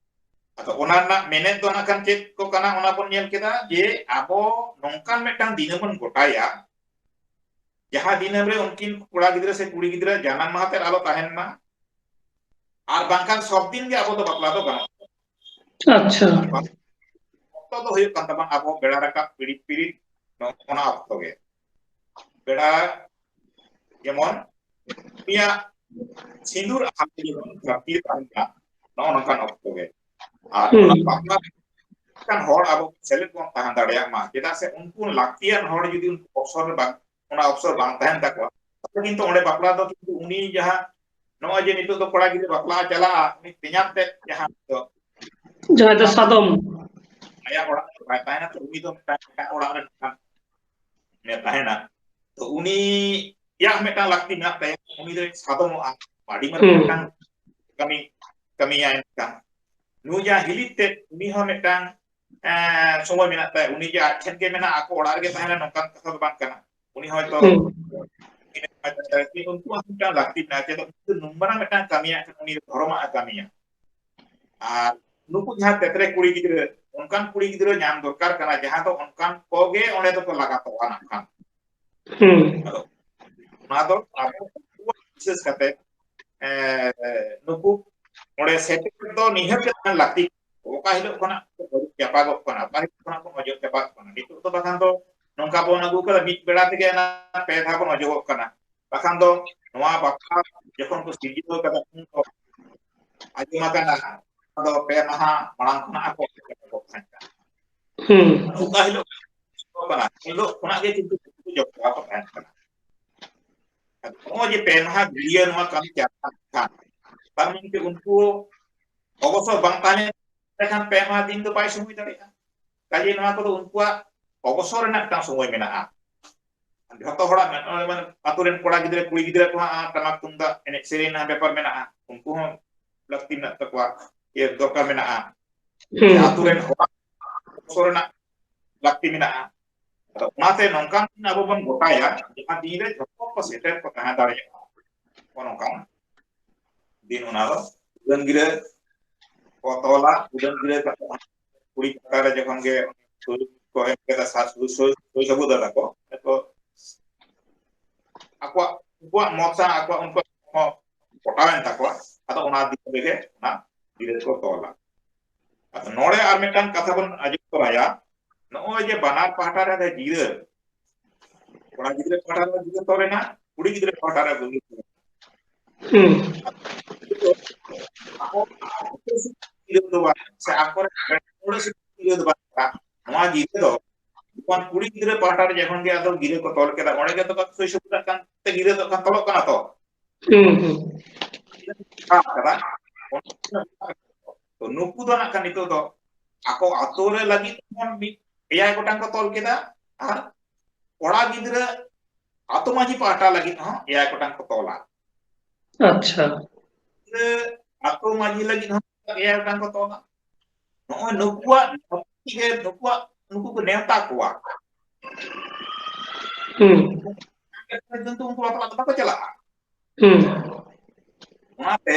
ᱟᱫᱚ ᱚᱱᱟ ᱨᱮᱱᱟᱜ ᱢᱮᱱᱮᱛ ᱫᱚ ᱱᱟᱜ ᱠᱷᱟᱱ ᱪᱮᱫ ᱠᱚ ᱠᱟᱱᱟ, ᱚᱱᱟ ᱵᱚᱱ ᱧᱮᱞ ᱠᱮᱫᱟ ᱡᱮ ᱟᱵᱚ ᱱᱚᱝᱠᱟᱱ ᱢᱤᱫᱴᱟᱝ ᱫᱤᱱᱟᱹᱢ ᱵᱚᱱ ᱜᱚᱴᱟᱭᱟ, ᱡᱟᱦᱟᱸ ᱫᱤᱱᱟᱹᱢ ᱨᱮ ᱩᱱᱠᱤᱱ ᱠᱚᱲᱟ ᱜᱤᱫᱽᱨᱟᱹ ᱥᱮ ᱠᱩᱲᱤ ᱜᱤᱫᱽᱨᱟᱹ ᱡᱟᱱᱟᱢ ᱢᱟᱦᱟ ᱛᱮᱫ ᱟᱞᱚ ᱛᱟᱦᱮᱱ ᱢᱟ, ᱟᱨ ᱵᱟᱝᱠᱷᱟᱱ ᱥᱚᱵ ᱫᱤᱱ ᱜᱮ ᱟᱵᱚ ᱫᱚ ᱵᱟᱯᱞᱟ ᱫᱚ ᱜᱟᱱᱚᱜ ᱛᱟᱵᱚᱱᱟ᱾ ᱟᱪᱪᱷᱟ᱾ ᱚᱠᱛᱚ ᱫᱚ ᱦᱩᱭᱩᱜ ᱠᱟᱱ ᱛᱟᱵᱚᱱᱟ ᱟᱵᱚ ᱵᱮᱲᱟ ᱨᱟᱠᱟᱵ ᱯᱤᱲᱤᱡ ᱯᱤᱲᱤᱡ ᱱᱚᱜᱼᱚ ᱱᱟ ᱚᱠᱛᱚ ᱜᱮ᱾ ᱵᱮᱲᱟ ᱡᱮᱢᱚᱱ ᱩᱱᱤᱭᱟᱜ ᱥᱤᱸᱫᱩᱨ ᱟᱦᱟᱨ ᱨᱮ ᱡᱮᱢᱚᱱ ᱡᱟᱹᱯᱤᱫ ᱛᱟᱦᱮᱱ ᱠᱟᱱ, ᱱᱚᱜᱼᱚ ᱱᱚᱝᱠᱟᱱ ᱚᱠᱛᱚ ᱜᱮ᱾ ᱟᱨ ᱦᱩᱸ᱾ ᱚᱱᱟ ᱵᱟᱯᱞᱟ ᱞᱮᱠᱟᱱ ᱦᱚᱲ ᱟᱵᱚ ᱥᱮᱞᱮᱫ ᱵᱚᱱ ᱛᱟᱦᱮᱸ ᱫᱟᱲᱮᱭᱟᱜ ᱢᱟ, ᱪᱮᱫᱟᱜ ᱥᱮ ᱩᱱᱠᱩ ᱞᱟᱹᱠᱛᱤᱭᱟᱱ ᱦᱚᱲ ᱡᱩᱫᱤ ᱩᱱᱠᱩ ᱚᱯᱥᱚᱨ ᱨᱮ ᱵᱟᱝ, ᱚᱱᱟ ᱚᱯᱥᱚᱨ ᱵᱟᱝ ᱛᱟᱦᱮᱱ ᱛᱟᱠᱚᱣᱟ, ᱛᱟᱦᱞᱮ ᱠᱤᱱᱛᱩ ᱚᱸᱰᱮ ᱵᱟᱯᱞᱟ ᱫᱚ ᱠᱤᱱᱛᱩ ᱩᱱᱤ ᱡᱟᱦᱟᱸ ᱱᱚᱜᱼᱚᱭ ᱡᱮ ᱱᱤᱛᱚᱜ ᱫᱚ ᱠᱚᱲᱟ ᱜᱤᱫᱽᱨᱟᱹ ᱵᱟᱯᱞᱟ ᱪᱟᱞᱟᱜᱼᱟ, ᱩᱱᱤ ᱛᱮᱧᱟᱝ ᱛᱮᱫ ᱡᱟᱦᱟᱸ ᱫᱚ ᱡᱟᱦᱟᱸᱭ ᱫᱚ ᱥᱟᱫᱚᱢ᱾ ᱟᱭᱟᱜ ᱚᱲᱟᱜ ᱨᱮ ᱵᱟᱭ ᱛᱟᱦᱮᱱᱟ, ᱛᱚ ᱩᱱᱤ ᱫᱚ ᱢᱤᱫᱴᱟᱝ ᱮᱴᱟᱜ ᱚᱲᱟᱜ ᱨᱮ ᱢᱤᱫᱴᱟᱝ ᱮ ᱛᱟᱦᱮᱱᱟ᱾ ᱛᱚ ᱩᱱᱤᱭᱟᱜ ᱢᱤᱫᱴᱟᱝ ᱞᱟᱹᱠᱛᱤ ᱢᱮᱱᱟᱜ ᱛᱟᱭᱟ, ᱩᱱᱤ ᱫᱚᱭ ᱥᱟᱫᱚᱢᱚᱜᱼᱟ, ᱟᱹᱰᱤ ᱢᱟᱨᱟᱝ ᱦᱩᱸ᱾ ᱢᱤᱫᱴᱟᱝ ᱠᱟᱹᱢᱤ ᱠᱟᱹᱢᱤᱭᱟᱭ ᱢᱤᱫᱴᱟᱝ᱾ ᱱᱩᱭ ᱡᱟᱦᱟᱸ ᱦᱤᱞᱤ ᱛᱮ, ᱩᱱᱤ ᱦᱚᱸ ᱢᱤᱫᱴᱟᱝ, ᱮ, ᱥᱚᱢᱚᱭ ᱢᱮᱱᱟᱜ ᱛᱟᱭᱟ᱾ ᱩᱱᱤ ᱡᱮ ᱟᱡ ᱴᱷᱮᱱ ᱜᱮ ᱢᱮᱱᱟᱜᱼᱟ, ᱟᱠᱚ ᱚᱲᱟᱜ ᱨᱮᱜᱮ ᱛᱟᱦᱮᱱᱟ, ᱱᱚᱝᱠᱟᱱ ᱠᱟᱛᱷᱟ ᱫᱚ ᱵᱟᱝ ᱠᱟᱱᱟ᱾ ᱩᱱᱤ ᱦᱚᱭᱛᱚ ᱦᱩᱸ᱾ ᱩᱱᱠᱩᱣᱟᱜ ᱦᱚᱸ ᱢᱤᱫᱴᱟᱝ ᱞᱟᱹᱠᱛᱤ ᱢᱮᱱᱟᱜᱼᱟ, ᱪᱮᱫᱟᱜ ᱩᱱᱠᱩ ᱱᱩᱱ ᱢᱟᱨᱟᱝ ᱢᱤᱫᱴᱟᱝ ᱠᱟᱹᱢᱤᱭᱟᱜ ᱠᱟᱱᱟ, ᱩᱱᱤ ᱫᱚ ᱫᱷᱚᱨᱚᱢᱟᱜ ᱮ ᱠᱟᱹᱢᱤᱭᱟ᱾ ᱟᱨ ᱱᱩᱠᱩ ᱡᱟᱦᱟᱸ ᱛᱮᱛᱨᱮ ᱠᱩᱲᱤ ᱜᱤᱫᱽᱨᱟᱹ, ᱚᱱᱠᱟᱱ ᱠᱩᱲᱤ ᱜᱤᱫᱽᱨᱟᱹ ᱧᱟᱢ ᱫᱚᱨᱠᱟᱨ ᱠᱟᱱᱟ, ᱡᱟᱦᱟᱸ ᱫᱚ ᱚᱱᱠᱟᱱ ᱠᱚᱜᱮ ᱚᱸᱰᱮ ᱫᱚᱠᱚ ᱞᱟᱜᱟᱛᱚᱜᱼᱟ ᱱᱟᱜ ᱠᱷᱟᱱ᱾ ᱦᱩᱸ᱾ ᱟᱫᱚ ᱚᱱᱟ ᱫᱚ ᱟᱵᱚ ᱵᱤᱥᱮᱥ ᱠᱟᱛᱮ, ᱮ, ᱱᱩᱠᱩ ᱚᱸᱰᱮ ᱥᱮᱴᱮᱨ ᱫᱚ ᱱᱤᱦᱟᱹᱛ ᱜᱮ ᱛᱟᱦᱮᱸ ᱞᱟᱹᱠᱛᱤ᱾ ᱚᱠᱟ ᱦᱤᱞᱳᱜ ᱠᱷᱚᱱᱟᱜ ᱠᱚ ᱵᱟᱹᱲᱤᱡ ᱪᱟᱯᱟᱜᱚᱜ ᱠᱟᱱᱟ, ᱚᱠᱟ ᱦᱤᱞᱳᱜ ᱠᱷᱚᱱᱟᱜ ᱵᱚᱱ ᱚᱡᱚᱜ ᱪᱟᱵᱟᱜ ᱠᱟᱱᱟ᱾ ᱱᱤᱛᱚᱜ ᱫᱚ ᱵᱟᱠᱷᱟᱱ ᱫᱚ ᱱᱚᱝᱠᱟ ᱵᱚᱱ ᱟᱹᱜᱩ ᱠᱟᱫᱟ, ᱢᱤᱫ ᱵᱮᱲᱟ ᱛᱮᱜᱮ ᱚᱱᱟ ᱯᱮ ᱫᱷᱟᱣ ᱵᱚᱱ ᱚᱡᱚᱜᱚᱜ ᱠᱟᱱᱟ᱾ ᱵᱟᱠᱷᱟᱱ ᱫᱚ ᱱᱚᱣᱟ ᱵᱟᱯᱞᱟ ᱡᱚᱠᱷᱚᱱ ᱠᱚ ᱥᱤᱨᱡᱟᱹᱣ ᱠᱟᱫᱟ, ᱩᱱ ᱫᱚ ᱟᱸᱡᱚᱢ ᱟᱠᱟᱱᱟ, ᱚᱱᱟ ᱫᱚ ᱯᱮ ᱢᱟᱦᱟ ᱢᱟᱲᱟᱝ ᱠᱷᱚᱱᱟᱜ ᱠᱚ ᱮᱛᱚᱦᱚᱵ ᱛᱟᱦᱮᱸ ᱠᱟᱱᱟ᱾ ᱦᱩᱸ᱾ ᱚᱠᱟ ᱦᱤᱞᱳᱜ ᱠᱟᱱᱟ, ᱮᱱ ᱦᱤᱞᱳᱜ ᱠᱷᱚᱱᱟᱜ ᱜᱮ ᱠᱤᱱᱛᱩ ᱩᱱᱠᱩ ᱡᱚᱯᱲᱟᱣ ᱠᱚ ᱛᱟᱦᱮᱸ ᱠᱟᱱᱟ᱾ ᱟᱫᱚ ᱱᱚᱜᱼᱚᱭ ᱡᱮ ᱯᱮ ᱢᱟᱦᱟ ᱫᱷᱩᱨᱭᱟᱹ ᱱᱚᱣᱟ ᱠᱟᱹᱢᱤ ᱪᱟᱞᱟᱜ ᱠᱟᱱ ᱠᱷᱟᱱ, ᱛᱟᱨ ᱢᱟᱱᱮ ᱪᱮᱫ, ᱩᱱᱠᱩ ᱚᱵᱚᱥᱚᱨ ᱵᱟᱝ ᱛᱟᱦᱮᱸ ᱞᱮᱱᱠᱷᱟᱱ ᱯᱮ ᱢᱟᱦᱟ ᱫᱤᱱ ᱫᱚ ᱵᱟᱭ ᱥᱚᱢᱚᱭ ᱫᱟᱲᱮᱭᱟᱜᱼᱟ᱾ ᱠᱟᱡᱮ ᱱᱚᱣᱟ ᱠᱚᱫᱚ ᱩᱱᱠᱩᱣᱟᱜ ᱚᱵᱚᱥᱚᱨ ᱨᱮᱱᱟᱜ ᱢᱤᱫᱴᱟᱝ ᱥᱚᱢᱚᱭ ᱢᱮᱱᱟᱜᱼᱟ᱾ ᱡᱷᱚᱛᱚ ᱦᱚᱲᱟᱜ ᱢᱮᱱᱟᱜᱼᱟ, ᱢᱟᱱᱮ ᱟᱛᱳ ᱨᱮᱱ ᱠᱚᱲᱟ ᱜᱤᱫᱽᱨᱟᱹ, ᱠᱩᱲᱤ ᱜᱤᱫᱽᱨᱟᱹ ᱠᱚᱦᱚᱸ ᱴᱟᱢᱟᱠ ᱛᱩᱢᱫᱟᱜ ᱮᱱᱮᱡ ᱥᱮᱨᱮᱧ ᱨᱮᱱᱟᱜ ᱵᱮᱯᱟᱨ ᱢᱮᱱᱟᱜᱼᱟ, ᱩᱱᱠᱩ ᱦᱚᱸ ᱞᱟᱹᱠᱛᱤ ᱢᱮᱱᱟᱜ ᱛᱟᱠᱚᱣᱟ, ᱤᱭᱟᱹ ᱫᱚᱨᱠᱟᱨ ᱢᱮᱱᱟᱜᱼᱟ᱾ ᱦᱩᱸ᱾ ᱟᱛᱳ ᱨᱮᱱ ᱦᱚᱲᱟᱜ ᱚᱵᱚᱥᱚᱨ ᱨᱮᱱᱟᱜ ᱞᱟᱹᱠᱛᱤ ᱢᱮᱱᱟᱜᱼᱟ᱾ ᱟᱫᱚ ᱚᱱᱟᱛᱮ ᱱᱚᱝᱠᱟᱱ ᱫᱤᱱ ᱟᱵᱚ ᱵᱚᱱ ᱜᱚᱴᱟᱭᱟ, ᱡᱟᱦᱟᱸ ᱫᱤᱱ ᱨᱮ ᱡᱷᱚᱛᱚ ᱠᱚ ᱥᱮᱴᱮᱨ ᱠᱚ ᱛᱟᱦᱮᱸ ᱫᱟᱲᱮᱭᱟᱜᱼᱟ᱾ ᱱᱚᱜᱼᱚ ᱱᱚᱝᱠᱟᱱ ᱫᱤᱱ ᱚᱱᱟ ᱫᱚ ᱩᱰᱟᱹᱱ ᱜᱤᱨᱟᱹ ᱠᱚ ᱛᱚᱞᱟ, ᱩᱰᱟᱹᱱ ᱜᱤᱨᱟᱹ ᱠᱟᱛᱮ ᱠᱩᱲᱤ ᱯᱟᱦᱴᱟ ᱨᱮ ᱡᱚᱠᱷᱚᱱ ᱜᱮ ᱥᱩᱨ ᱠᱚ ᱮᱢ ᱠᱮᱫᱟ, ᱥᱟᱨ ᱥᱩᱨ, ᱥᱩᱨ, ᱥᱩᱨ ᱥᱟᱹᱵᱩᱫ ᱟᱫᱟ ᱠᱚ, ᱛᱚ ᱟᱠᱚᱣᱟᱜ, ᱩᱱᱠᱩᱣᱟᱜ ᱢᱚᱛ ᱥᱟᱶ ᱟᱠᱚᱣᱟᱜ, ᱩᱱᱠᱩᱣᱟᱜ ᱦᱚᱸ ᱯᱚᱴᱟᱣᱮᱱ ᱛᱟᱠᱚᱣᱟ᱾ ᱟᱫᱚ ᱚᱱᱟ ᱫᱤᱱ ᱨᱮᱜᱮ ᱚᱱᱟ ᱜᱤᱨᱟᱹ ᱠᱚ ᱛᱚᱞᱟ᱾ ᱟᱫᱚ ᱱᱚᱰᱮ ᱟᱨ ᱢᱤᱫᱴᱟᱝ ᱠᱟᱛᱷᱟ ᱵᱚᱱ ᱟᱸᱡᱚᱢ ᱛᱚᱨᱟᱭᱟ, ᱱᱚᱜᱼᱚᱭ ᱡᱮ ᱵᱟᱱᱟᱨ ᱯᱟᱦᱴᱟ ᱨᱮ ᱜᱤᱨᱟᱹ, ᱠᱚᱲᱟ ᱜᱤᱫᱽᱨᱟᱹ ᱯᱟᱦᱴᱟ ᱨᱮ ᱜᱤᱨᱟᱹ ᱛᱚᱞ ᱮᱱᱟ, ᱠᱩᱲᱤ ᱜᱤᱫᱽᱨᱟᱹ ᱯᱟᱦᱴᱟ ᱨᱮ ᱜᱤᱨᱟᱹ ᱛᱚᱞ ᱮᱱᱟ᱾ ᱦᱩᱸ᱾ ᱟᱠᱚ ᱟᱠᱚ ᱥᱩᱫᱷᱩ ᱜᱤᱨᱟᱹ ᱫᱚ ᱵᱟᱝ, ᱥᱮ ᱟᱠᱚᱨᱮᱱ ᱯᱮᱲᱟ ᱯᱟᱹᱲᱦᱟᱹ ᱥᱩᱫᱷᱩ ᱜᱤᱨᱟᱹ ᱫᱚ ᱵᱟᱝ, ᱱᱚᱣᱟ ᱜᱤᱨᱟᱹ ᱫᱚ ᱡᱚᱠᱷᱚᱱ ᱠᱩᱲᱤ ᱜᱤᱫᱽᱨᱟᱹ ᱯᱟᱦᱴᱟ ᱨᱮ ᱡᱚᱠᱷᱚᱱ ᱜᱮ ᱟᱫᱚ ᱜᱤᱨᱟᱹ ᱠᱚ ᱛᱚᱞ ᱠᱮᱫᱟ, ᱚᱸᱰᱮ ᱜᱮ ᱛᱚ ᱥᱳᱭ ᱥᱟᱹᱵᱩᱫᱟᱜ ᱠᱟᱱ ᱛᱮ ᱜᱤᱨᱟᱹ ᱫᱚ ᱠᱷᱟᱱ ᱛᱚᱞᱚᱜ ᱠᱟᱱᱟ ᱛᱚ᱾ ᱦᱩᱸ, ᱦᱩᱸ᱾ ᱠᱟᱫᱟ᱾ ᱛᱚ, ᱱᱩᱠᱩ ᱫᱚ ᱱᱟᱜ ᱠᱷᱟᱱ ᱱᱤᱛᱚᱜ ᱫᱚ ᱟᱠᱚ ᱟᱛᱳ ᱨᱮ ᱞᱟᱹᱜᱤᱫ ᱦᱚᱸ ᱢᱤᱫ ᱮᱭᱟᱭ ᱜᱚᱴᱟᱝ ᱠᱚ ᱛᱚᱞ ᱠᱮᱫᱟ, ᱟᱨ ᱠᱚᱲᱟ ᱜᱤᱫᱽᱨᱟᱹ ᱟᱛᱳ ᱢᱟᱹᱡᱷᱤ ᱯᱟᱦᱴᱟ ᱞᱟᱹᱜᱤᱫ ᱦᱚᱸ ᱮᱭᱟᱭ ᱜᱚᱴᱟᱝ ᱠᱚ ᱛᱚᱞᱟ᱾ ᱟᱪᱪᱷᱟ᱾ ᱜᱤᱫᱽᱨᱟᱹ ᱟᱛᱳ ᱢᱟᱹᱡᱷᱤ ᱞᱟᱹᱜᱤᱫ ᱦᱚᱸ ᱮᱭᱟᱭ ᱜᱚᱴᱟᱝ ᱠᱚ ᱛᱚᱞᱟ᱾ ᱱᱚᱜᱼᱚᱭ ᱱᱩᱠᱩᱣᱟᱜ ᱱᱩᱠᱩᱣᱟᱜ ᱱᱩᱠᱩ ᱠᱚ ᱱᱮᱣᱛᱟ ᱠᱚᱣᱟ᱾ ᱦᱩᱸ ᱠᱤᱱᱛᱩ ᱩᱱᱠᱩ ᱵᱟᱯᱞᱟ ᱫᱚ ᱵᱟᱠᱚ ᱪᱟᱞᱟᱜᱼᱟ᱾ ᱦᱩᱸ ᱚᱱᱟᱛᱮ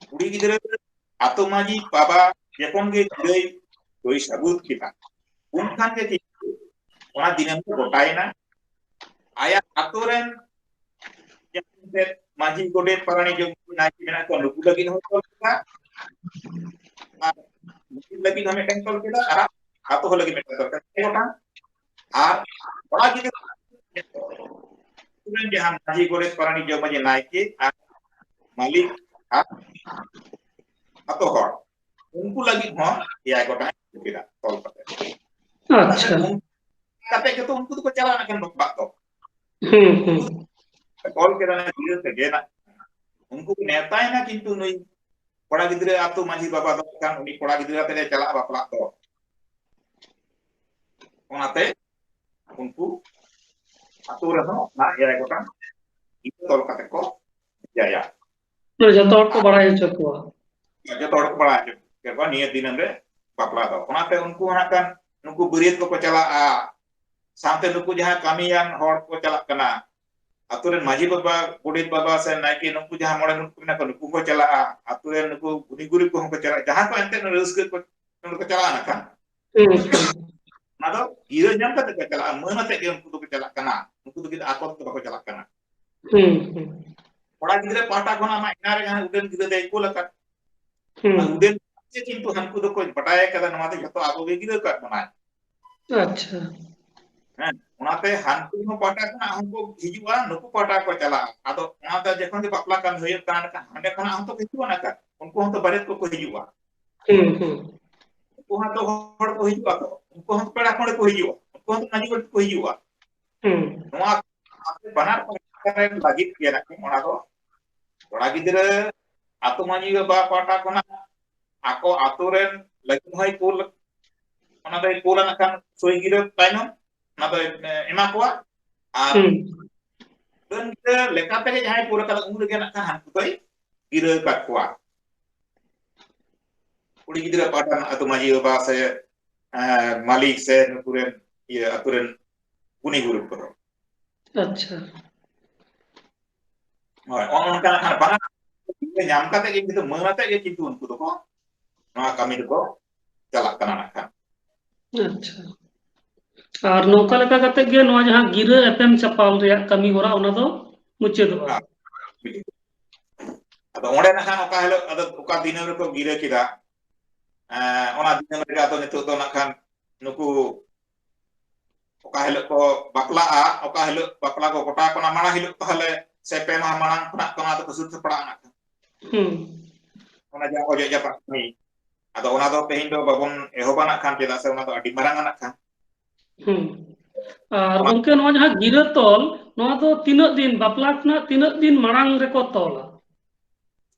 ᱠᱩᱲᱤ ᱜᱤᱫᱽᱨᱟᱹ ᱟᱛᱳ ᱢᱟᱹᱡᱷᱤ ᱵᱟᱵᱟ ᱡᱚᱠᱷᱚᱱ ᱜᱮ ᱜᱤᱨᱟᱹᱭ ᱫᱚᱭ ᱥᱟᱹᱵᱩᱛ ᱠᱮᱫᱟ, ᱩᱱ ᱠᱷᱟᱱ ᱜᱮ ᱠᱤᱱᱛᱩ ᱚᱱᱟ ᱫᱤᱱᱟᱹᱢ ᱫᱚ ᱜᱚᱴᱟᱭᱮᱱᱟ᱾ ᱟᱭᱟᱜ ᱟᱛᱳ ᱨᱮᱱ ᱡᱟᱦᱟᱸ ᱛᱤᱱᱟᱹᱜ ᱢᱟᱹᱡᱷᱤ, ᱜᱚᱰᱮᱛ, ᱯᱟᱨᱟᱱᱤᱠ, ᱡᱚᱜᱽ ᱢᱟᱹᱡᱷᱤ, ᱱᱟᱭᱠᱮ ᱢᱮᱱᱟᱜ ᱠᱚᱣᱟ, ᱱᱩᱠᱩ ᱞᱟᱹᱜᱤᱫ ᱦᱚᱸ ᱛᱚᱞ ᱠᱮᱫᱟ, ᱟᱨ ᱱᱩᱠᱩ ᱞᱟᱹᱜᱤᱫ ᱦᱚᱸ ᱢᱤᱫᱴᱟᱝ ᱛᱚᱞ ᱠᱮᱫᱟ, ᱟᱨ ᱟᱛᱳ ᱦᱚᱸ ᱞᱟᱹᱜᱤᱫ ᱢᱤᱫᱴᱟᱝ ᱛᱚᱞ ᱠᱮᱫᱟ᱾ ᱯᱮ ᱜᱚᱴᱟᱝ᱾ ᱟᱨ ᱠᱚᱲᱟ ᱜᱤᱫᱽᱨᱟᱹ ᱨᱮᱱ ᱡᱟᱦᱟᱸ ᱢᱟᱹᱡᱷᱤ, ᱜᱚᱰᱮᱛ, ᱯᱟᱨᱟᱱᱤᱠ, ᱡᱚᱜᱽ ᱢᱟᱹᱡᱷᱤ, ᱱᱟᱭᱠᱮ ᱟᱨ ᱢᱟᱹᱞᱤᱠ ᱟᱨ ᱟᱛᱳ ᱦᱚᱲ, ᱩᱱᱠᱩ ᱞᱟᱹᱜᱤᱫ ᱦᱚᱸ ᱮᱭᱟᱭ ᱜᱚᱴᱟᱝ ᱠᱮᱫᱟ ᱛᱚᱞ ᱠᱟᱛᱮ᱾ ᱟᱪᱪᱷᱟ ᱠᱟᱛᱮ ᱜᱮᱛᱚ ᱩᱱᱠᱩ ᱫᱚᱠᱚ ᱪᱟᱞᱟᱜ ᱠᱟᱱ ᱵᱟᱯᱞᱟᱜ ᱫᱚ᱾ ᱦᱩᱸ ᱦᱩᱸ ᱛᱚᱞ ᱠᱮᱫᱟ ᱜᱤᱨᱟᱹ ᱛᱮᱜᱮ ᱱᱟᱜ᱾ ᱩᱱᱠᱩ ᱠᱚ ᱱᱮᱣᱛᱟᱭᱮᱱᱟ, ᱠᱤᱱᱛᱩ ᱱᱩᱭ ᱠᱚᱲᱟ ᱜᱤᱫᱽᱨᱟᱹ ᱟᱛᱳ ᱢᱟᱹᱡᱷᱤ ᱵᱟᱵᱟ ᱫᱚ ᱠᱷᱟᱱ ᱩᱱᱤ ᱠᱚᱲᱟ ᱜᱤᱫᱽᱨᱟᱹ ᱟᱛᱮ ᱮ ᱪᱟᱞᱟᱜᱼᱟ ᱵᱟᱯᱞᱟᱜ ᱫᱚ᱾ ᱚᱱᱟᱛᱮ ᱩᱱᱠᱩ ᱟᱛᱳ ᱨᱮᱦᱚᱸ ᱚᱱᱟ ᱮᱭᱟᱭ ᱜᱚᱴᱟᱝ ᱜᱤᱨᱟᱹ ᱛᱚᱞ ᱠᱟᱛᱮ ᱠᱚ ᱵᱷᱮᱡᱟᱭᱟ᱾ ᱡᱚᱛᱚ ᱦᱚᱲ ᱠᱚ ᱵᱟᱲᱟᱭ ᱦᱚᱪᱚ ᱠᱚᱣᱟ᱾ ᱡᱚᱛᱚ ᱦᱚᱲ ᱠᱚ ᱵᱟᱲᱟᱭ ᱦᱚᱪᱚ ᱠᱚᱣᱟ ᱱᱤᱭᱟᱹ ᱫᱤᱱᱟᱹᱢ ᱨᱮ ᱵᱟᱯᱞᱟ ᱫᱚ᱾ ᱚᱱᱟᱛᱮ ᱩᱱᱠᱩ ᱦᱟᱸᱜ ᱠᱷᱟᱱ ᱱᱩᱠᱩ ᱵᱟᱹᱨᱭᱟᱹᱛ ᱠᱚᱠᱚ ᱪᱟᱞᱟᱜᱼᱟ, ᱥᱟᱶᱛᱮ ᱱᱩᱠᱩ ᱡᱟᱦᱟᱸ ᱠᱟᱹᱢᱤᱭᱟᱱ ᱦᱚᱲ ᱠᱚ ᱪᱟᱞᱟᱜ ᱠᱟᱱᱟ, ᱟᱛᱳ ᱨᱮᱱ ᱢᱟᱹᱡᱷᱤ ᱵᱟᱵᱟ, ᱜᱚᱰᱮᱛ ᱵᱟᱵᱟ ᱥᱮ ᱱᱟᱭᱠᱮ, ᱱᱩᱠᱩ ᱡᱟᱦᱟᱸ ᱢᱚᱬᱮ ᱱᱩᱠᱩ ᱢᱮᱱᱟᱜ ᱠᱚᱣᱟ, ᱱᱩᱠᱩ ᱠᱚ ᱪᱟᱞᱟᱜᱼᱟ᱾ ᱟᱛᱳ ᱨᱮᱱ ᱱᱩᱠᱩ ᱜᱩᱱᱤ ᱜᱩᱨᱤᱵ ᱠᱚᱦᱚᱸ ᱠᱚ ᱪᱟᱞᱟᱜᱼᱟ, ᱡᱟᱦᱟᱸ ᱠᱚ ᱮᱱᱛᱮ ᱨᱟᱹᱥᱠᱟᱹ ᱠᱚ ᱱᱚᱰᱮ ᱠᱚ ᱪᱟᱞᱟᱜᱼᱟ ᱱᱟᱠᱷᱟᱱ᱾ ᱦᱩᱸ ᱦᱩᱸ ᱚᱱᱟ ᱫᱚ ᱜᱤᱨᱟᱹ ᱧᱟᱢ ᱠᱟᱛᱮ ᱠᱚ ᱪᱟᱞᱟᱜᱼᱟ, ᱢᱟᱹᱱ ᱟᱛᱮ ᱜᱮ ᱩᱱᱠᱩ ᱫᱚᱠᱚ ᱪᱟᱞᱟᱜ ᱠᱟᱱᱟ, ᱩᱱᱠᱩ ᱫᱚ ᱠᱤᱱᱛᱩ ᱟᱠᱚ ᱛᱮᱫᱚ ᱵᱟᱠᱚ ᱪᱟᱞᱟᱜ ᱠᱟᱱᱟ᱾ ᱦᱩᱸ ᱦᱩᱸ ᱠᱚᱲᱟ ᱜᱤᱫᱽᱨᱟᱹ ᱯᱟᱦᱴᱟ ᱠᱷᱚᱱᱟᱜ ᱢᱟ ᱮᱱᱟ ᱨᱮ ᱡᱟᱦᱟᱸ ᱩᱰᱟᱹᱱ ᱜᱤᱨᱟᱹ ᱫᱚᱭ ᱠᱩᱞ ᱟᱠᱟᱫ, ᱦᱩᱸ ᱚᱱᱟ ᱩᱰᱟᱹᱱ ᱜᱤᱨᱟᱹ ᱠᱤᱱᱛᱩ ᱦᱟᱱᱠᱩ ᱫᱚᱠᱚ ᱵᱟᱰᱟᱭ ᱟᱠᱟᱫᱟ, ᱱᱚᱣᱟ ᱫᱚ ᱡᱷᱚᱛᱚ ᱟᱵᱚ ᱜᱮ ᱜᱤᱨᱟᱹ ᱠᱟᱜ ᱵᱚᱱᱟᱭ᱾ ᱟᱪᱪᱷᱟ ᱦᱮᱸ, ᱚᱱᱟᱛᱮ ᱦᱟᱱᱠᱩ ᱦᱚᱸ ᱯᱟᱦᱴᱟ ᱠᱷᱚᱱᱟᱜ ᱦᱚᱸᱠᱚ ᱦᱤᱡᱩᱜᱼᱟ, ᱱᱩᱠᱩ ᱯᱟᱦᱴᱟ ᱠᱚ ᱪᱟᱞᱟᱜᱼᱟ᱾ ᱟᱫᱚ ᱚᱱᱟᱛᱮ ᱡᱚᱠᱷᱚᱱ ᱜᱮ ᱵᱟᱯᱞᱟ ᱠᱟᱹᱢᱤ ᱦᱩᱭᱩᱜ ᱠᱟᱱᱟ, ᱮᱸᱰᱮᱠᱷᱟᱱ ᱦᱟᱸᱰᱮ ᱠᱷᱚᱱᱟᱜ ᱦᱚᱸᱛᱚ ᱠᱚ ᱦᱤᱡᱩᱜᱼᱟ, ᱱᱟᱠᱷᱟᱱ ᱩᱱᱠᱩ ᱦᱚᱸᱛᱚ ᱵᱟᱨᱮᱛ ᱠᱚᱠᱚ ᱦᱤᱡᱩᱜᱼᱟ᱾ ᱦᱩᱸ ᱦᱩᱸ ᱩᱱᱠᱩ ᱦᱚᱸᱛᱚ ᱦᱚᱲ ᱠᱚ ᱦᱤᱡᱩᱜᱼᱟ, ᱠᱚ ᱩᱱᱠᱩ ᱦᱚᱸ ᱯᱮᱲᱟ ᱦᱚᱲ ᱠᱚ ᱦᱤᱡᱩᱜᱼᱟ, ᱩᱱᱠᱩ ᱦᱚᱸ ᱢᱟᱹᱡᱷᱤ ᱜᱚᱰᱮᱛ ᱠᱚ ᱦᱤᱡᱩᱜᱼᱟ᱾ ᱦᱩᱸ ᱱᱚᱣᱟ ᱟᱯᱮ ᱵᱟᱱᱟᱨ ᱯᱟᱦᱴᱟ ᱨᱮᱱ ᱞᱟᱹᱜᱤᱫ ᱜᱮ ᱱᱟᱜ ᱚᱱᱟ ᱫᱚ ᱠᱚᱲᱟ ᱜᱤᱫᱽᱨᱟᱹ ᱟᱛᱳ ᱢᱟᱹᱡᱷᱤ ᱵᱟᱵᱟ ᱯᱟᱦᱴᱟ ᱠᱷᱚᱱᱟᱜ ᱟᱠᱚ ᱟᱛᱳ ᱨᱮᱱ ᱞᱟᱹᱜᱤᱫ ᱦᱚᱸᱭ ᱠᱩᱞ, ᱚᱱᱟ ᱫᱚᱭ ᱠᱩᱞᱟ ᱱᱟᱜ ᱠᱷᱟᱱ ᱥᱳᱭ ᱜᱤᱨᱟᱹ ᱛᱟᱭᱱᱚᱢ ᱚᱱᱟ ᱫᱚᱭ ᱮᱢᱟ ᱠᱚᱣᱟ᱾ ᱟᱨ ᱦᱩᱸ ᱩᱰᱟᱹᱱ ᱜᱤᱨᱟᱹ ᱞᱮᱠᱟ ᱛᱮᱜᱮ ᱡᱟᱦᱟᱸᱭ ᱠᱩᱞ ᱟᱠᱟᱫᱟ ᱩᱱ ᱨᱮᱜᱮ ᱱᱟᱜ ᱠᱷᱟᱱ ᱦᱟᱹᱱᱠᱩ ᱫᱚᱭ ᱜᱤᱨᱟᱹ ᱟᱠᱟᱫ ᱠᱚᱣᱟ᱾ ᱠᱩᱲᱤ ᱜᱤᱫᱽᱨᱟᱹ ᱯᱟᱦᱴᱟ ᱨᱮᱱ ᱟᱹᱛᱩ ᱢᱟᱹᱡᱷᱤ ᱵᱟᱵᱟ ᱥᱮ, ᱮᱸ, ᱢᱟᱹᱞᱤᱠ ᱥᱮ ᱱᱩᱠᱩ ᱨᱮᱱ, ᱤᱭᱟᱹ, ᱟᱹᱛᱩ ᱨᱮᱱ ᱜᱩᱱᱤ ᱜᱩᱨᱩ ᱠᱚᱫᱚ᱾ ᱟᱪᱪᱷᱟ᱾ ᱦᱳᱭ, ᱚᱱ-, ᱚᱱᱠᱟ ᱱᱟᱜ ᱠᱷᱟᱱ ᱵᱟᱱᱟᱨ ᱧᱟᱢ ᱠᱟᱛᱮ ᱜᱮ, ᱠᱤᱱᱛᱩ ᱢᱟᱹᱱ ᱟᱛᱮ ᱜᱮ ᱠᱤᱱᱛᱩ ᱩᱱᱠᱩ ᱫᱚᱠᱚ ᱱᱚᱣᱟ ᱠᱟᱹᱢᱤ ᱫᱚᱠᱚ ᱪᱟᱞᱟᱜ ᱠᱟᱱᱟ ᱱᱟᱜ ᱠᱷᱟᱱ᱾ ᱟᱪᱪᱷᱟ᱾ ᱟᱨ ᱱᱚᱝᱠᱟ ᱞᱮᱠᱟ ᱠᱟᱛᱮ ᱜᱮ ᱱᱚᱣᱟ ᱡᱟᱦᱟᱸ ᱜᱤᱨᱟᱹ ᱮᱯᱮᱢ ᱪᱟᱯᱟᱞ ᱨᱮᱭᱟᱜ ᱠᱟᱹᱢᱤ ᱦᱚᱨᱟ, ᱚᱱᱟ ᱫᱚ ᱢᱩᱪᱟᱹᱫᱚᱜᱼᱟ᱾ ᱦᱮᱸ᱾ ᱟᱫᱚ ᱚᱸᱰᱮ ᱱᱟᱜ ᱠᱷᱟᱱ ᱚᱠᱟ ᱦᱤᱞᱳᱜ, ᱟᱫᱚ ᱚᱠᱟ ᱫᱤᱱᱟᱹᱢ ᱨᱮᱠᱚ ᱜᱤᱨᱟᱹ ᱠᱮᱫᱟ, ᱮᱸ, ᱚᱱᱟ ᱫᱤᱱᱟᱹᱢ ᱨᱮᱜᱮ ᱟᱫᱚ ᱱᱤᱛᱚᱜ ᱫᱚ ᱱᱟᱜ ᱠᱷᱟᱱ ᱱᱩᱠᱩ ᱚᱠᱟ ᱦᱤᱞᱳᱜ ᱠᱚ ᱵᱟᱯᱞᱟᱜᱼᱟ, ᱚᱠᱟ ᱦᱤᱞᱳᱜ ᱵᱟᱯᱞᱟ ᱠᱚ ᱜᱚᱴᱟ ᱠᱟᱱᱟ, ᱢᱟᱲᱟᱝ ᱦᱤᱞᱳᱜ ᱛᱟᱦᱚᱞᱮ ᱥᱮ ᱯᱮ ᱢᱟᱦᱟ ᱢᱟᱲᱟᱝ ᱠᱷᱚᱱᱟᱜ ᱠᱚ ᱚᱱᱟ ᱫᱚᱠᱚ ᱥᱟᱹᱛ ᱥᱟᱯᱲᱟᱜᱼᱟ ᱱᱟᱜ ᱠᱷᱟᱱ᱾ ᱦᱩᱸ᱾ ᱚᱱᱟ ᱡᱟᱦᱟᱸ ᱚᱡᱚᱜ ᱡᱟᱯᱟᱜ ᱠᱟᱹᱢᱤ, ᱟᱫᱚ ᱚᱱᱟ ᱫᱚ ᱛᱮᱦᱮᱧ ᱫᱚ ᱵᱟᱵᱚᱱ ᱮᱦᱚᱵᱟ ᱱᱟᱜ ᱠᱷᱟᱱ, ᱪᱮᱫᱟᱜ ᱥᱮ ᱚᱱᱟ ᱫᱚ ᱟᱹᱰᱤ ᱢᱟᱨᱟᱝ ᱟᱱᱟᱜ ᱠᱷᱟᱱ᱾ ᱦᱩᱸ᱾ ᱟᱨ ᱚᱱᱟ ᱜᱚᱢᱠᱮ, ᱱᱚᱣᱟ ᱡᱟᱦᱟᱸ ᱜᱤᱨᱟᱹ ᱛᱚᱞ, ᱱᱚᱣᱟ ᱫᱚ ᱛᱤᱱᱟᱹᱜ ᱫᱤᱱ, ᱵᱟᱯᱞᱟ ᱠᱷᱚᱱᱟᱜ ᱛᱤᱱᱟᱹᱜ ᱫᱤᱱ ᱢᱟᱲᱟᱝ ᱨᱮᱠᱚ ᱛᱚᱞᱟ?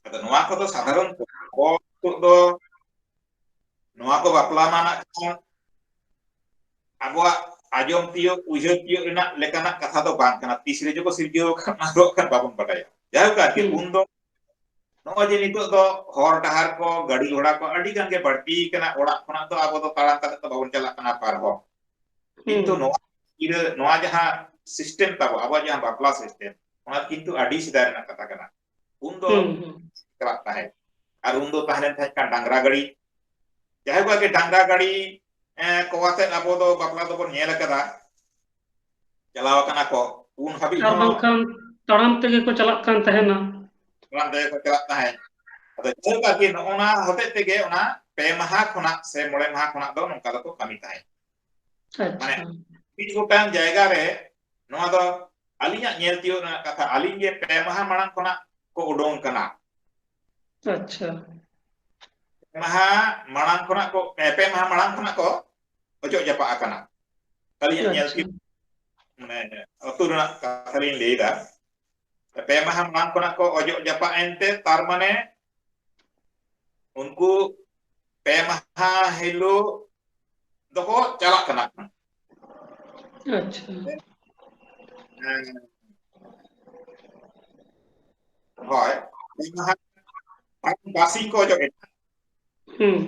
ᱟᱫᱚ ᱱᱚᱣᱟ ᱠᱚᱫᱚ ᱥᱟᱫᱷᱟᱨᱚᱱᱛᱚ ᱟᱵᱚ ᱱᱤᱛᱚᱜ ᱫᱚ ᱱᱚᱣᱟ ᱠᱚ ᱵᱟᱯᱞᱟ ᱢᱟ ᱱᱟᱜ ᱠᱷᱟᱱ ᱟᱵᱚᱣᱟᱜ ᱟᱸᱡᱚᱢ ᱛᱤᱭᱳᱜ, ᱩᱭᱦᱟᱹᱨ ᱛᱤᱭᱳᱜ ᱨᱮᱱᱟᱜ ᱞᱮᱠᱟᱱᱟᱜ ᱠᱟᱛᱷᱟ ᱫᱚ ᱵᱟᱝ ᱠᱟᱱᱟ᱾ ᱛᱤᱥ ᱨᱮ ᱡᱮ ᱠᱚ ᱥᱤᱨᱡᱟᱹᱣ ᱟᱠᱟᱫ, ᱚᱱᱟ ᱫᱚ ᱠᱷᱟᱱ ᱵᱟᱵᱚᱱ ᱵᱟᱰᱟᱭᱟ᱾ ᱡᱟᱭᱦᱳᱠ ᱟᱨᱠᱤ, ᱦᱩᱸ᱾ ᱩᱱ ᱫᱚ ᱱᱚᱜᱼᱚᱭ ᱡᱮ ᱱᱤᱛᱚᱜ ᱫᱚ ᱦᱚᱨ ᱰᱟᱦᱟᱨ ᱠᱚ, ᱜᱟᱹᱰᱤ ᱜᱷᱚᱲᱟ ᱠᱚ ᱟᱹᱰᱤ ᱜᱟᱱ ᱜᱮ ᱵᱟᱹᱲᱛᱤ ᱠᱟᱱᱟ, ᱚᱲᱟᱜ ᱠᱷᱚᱱᱟᱜ ᱫᱚ ᱟᱵᱚ ᱫᱚ ᱛᱟᱲᱟᱢ ᱠᱟᱛᱮ ᱫᱚ ᱵᱟᱵᱚᱱ ᱪᱟᱞᱟᱜ ᱠᱟᱱᱟ ᱯᱟᱨᱦᱚᱢ᱾ ᱠᱤᱱᱛᱩ ᱦᱩᱸ᱾ ᱱᱚᱣᱟ ᱜᱤᱨᱟᱹ, ᱱᱚᱣᱟ ᱡᱟᱦᱟᱸ system ᱛᱟᱵᱚ, ᱟᱵᱚᱣᱟᱜ ᱡᱟᱦᱟᱸ ᱵᱟᱯᱞᱟ system, ᱚᱱᱟ ᱠᱤᱱᱛᱩ ᱟᱹᱰᱤ ᱥᱮᱫᱟᱭ ᱨᱮᱱᱟᱜ ᱠᱟᱛᱷᱟ ᱠᱟᱱᱟ᱾ ᱩᱱ ᱫᱚ ᱦᱩᱸ, ᱦᱩᱸ᱾ ᱪᱟᱞᱟᱜ ᱛᱟᱦᱮᱸᱫ᱾ ᱟᱨ ᱩᱱ ᱫᱚ ᱛᱟᱦᱮᱸ ᱞᱮᱱ ᱛᱟᱦᱮᱸᱫ ᱠᱷᱟᱱ ᱰᱟᱝᱨᱟ ᱜᱟᱹᱲᱤ, ᱡᱟᱦᱟᱸᱭ ᱠᱚᱣᱟᱜ ᱜᱮ ᱰᱟᱝᱨᱟ ᱜᱟᱹᱲᱤ, ᱮᱸ, ᱠᱚ ᱟᱛᱮᱫ ᱟᱵᱚ ᱫᱚ ᱵᱟᱯᱞᱟ ᱫᱚᱵᱚᱱ ᱧᱮᱞ ᱟᱠᱟᱫᱟ, ᱪᱟᱞᱟᱣ ᱟᱠᱟᱱᱟ ᱠᱚ᱾ ᱩᱱ ᱦᱟᱹᱵᱤᱡ ᱟᱨ ᱦᱚᱸ ᱵᱟᱝᱠᱷᱟᱱ ᱛᱟᱲᱟᱢ ᱛᱮᱜᱮ ᱠᱚ ᱪᱟᱞᱟᱜ ᱠᱟᱱ ᱛᱟᱦᱮᱱᱟ᱾ ᱛᱟᱲᱟᱢ ᱛᱮᱜᱮ ᱠᱚ ᱪᱟᱞᱟᱜ ᱛᱟᱦᱮᱸᱫ᱾ ᱟᱫᱚ ᱡᱟᱭᱦᱳᱠ ᱟᱨᱠᱤ, ᱱᱚᱜᱼᱚ ᱱᱟ ᱦᱚᱛᱮᱡ ᱛᱮᱜᱮ ᱚᱱᱟ ᱯᱮ ᱢᱟᱦᱟ ᱠᱷᱚᱱᱟᱜ ᱥᱮ ᱢᱚᱬᱮ ᱢᱟᱦᱟ ᱠᱷᱚᱱᱟᱜ ᱫᱚ ᱱᱚᱝᱠᱟ ᱫᱚᱠᱚ ᱠᱟᱹᱢᱤ ᱛᱟᱦᱮᱸᱫ᱾ ᱢᱟᱱᱮ, ᱟᱪᱪᱷᱟ᱾ ᱢᱤᱫ ᱜᱚᱴᱟᱝ ᱡᱟᱭᱜᱟ ᱨᱮ ᱱᱚᱣᱟ ᱫᱚ ᱟᱹᱞᱤᱧᱟᱜ ᱧᱮᱞ ᱛᱤᱭᱳᱜ ᱨᱮᱱᱟᱜ ᱠᱟᱛᱷᱟ, ᱟᱹᱞᱤᱧ ᱜᱮ ᱯᱮ ᱢᱟᱦᱟ ᱢᱟᱲᱟᱝ ᱠᱷᱚᱱᱟᱜ ᱠᱚ ᱩᱰᱩᱝ ᱠᱟᱱᱟ᱾ ᱟᱪᱪᱷᱟ᱾ ᱯᱮ ᱢᱟᱦᱟ ᱢᱟᱲᱟᱝ ᱠᱷᱚᱱᱟᱜ ᱠᱚ, ᱯᱮ, ᱯᱮ ᱢᱟᱦᱟ ᱢᱟᱲᱟᱝ ᱠᱷᱚᱱᱟᱜ ᱠᱚ ᱚᱪᱚᱜ ᱡᱟᱯᱟᱜ ᱟᱠᱟᱱᱟ᱾ ᱟᱹᱞᱤᱧᱟᱜ ᱧᱮᱞ ᱟᱪᱪᱷᱟ᱾ ᱛᱤᱭᱳᱜ, ᱢᱟᱱᱮ, ᱟᱹᱛᱩ ᱨᱮᱱᱟᱜ ᱠᱟᱛᱷᱟ ᱞᱤᱧ ᱞᱟᱹᱭ ᱮᱫᱟ᱾ ᱯᱮ ᱢᱟᱦᱟ ᱢᱟᱲᱟᱝ ᱠᱷᱚᱱᱟᱜ ᱠᱚ ᱚᱡᱚᱜ ᱡᱟᱯᱟᱜ ᱮᱱᱛᱮ, ᱛᱟᱨ ᱢᱟᱱᱮ ᱩᱱᱠᱩ ᱯᱮ ᱢᱟᱦᱟ ᱦᱤᱞᱳᱜ ᱫᱚᱠᱚ ᱪᱟᱞᱟᱜ ᱠᱟᱱᱟ᱾ ᱟᱪᱪᱷᱟ᱾ ᱦᱮᱸ᱾ ᱦᱳᱭ, ᱯᱮ ᱢᱟᱦᱟ ᱵᱟᱨᱥᱤᱧ ᱠᱚ ᱚᱡᱚᱜ ᱮᱫᱟ᱾ ᱦᱩᱸ᱾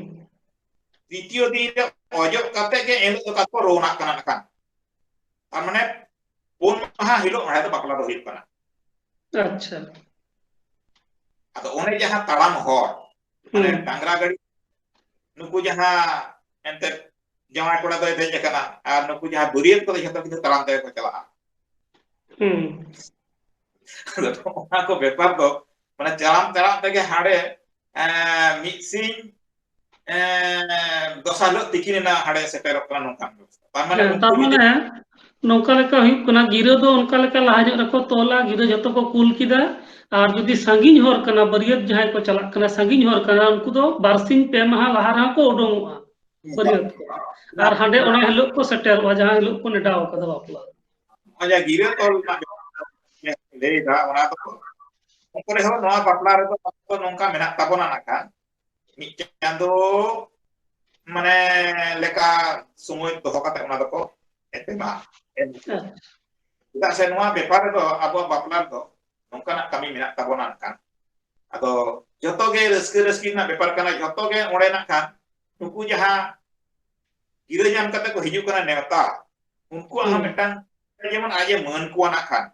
ᱛᱨᱤᱛᱤᱭᱚ ᱫᱤᱱ ᱨᱮ ᱚᱡᱚᱜ ᱠᱟᱛᱮ ᱜᱮ ᱮᱱᱦᱤᱞᱳᱜ ᱫᱚ ᱠᱟᱛᱮ ᱠᱚ ᱨᱚᱣᱱᱟᱜ ᱠᱟᱱᱟ ᱱᱟᱜ ᱠᱷᱟᱱ᱾ ᱛᱟᱨ ᱢᱟᱱᱮ ᱯᱩᱱ ᱢᱟᱦᱟ ᱦᱤᱞᱳᱜ ᱚᱸᱰᱮ ᱫᱚ ᱵᱟᱯᱞᱟ ᱫᱚ ᱦᱩᱭᱩᱜ ᱠᱟᱱᱟ᱾ ᱟᱪᱪᱷᱟ᱾ ᱟᱫᱚ ᱚᱱᱮ ᱡᱟᱦᱟᱸ ᱛᱟᱲᱟᱢ ᱦᱚᱨ, ᱢᱟᱱᱮ ᱦᱩᱸ᱾ ᱰᱟᱝᱨᱟ ᱜᱟᱹᱰᱤ, ᱱᱩᱠᱩ ᱡᱟᱦᱟᱸ ᱮᱱᱛᱮᱫ ᱡᱟᱶᱟᱭ ᱠᱚᱲᱟ ᱫᱚᱭ ᱫᱮᱡ ᱟᱠᱟᱱᱟ ᱟᱨ ᱱᱩᱠᱩ ᱡᱟᱦᱟᱸ ᱵᱟᱹᱨᱭᱟᱹᱛ ᱠᱚᱫᱚ ᱡᱷᱚᱛᱚ ᱠᱤᱱᱛᱩ ᱛᱟᱲᱟᱢ ᱛᱮᱜᱮ ᱠᱚ ᱪᱟᱞᱟᱜᱼᱟ᱾ ᱦᱩᱸ᱾ ᱟᱫᱚ ᱚᱱᱟ ᱠᱚ ᱵᱮᱯᱟᱨ ᱫᱚ, ᱢᱟᱱᱮ ᱛᱟᱲᱟᱢ ᱛᱟᱲᱟᱢ ᱛᱮᱜᱮ ᱦᱟᱸᱰᱮ, ᱮᱸ, ᱢᱤᱫ ᱥᱤᱧ, ᱮᱸ, ᱫᱚᱥᱟᱨ ᱦᱤᱞᱳᱜ ᱛᱤᱠᱤᱱ ᱮᱱᱟ ᱦᱟᱸᱰᱮ ᱥᱮᱴᱮᱨᱚᱜ ᱠᱟᱱᱟ, ᱱᱚᱝᱠᱟᱱ ᱵᱮᱵᱚᱥᱛᱷᱟ᱾ ᱛᱟᱨ ᱢᱟᱱᱮ ᱦᱮᱸ, ᱩᱱᱠᱩ ᱛᱟᱨ ᱡᱩᱫᱤ ᱢᱟᱱᱮ ᱱᱚᱝᱠᱟ ᱞᱮᱠᱟ ᱦᱩᱭᱩᱜ ᱠᱟᱱᱟ, ᱜᱤᱨᱟᱹ ᱫᱚ ᱚᱱᱠᱟ ᱞᱮᱠᱟ ᱞᱟᱦᱟ ᱧᱚᱜ ᱨᱮᱠᱚ ᱛᱚᱞᱟ, ᱜᱤᱨᱟᱹ ᱡᱷᱚᱛᱚ ᱠᱚ ᱠᱩᱞ ᱠᱮᱫᱟ᱾ ᱟᱨ ᱡᱩᱫᱤ ᱥᱟᱺᱜᱤᱧ ᱦᱚᱨ ᱠᱟᱱᱟ, ᱵᱟᱹᱨᱭᱟᱹᱛ ᱡᱟᱦᱟᱸᱭ ᱠᱚ ᱪᱟᱞᱟᱜ ᱠᱟᱱᱟ, ᱥᱟᱺᱜᱤᱧ ᱦᱚᱨ ᱠᱟᱱᱟ, ᱩᱱᱠᱩ ᱫᱚ ᱵᱟᱨᱥᱤᱧ ᱯᱮ ᱢᱟᱦᱟ ᱞᱟᱦᱟ ᱨᱮᱦᱚᱸ ᱠᱚ ᱩᱰᱩᱝᱚᱜᱼᱟ ᱵᱟᱹᱨᱭᱟᱹᱛ ᱠᱚ᱾ ᱟᱨ ᱦᱟᱸᱰᱮ ᱚᱱᱟ ᱦᱤᱞᱳᱜ ᱠᱚ ᱥᱮᱴᱮᱨᱚᱜᱼᱟ, ᱡᱟᱦᱟᱸ ᱦᱤᱞᱳᱜ ᱠᱚ ᱱᱮᱰᱟᱣ ᱠᱟᱫᱟ ᱵᱟᱯᱞᱟ᱾ ᱱᱚᱜᱼᱚᱭ ᱡᱟᱦᱟᱸ ᱜᱤᱨᱟᱹ ᱛᱚᱞ ᱨᱮᱱᱟᱜ ᱵᱮᱯᱟᱨ ᱞᱟᱹᱭ ᱮᱫᱟ, ᱚᱱᱟ ᱫᱚ ᱚᱠᱚᱭ ᱦᱚᱸ ᱱᱚᱣᱟ ᱵᱟᱯᱞᱟ ᱨᱮᱫᱚ ᱱᱚᱝᱠᱟ ᱢᱮᱱᱟᱜ ᱛᱟᱵᱚᱱᱟ ᱱᱟᱜ ᱠᱷᱟᱱ, ᱢᱤᱫ ᱪᱟᱸᱫᱚ ᱢᱟᱱᱮ ᱞᱮᱠᱟ ᱥᱚᱢᱚᱭ ᱫᱚᱦᱚ ᱠᱟᱛᱮ ᱚᱱᱟ ᱫᱚᱠᱚ ᱮᱯᱮᱢᱟ᱾ ᱮᱢ᱾ ᱦᱮᱸ᱾ ᱪᱮᱫᱟᱜ ᱥᱮ ᱱᱚᱣᱟ ᱵᱮᱯᱟᱨ ᱨᱮᱫᱚ, ᱟᱵᱚᱣᱟᱜ ᱵᱟᱯᱞᱟ ᱨᱮᱫᱚ ᱱᱚᱝᱠᱟᱱᱟᱜ ᱠᱟᱹᱢᱤ ᱢᱮᱱᱟᱜ ᱛᱟᱵᱚᱱᱟ ᱱᱟᱜ ᱠᱷᱟᱱ᱾ ᱟᱫᱚ ᱡᱷᱚᱛᱚ ᱜᱮ ᱨᱟᱹᱥᱠᱟᱹ ᱨᱟᱹᱥᱠᱤ ᱨᱮᱱᱟᱜ ᱵᱮᱯᱟᱨ ᱠᱟᱱᱟ, ᱡᱷᱚᱛᱚ ᱜᱮ ᱚᱸᱰᱮ ᱱᱟᱜ ᱠᱷᱟᱱ ᱱᱩᱠᱩ ᱡᱟᱦᱟᱸ ᱜᱤᱨᱟᱹ ᱧᱟᱢ ᱠᱟᱛᱮ ᱠᱚ ᱦᱤᱡᱩᱜ ᱠᱟᱱᱟ ᱱᱮᱣᱛᱟ, ᱩᱱᱠᱩᱣᱟᱜ ᱦᱚᱸ ᱦᱩᱸ᱾ ᱢᱤᱫᱴᱟᱝ, ᱡᱮᱢᱚᱱ ᱟᱡ ᱮ ᱢᱟᱹᱱ ᱠᱚᱣᱟ ᱱᱟᱜ ᱠᱷᱟᱱ,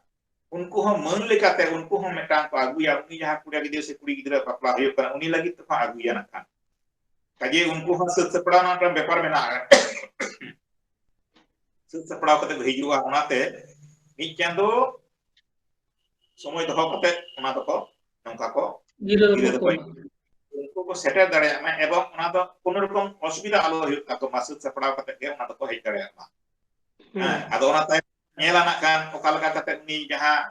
ᱩᱱᱠᱩ ᱦᱚᱸ ᱢᱟᱹᱱ ᱞᱮᱠᱟᱛᱮ ᱩᱱᱠᱩ ᱦᱚᱸ ᱢᱤᱫᱴᱟᱝ ᱠᱚ ᱟᱹᱜᱩᱭᱟ᱾ ᱩᱱᱤ ᱡᱟᱦᱟᱸ ᱠᱚᱲᱟ ᱜᱤᱫᱽᱨᱟᱹ ᱥᱮ ᱠᱩᱲᱤ ᱜᱤᱫᱽᱨᱟᱹ ᱵᱟᱯᱞᱟ ᱦᱩᱭᱩᱜ ᱠᱟᱱᱟ, ᱩᱱᱤ ᱞᱟᱹᱜᱤᱫ ᱛᱮᱠᱚ ᱟᱹᱜᱩᱭᱟ ᱱᱟᱜ ᱠᱷᱟᱱ᱾ ᱠᱟᱡᱮ ᱩᱱᱠᱩ ᱦᱚᱸ ᱥᱟᱹᱛ ᱥᱟᱯᱲᱟᱣ ᱨᱮᱱᱟᱜ ᱢᱤᱫᱴᱟᱝ ᱵᱮᱯᱟᱨ ᱢᱮᱱᱟᱜᱼᱟ᱾ ᱥᱟᱹᱛ ᱥᱟᱯᱲᱟᱣ ᱠᱟᱛᱮ ᱠᱚ ᱦᱤᱡᱩᱜᱼᱟ, ᱚᱱᱟᱛᱮ ᱢᱤᱫ ᱪᱟᱸᱫᱚ ᱥᱚᱢᱚᱭ ᱫᱚᱦᱚ ᱠᱟᱛᱮ ᱚᱱᱟ ᱫᱚᱠᱚ, ᱱᱚᱝᱠᱟ ᱠᱚ ᱜᱤᱨᱟᱹ ᱜᱤᱨᱟᱹ ᱫᱚᱠᱚ ᱫᱚᱠᱚ ᱠᱩᱞᱟ᱾ ᱩᱱᱠᱩ ᱠᱚ ᱥᱮᱴᱮᱨ ᱫᱟᱲᱮᱭᱟᱜ ᱢᱟ ᱮᱵᱚᱝ ᱚᱱᱟ ᱫᱚ ᱠᱳᱱᱳ ᱨᱚᱠᱚᱢ ᱚᱥᱩᱵᱤᱫᱷᱟ ᱟᱞᱚ ᱦᱩᱭᱩᱜ ᱛᱟᱠᱚ ᱢᱟ, ᱥᱟᱹᱛ ᱥᱟᱯᱲᱟᱣ ᱠᱟᱛᱮ ᱜᱮ ᱚᱱᱟ ᱫᱚᱠᱚ ᱦᱮᱡ ᱫᱟᱲᱮᱭᱟᱜ ᱢᱟ᱾ ᱦᱩᱸ᱾ ᱦᱮᱸ, ᱟᱫᱚ ᱚᱱᱟ ᱛᱟᱭᱚᱢ ᱧᱮᱞᱟ ᱱᱟᱜ ᱠᱷᱟᱱ ᱚᱠᱟ ᱞᱮᱠᱟ ᱠᱟᱛᱮ ᱩᱱᱤ ᱡᱟᱦᱟᱸ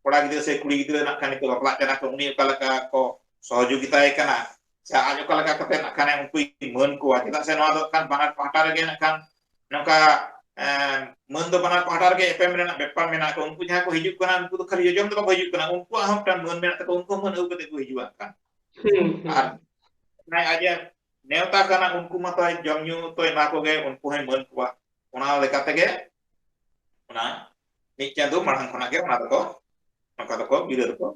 ᱠᱚᱲᱟ ᱜᱤᱫᱽᱨᱟᱹ ᱥᱮ ᱠᱩᱲᱤ ᱜᱤᱫᱽᱨᱟᱹ ᱱᱟᱜ ᱠᱷᱟᱱ ᱱᱤᱛᱚᱜ ᱵᱟᱯᱞᱟᱜ ᱠᱟᱱᱟ ᱠᱚ, ᱩᱱᱤ ᱚᱠᱟ ᱞᱮᱠᱟ ᱠᱚ ᱥᱚᱦᱚᱡᱳᱜᱤᱛᱟᱭ ᱠᱟᱱᱟ, ᱥᱮ ᱟᱡ ᱚᱠᱟ ᱞᱮᱠᱟ ᱠᱟᱛᱮ ᱱᱟᱜ ᱠᱷᱟᱱᱮ ᱩᱱᱠᱩᱭ ᱢᱟᱹᱱ ᱠᱚᱣᱟ᱾ ᱪᱮᱫᱟᱜ ᱥᱮ ᱱᱚᱣᱟ ᱫᱚ ᱱᱟᱜ ᱠᱷᱟᱱ ᱵᱟᱱᱟᱨ ᱯᱟᱦᱴᱟ ᱨᱮᱜᱮ ᱱᱟᱜ ᱠᱷᱟᱱ ᱱᱚᱝᱠᱟ, ᱮᱸ, ᱢᱟᱹᱱ ᱫᱚ ᱵᱟᱱᱟᱨ ᱯᱟᱦᱴᱟ ᱨᱮᱜᱮ ᱮᱯᱮᱢ ᱨᱮᱱᱟᱜ ᱵᱮᱯᱟᱨ ᱢᱮᱱᱟᱜᱼᱟ᱾ ᱩᱱᱠᱩ ᱡᱟᱦᱟᱸᱭ ᱠᱚ ᱦᱤᱡᱩᱜ ᱠᱟᱱᱟ, ᱩᱱᱠᱩ ᱫᱚ ᱠᱷᱟᱹᱞᱤ ᱡᱚᱡᱚᱢ ᱫᱚ ᱵᱟᱠᱚ ᱦᱤᱡᱩᱜ ᱠᱟᱱᱟ, ᱩᱱᱠᱩᱣᱟᱜ ᱦᱚᱸ ᱢᱤᱫᱴᱟᱝ ᱢᱟᱹᱱ ᱢᱮᱱᱟᱜ ᱛᱟᱠᱚᱣᱟ, ᱩᱱᱠᱩ ᱦᱚᱸ ᱢᱟᱹᱱ ᱟᱹᱜᱩ ᱠᱟᱛᱮ ᱠᱚ ᱦᱤᱡᱩᱜᱼᱟ ᱱᱟᱜ ᱠᱷᱟᱱ᱾ ᱦᱩᱸ, ᱦᱩᱸ᱾ ᱟᱨ ᱡᱟᱦᱟᱸᱭ ᱟᱡ ᱮ ᱱᱮᱣᱛᱟ ᱠᱟᱱᱟ, ᱩᱱᱠᱩ ᱢᱟᱛᱚ ᱡᱚᱢ ᱧᱩ ᱛᱚ ᱮᱢᱟ ᱠᱚᱜᱮ, ᱩᱱᱠᱩ ᱦᱚᱸᱭ ᱢᱟᱹᱱ ᱠᱚᱣᱟ᱾ ᱚᱱᱟ ᱞᱮᱠᱟ ᱛᱮᱜᱮ ᱚᱱᱟ ᱢᱤᱫ ᱪᱟᱸᱫᱚ ᱢᱟᱲᱟᱝ ᱠᱷᱚᱱᱟᱜ ᱜᱮ ᱚᱱᱟ ᱫᱚᱠᱚ, ᱱᱚᱝᱠᱟ ᱫᱚᱠᱚ ᱜᱤᱨᱟᱹ ᱫᱚᱠᱚ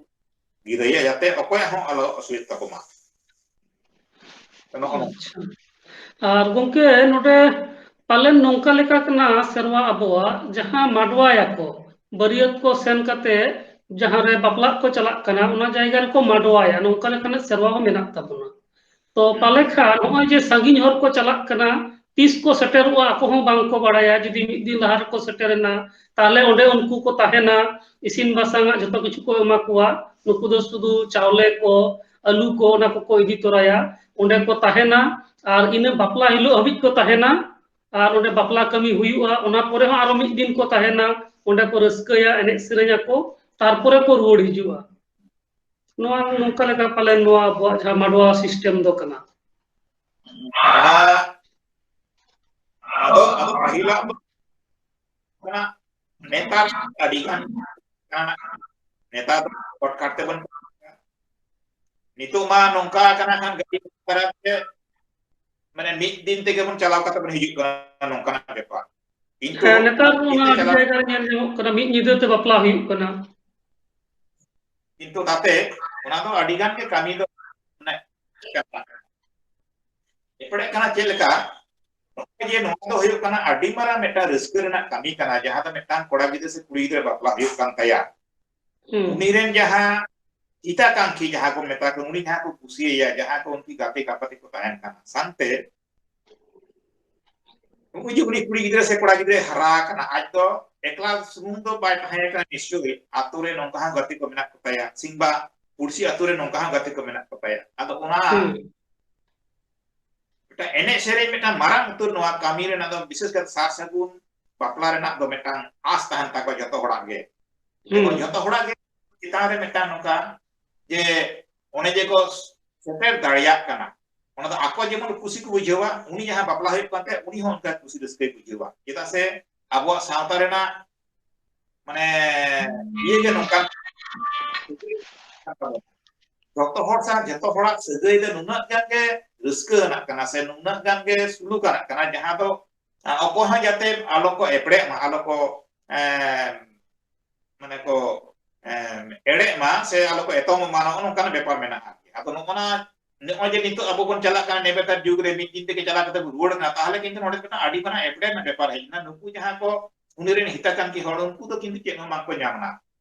ᱜᱤᱨᱟᱹᱭᱟ, ᱡᱟᱛᱮ ᱚᱠᱚᱭᱟᱜ ᱦᱚᱸ ᱟᱞᱚ ᱚᱥᱩᱵᱤᱫᱷᱟ ᱛᱟᱠᱚ ᱢᱟ᱾ ᱱᱚᱜᱼᱚ ᱱᱚᱝᱠᱟ᱾ ᱟᱪᱪᱷᱟ᱾ ᱟᱨ ᱜᱚᱢᱠᱮ, ᱱᱚᱰᱮ ᱯᱟᱞᱮᱱ ᱱᱚᱝᱠᱟ ᱞᱮᱠᱟ ᱠᱟᱱᱟ ᱥᱮᱨᱣᱟ ᱟᱵᱚᱣᱟᱜ, ᱡᱟᱦᱟᱸ ᱢᱟᱰᱣᱟᱭᱟᱠᱚ, ᱵᱟᱹᱨᱭᱟᱹᱛ ᱠᱚ ᱥᱮᱱ ᱠᱟᱛᱮ ᱡᱟᱦᱟᱸ ᱨᱮ ᱵᱟᱯᱞᱟᱜ ᱠᱚ ᱪᱟᱞᱟᱜ ᱠᱟᱱᱟ, ᱚᱱᱟ ᱡᱟᱭᱜᱟ ᱨᱮᱠᱚ ᱢᱟᱰᱣᱟᱭᱟ, ᱱᱚᱝᱠᱟ ᱞᱮᱠᱟᱱᱟᱜ ᱥᱮᱨᱣᱟ ᱦᱚᱸ ᱢᱮᱱᱟᱜ ᱛᱟᱵᱚᱱᱟ᱾ ᱛᱚ ᱯᱟᱞᱮ ᱠᱷᱟᱱ ᱱᱚᱜᱼᱚᱭ ᱡᱮ ᱥᱟᱺᱜᱤᱧ ᱦᱚᱨ ᱠᱚ ᱪᱟᱞᱟᱜ ᱠᱟᱱᱟ, ᱛᱤᱥ ᱠᱚ ᱥᱮᱴᱮᱨᱚᱜᱼᱟ ᱟᱠᱚ ᱦᱚᱸ ᱵᱟᱝ ᱠᱚ ᱵᱟᱲᱟᱭᱟ᱾ ᱡᱩᱫᱤ ᱢᱤᱫ ᱫᱤᱱ ᱞᱟᱦᱟ ᱨᱮᱠᱚ ᱥᱮᱴᱮᱨᱮᱱᱟ, ᱛᱟᱦᱞᱮ ᱚᱸᱰᱮ ᱩᱱᱠᱩ ᱠᱚ ᱛᱟᱦᱮᱱᱟ, ᱤᱥᱤᱱ ᱵᱟᱥᱟᱝ ᱟᱜ ᱡᱷᱚᱛᱚ ᱠᱤᱪᱷᱩ ᱠᱚ ᱮᱢᱟ ᱠᱚᱣᱟ᱾ ᱱᱩᱠᱩ ᱫᱚ ᱥᱩᱫᱷᱩ ᱪᱟᱣᱞᱮ ᱠᱚ, ᱟᱹᱞᱩ ᱠᱚ, ᱚᱱᱟ ᱠᱚᱠᱚ ᱤᱫᱤ ᱛᱚᱨᱟᱭᱟ᱾ ᱚᱸᱰᱮ ᱠᱚ ᱛᱟᱦᱮᱱᱟ ᱟᱨ ᱤᱱᱟᱹ ᱵᱟᱯᱞᱟ ᱦᱤᱞᱳᱜ ᱦᱟᱹᱵᱤᱡ ᱠᱚ ᱛᱟᱦᱮᱱᱟ᱾ ᱟᱨ ᱚᱸᱰᱮ ᱵᱟᱯᱞᱟ ᱠᱟᱹᱢᱤ ᱦᱩᱭᱩᱜᱼᱟ, ᱚᱱᱟ ᱯᱚᱨᱮ ᱦᱚᱸ ᱟᱨᱚ ᱢᱤᱫ ᱫᱤᱱ ᱠᱚ ᱛᱟᱦᱮᱱᱟ, ᱚᱸᱰᱮ ᱠᱚ ᱨᱟᱹᱥᱠᱟᱹᱭᱟ, ᱮᱱᱮᱡ ᱥᱮᱨᱮᱧ ᱟᱠᱚ, ᱛᱟᱨᱯᱚᱨᱮ ᱠᱚ ᱨᱩᱣᱟᱹᱲ ᱦᱤᱡᱩᱜᱼᱟ᱾ ᱱᱚᱣᱟ ᱱᱚᱝᱠᱟ ᱞᱮᱠᱟ ᱯᱟᱞᱮᱱ ᱱᱚᱣᱟ ᱟᱵᱚᱣᱟᱜ ᱡᱟᱦᱟᱸ ᱢᱟᱰᱣᱟ ᱥᱤᱥᱴᱮᱢ ᱫᱚ ᱠᱟᱱᱟ᱾ ᱟᱫᱚ, ᱟᱫᱚ ᱯᱟᱹᱦᱤᱞᱟᱜ ᱫᱚ ᱠᱟᱱᱟ, ᱱᱮᱛᱟᱨ ᱟᱹᱰᱤ ᱜᱟᱱ ᱱᱮᱛᱟᱨ ᱫᱚ ᱥᱚᱨᱴᱠᱟᱴ ᱛᱮᱵᱚᱱ, ᱱᱤᱛᱚᱜ ᱢᱟ ᱱᱚᱝᱠᱟ ᱟᱠᱟᱱᱟ ᱠᱷᱟᱱ ᱜᱟᱹᱰᱤ ᱵᱷᱟᱲᱟ ᱛᱮ, ᱢᱟᱱᱮ ᱢᱤᱫ ᱫᱤᱱ ᱛᱮᱜᱮ ᱵᱚᱱ ᱪᱟᱞᱟᱣ ᱠᱟᱛᱮ ᱵᱚᱱ ᱦᱤᱡᱩᱜ ᱠᱟᱱᱟ, ᱱᱚᱝᱠᱟᱱᱟᱜ ᱵᱮᱯᱟᱨ᱾ ᱠᱤᱱᱛᱩ ᱦᱮᱸ, ᱱᱮᱛᱟᱨ ᱫᱚ ᱚᱱᱟ ᱟᱹᱰᱤ ᱡᱟᱭᱜᱟ ᱨᱮ ᱧᱮᱞ ᱧᱟᱢᱚᱜ ᱠᱟᱱᱟ, ᱢᱤᱫ ᱧᱤᱫᱟᱹ ᱛᱮ ᱵᱟᱯᱞᱟ ᱦᱩᱭᱩᱜ ᱠᱟᱱᱟ᱾ ᱠᱤᱱᱛᱩ ᱛᱟᱛᱮ ᱚᱱᱟ ᱫᱚ ᱟᱹᱰᱤ ᱜᱟᱱ ᱜᱮ ᱠᱟᱹᱢᱤ ᱫᱚ, ᱢᱟᱱᱮ, ᱮᱯᱲᱮᱜ ᱠᱟᱱᱟ᱾ ᱪᱮᱫ ᱞᱮᱠᱟ? ᱱᱚᱜᱼᱚᱭ ᱡᱮ ᱱᱚᱣᱟ ᱫᱚ ᱦᱩᱭᱩᱜ ᱠᱟᱱᱟ ᱟᱹᱰᱤ ᱢᱟᱨᱟᱝ ᱢᱤᱫᱴᱟᱝ ᱨᱟᱹᱥᱠᱟᱹ ᱨᱮᱱᱟᱜ ᱠᱟᱹᱢᱤ ᱠᱟᱱᱟ, ᱡᱟᱦᱟᱸ ᱫᱚ ᱢᱤᱫᱴᱟᱝ ᱠᱚᱲᱟ ᱜᱤᱫᱽᱨᱟᱹ ᱥᱮ ᱠᱩᱲᱤ ᱜᱤᱫᱽᱨᱟᱹ ᱵᱟᱯᱞᱟ ᱦᱩᱭᱩᱜ ᱠᱟᱱ ᱛᱟᱭᱟ᱾ ᱦᱩᱸ᱾ ᱩᱱᱤ ᱨᱮᱱ ᱡᱟᱦᱟᱸ ᱦᱤᱛᱟᱠᱟᱝᱠᱷᱤ, ᱡᱟᱦᱟᱸ ᱠᱚ ᱢᱮᱛᱟ ᱠᱚ, ᱩᱱᱤ ᱡᱟᱦᱟᱸ ᱠᱚ ᱠᱩᱥᱤᱭᱟᱭᱟ, ᱡᱟᱦᱟᱸ ᱠᱚ ᱩᱱᱠᱤ ᱜᱟᱛᱮ ᱜᱟᱯᱟᱛᱮ ᱠᱚ ᱛᱟᱦᱮᱱ ᱠᱟᱱᱟ, ᱥᱟᱶᱛᱮ ᱱᱩᱜᱼᱩᱭ ᱡᱮ ᱩᱱᱤ ᱠᱩᱲᱤ ᱜᱤᱫᱽᱨᱟᱹ ᱥᱮ ᱠᱚᱲᱟ ᱜᱤᱫᱽᱨᱟᱹᱭ ᱦᱟᱨᱟ ᱟᱠᱟᱱᱟ, ᱟᱡ ᱫᱚ ᱮᱠᱞᱟ ᱥᱩᱢᱩᱝ ᱫᱚ ᱵᱟᱭ ᱛᱟᱦᱮᱸ ᱠᱟᱱᱟ᱾ ᱱᱤᱥᱪᱳᱭ ᱟᱛᱳ ᱨᱮ ᱱᱚᱝᱠᱟ ᱦᱚᱸ ᱜᱟᱛᱮ ᱠᱚ ᱢᱮᱱᱟᱜ ᱠᱚ ᱛᱟᱭᱟ, ᱠᱤᱝᱵᱟ ᱯᱩᱲᱥᱤ ᱟᱛᱳ ᱨᱮ ᱱᱚᱝᱠᱟ ᱦᱚᱸ ᱜᱟᱛᱮ ᱠᱚ ᱢᱮᱱᱟᱜ ᱠᱚ ᱛᱟᱭᱟ᱾ ᱟᱫᱚ ᱚᱱᱟ ᱦᱩᱸ᱾ ᱢᱤᱫᱴᱟᱝ ᱮᱱᱮᱡ ᱥᱮᱨᱮᱧ ᱢᱤᱫᱴᱟᱝ ᱢᱟᱨᱟᱝ ᱩᱛᱟᱹᱨ ᱱᱚᱣᱟ ᱠᱟᱹᱢᱤ ᱨᱮᱱᱟᱜ ᱫᱚ, ᱵᱤᱥᱮᱥ ᱠᱟᱛᱮ ᱥᱟᱨ ᱥᱟᱹᱜᱩᱱ ᱵᱟᱯᱞᱟ ᱨᱮᱱᱟᱜ ᱫᱚ ᱢᱤᱫᱴᱟᱝ ᱟᱥ ᱛᱟᱦᱮᱱ ᱛᱟᱠᱚᱣᱟ ᱡᱚᱛᱚ ᱦᱚᱲᱟᱜ ᱜᱮ᱾ ᱦᱩᱸ᱾ ᱡᱮᱢᱚᱱ ᱡᱚᱛᱚ ᱦᱚᱲᱟᱜ ᱜᱮ ᱪᱮᱛᱟᱱ ᱨᱮ ᱢᱤᱫᱴᱟᱝ ᱱᱚᱝᱠᱟ ᱡᱮ ᱚᱱᱮ ᱡᱮ ᱠᱚ ᱥᱮᱴᱮᱨ ᱫᱟᱲᱮᱭᱟᱜ ᱠᱟᱱᱟ, ᱚᱱᱟ ᱫᱚ ᱟᱠᱚ ᱡᱮᱢᱚᱱ ᱠᱩᱥᱤ ᱠᱚ ᱵᱩᱡᱷᱟᱹᱣᱟ, ᱩᱱᱤ ᱡᱟᱦᱟᱸ ᱵᱟᱯᱞᱟ ᱦᱩᱭᱩᱜ ᱠᱟᱱ ᱛᱟᱭᱟ, ᱩᱱᱤ ᱦᱚᱸ ᱚᱱᱠᱟ ᱠᱩᱥᱤ ᱨᱟᱹᱥᱠᱟᱹᱭ ᱵᱩᱡᱷᱟᱹᱣᱟ᱾ ᱪᱮᱫᱟᱜ ᱥᱮ ᱟᱵᱚᱣᱟᱜ ᱥᱟᱶᱛᱟ ᱨᱮᱱᱟᱜ, ᱢᱟᱱᱮ, ᱤᱭᱟᱹ ᱜᱮ ᱱᱚᱝᱠᱟᱱ, ᱡᱚᱛᱚ ᱦᱚᱲ ᱥᱟᱶ ᱡᱚᱛᱚ ᱦᱚᱲᱟᱜ ᱥᱟᱹᱜᱟᱹᱭ ᱫᱚ ᱱᱩᱱᱟᱹᱜ ᱜᱟᱱ ᱜᱮ ᱨᱟᱹᱥᱠᱟᱹ ᱟᱱᱟᱜ ᱠᱟᱱᱟ ᱥᱮ ᱱᱩᱱᱟᱹᱜ ᱜᱟᱱ ᱜᱮ ᱥᱩᱞᱩᱠ ᱟᱱᱟᱜ ᱠᱟᱱᱟ, ᱡᱟᱦᱟᱸ ᱫᱚ, ᱟ, ᱚᱠᱚᱭ ᱦᱚᱸ ᱡᱟᱛᱮ ᱟᱞᱚ ᱠᱚ ᱮᱯᱲᱮᱜ ᱢᱟ, ᱟᱞᱚ ᱠᱚ, ᱮᱸ, ᱢᱟᱱᱮ ᱠᱚ, ᱮᱸ, ᱮᱲᱮᱜ ᱢᱟ ᱥᱮ ᱟᱞᱚ ᱠᱚ ᱮᱛᱚᱢᱚᱜ ᱢᱟ, ᱱᱚᱜᱼᱚ ᱱᱚᱝᱠᱟᱱᱟᱜ ᱵᱮᱯᱟᱨ ᱢᱮᱱᱟᱜᱼᱟ ᱟᱨᱠᱤ᱾ ᱟᱫᱚ ᱱᱚᱜᱼᱚ ᱱᱟ ᱱᱚᱜᱼᱚᱭ ᱡᱮ ᱱᱤᱛᱚᱜ ᱟᱵᱚ ᱵᱚᱱ ᱪᱟᱞᱟᱜ ᱠᱟᱱᱟ ᱱᱮᱵᱮᱛᱟᱨ ᱡᱩᱜᱽ ᱨᱮ, ᱢᱤᱫ ᱫᱤᱱ ᱛᱮᱜᱮ ᱪᱟᱞᱟᱣ ᱠᱟᱛᱮ ᱵᱚᱱ ᱨᱩᱣᱟᱹᱲ ᱠᱟᱱᱟ, ᱛᱟᱦᱚᱞᱮ ᱠᱤᱱᱛᱩ ᱱᱚᱰᱮ ᱢᱤᱫᱴᱟᱝ ᱟᱹᱰᱤ ᱢᱟᱨᱟᱝ ᱮᱯᱲᱮ ᱨᱮᱱᱟᱜ ᱵᱮᱯᱟᱨ ᱦᱮᱡ ᱮᱱᱟ᱾ ᱱᱩᱠᱩ ᱡᱟᱦᱟᱸ ᱠᱚ ᱩᱱᱤ ᱨᱮᱱ ᱦᱤᱛᱟᱠᱟᱝᱠᱷᱤ ᱦᱚᱲ, ᱩᱱᱠᱩ ᱫᱚ ᱠᱤᱱᱛᱩ ᱪᱮᱫ ᱦᱚᱸ ᱵᱟᱝᱠᱚ ᱧᱟᱢ ᱮᱱᱟ᱾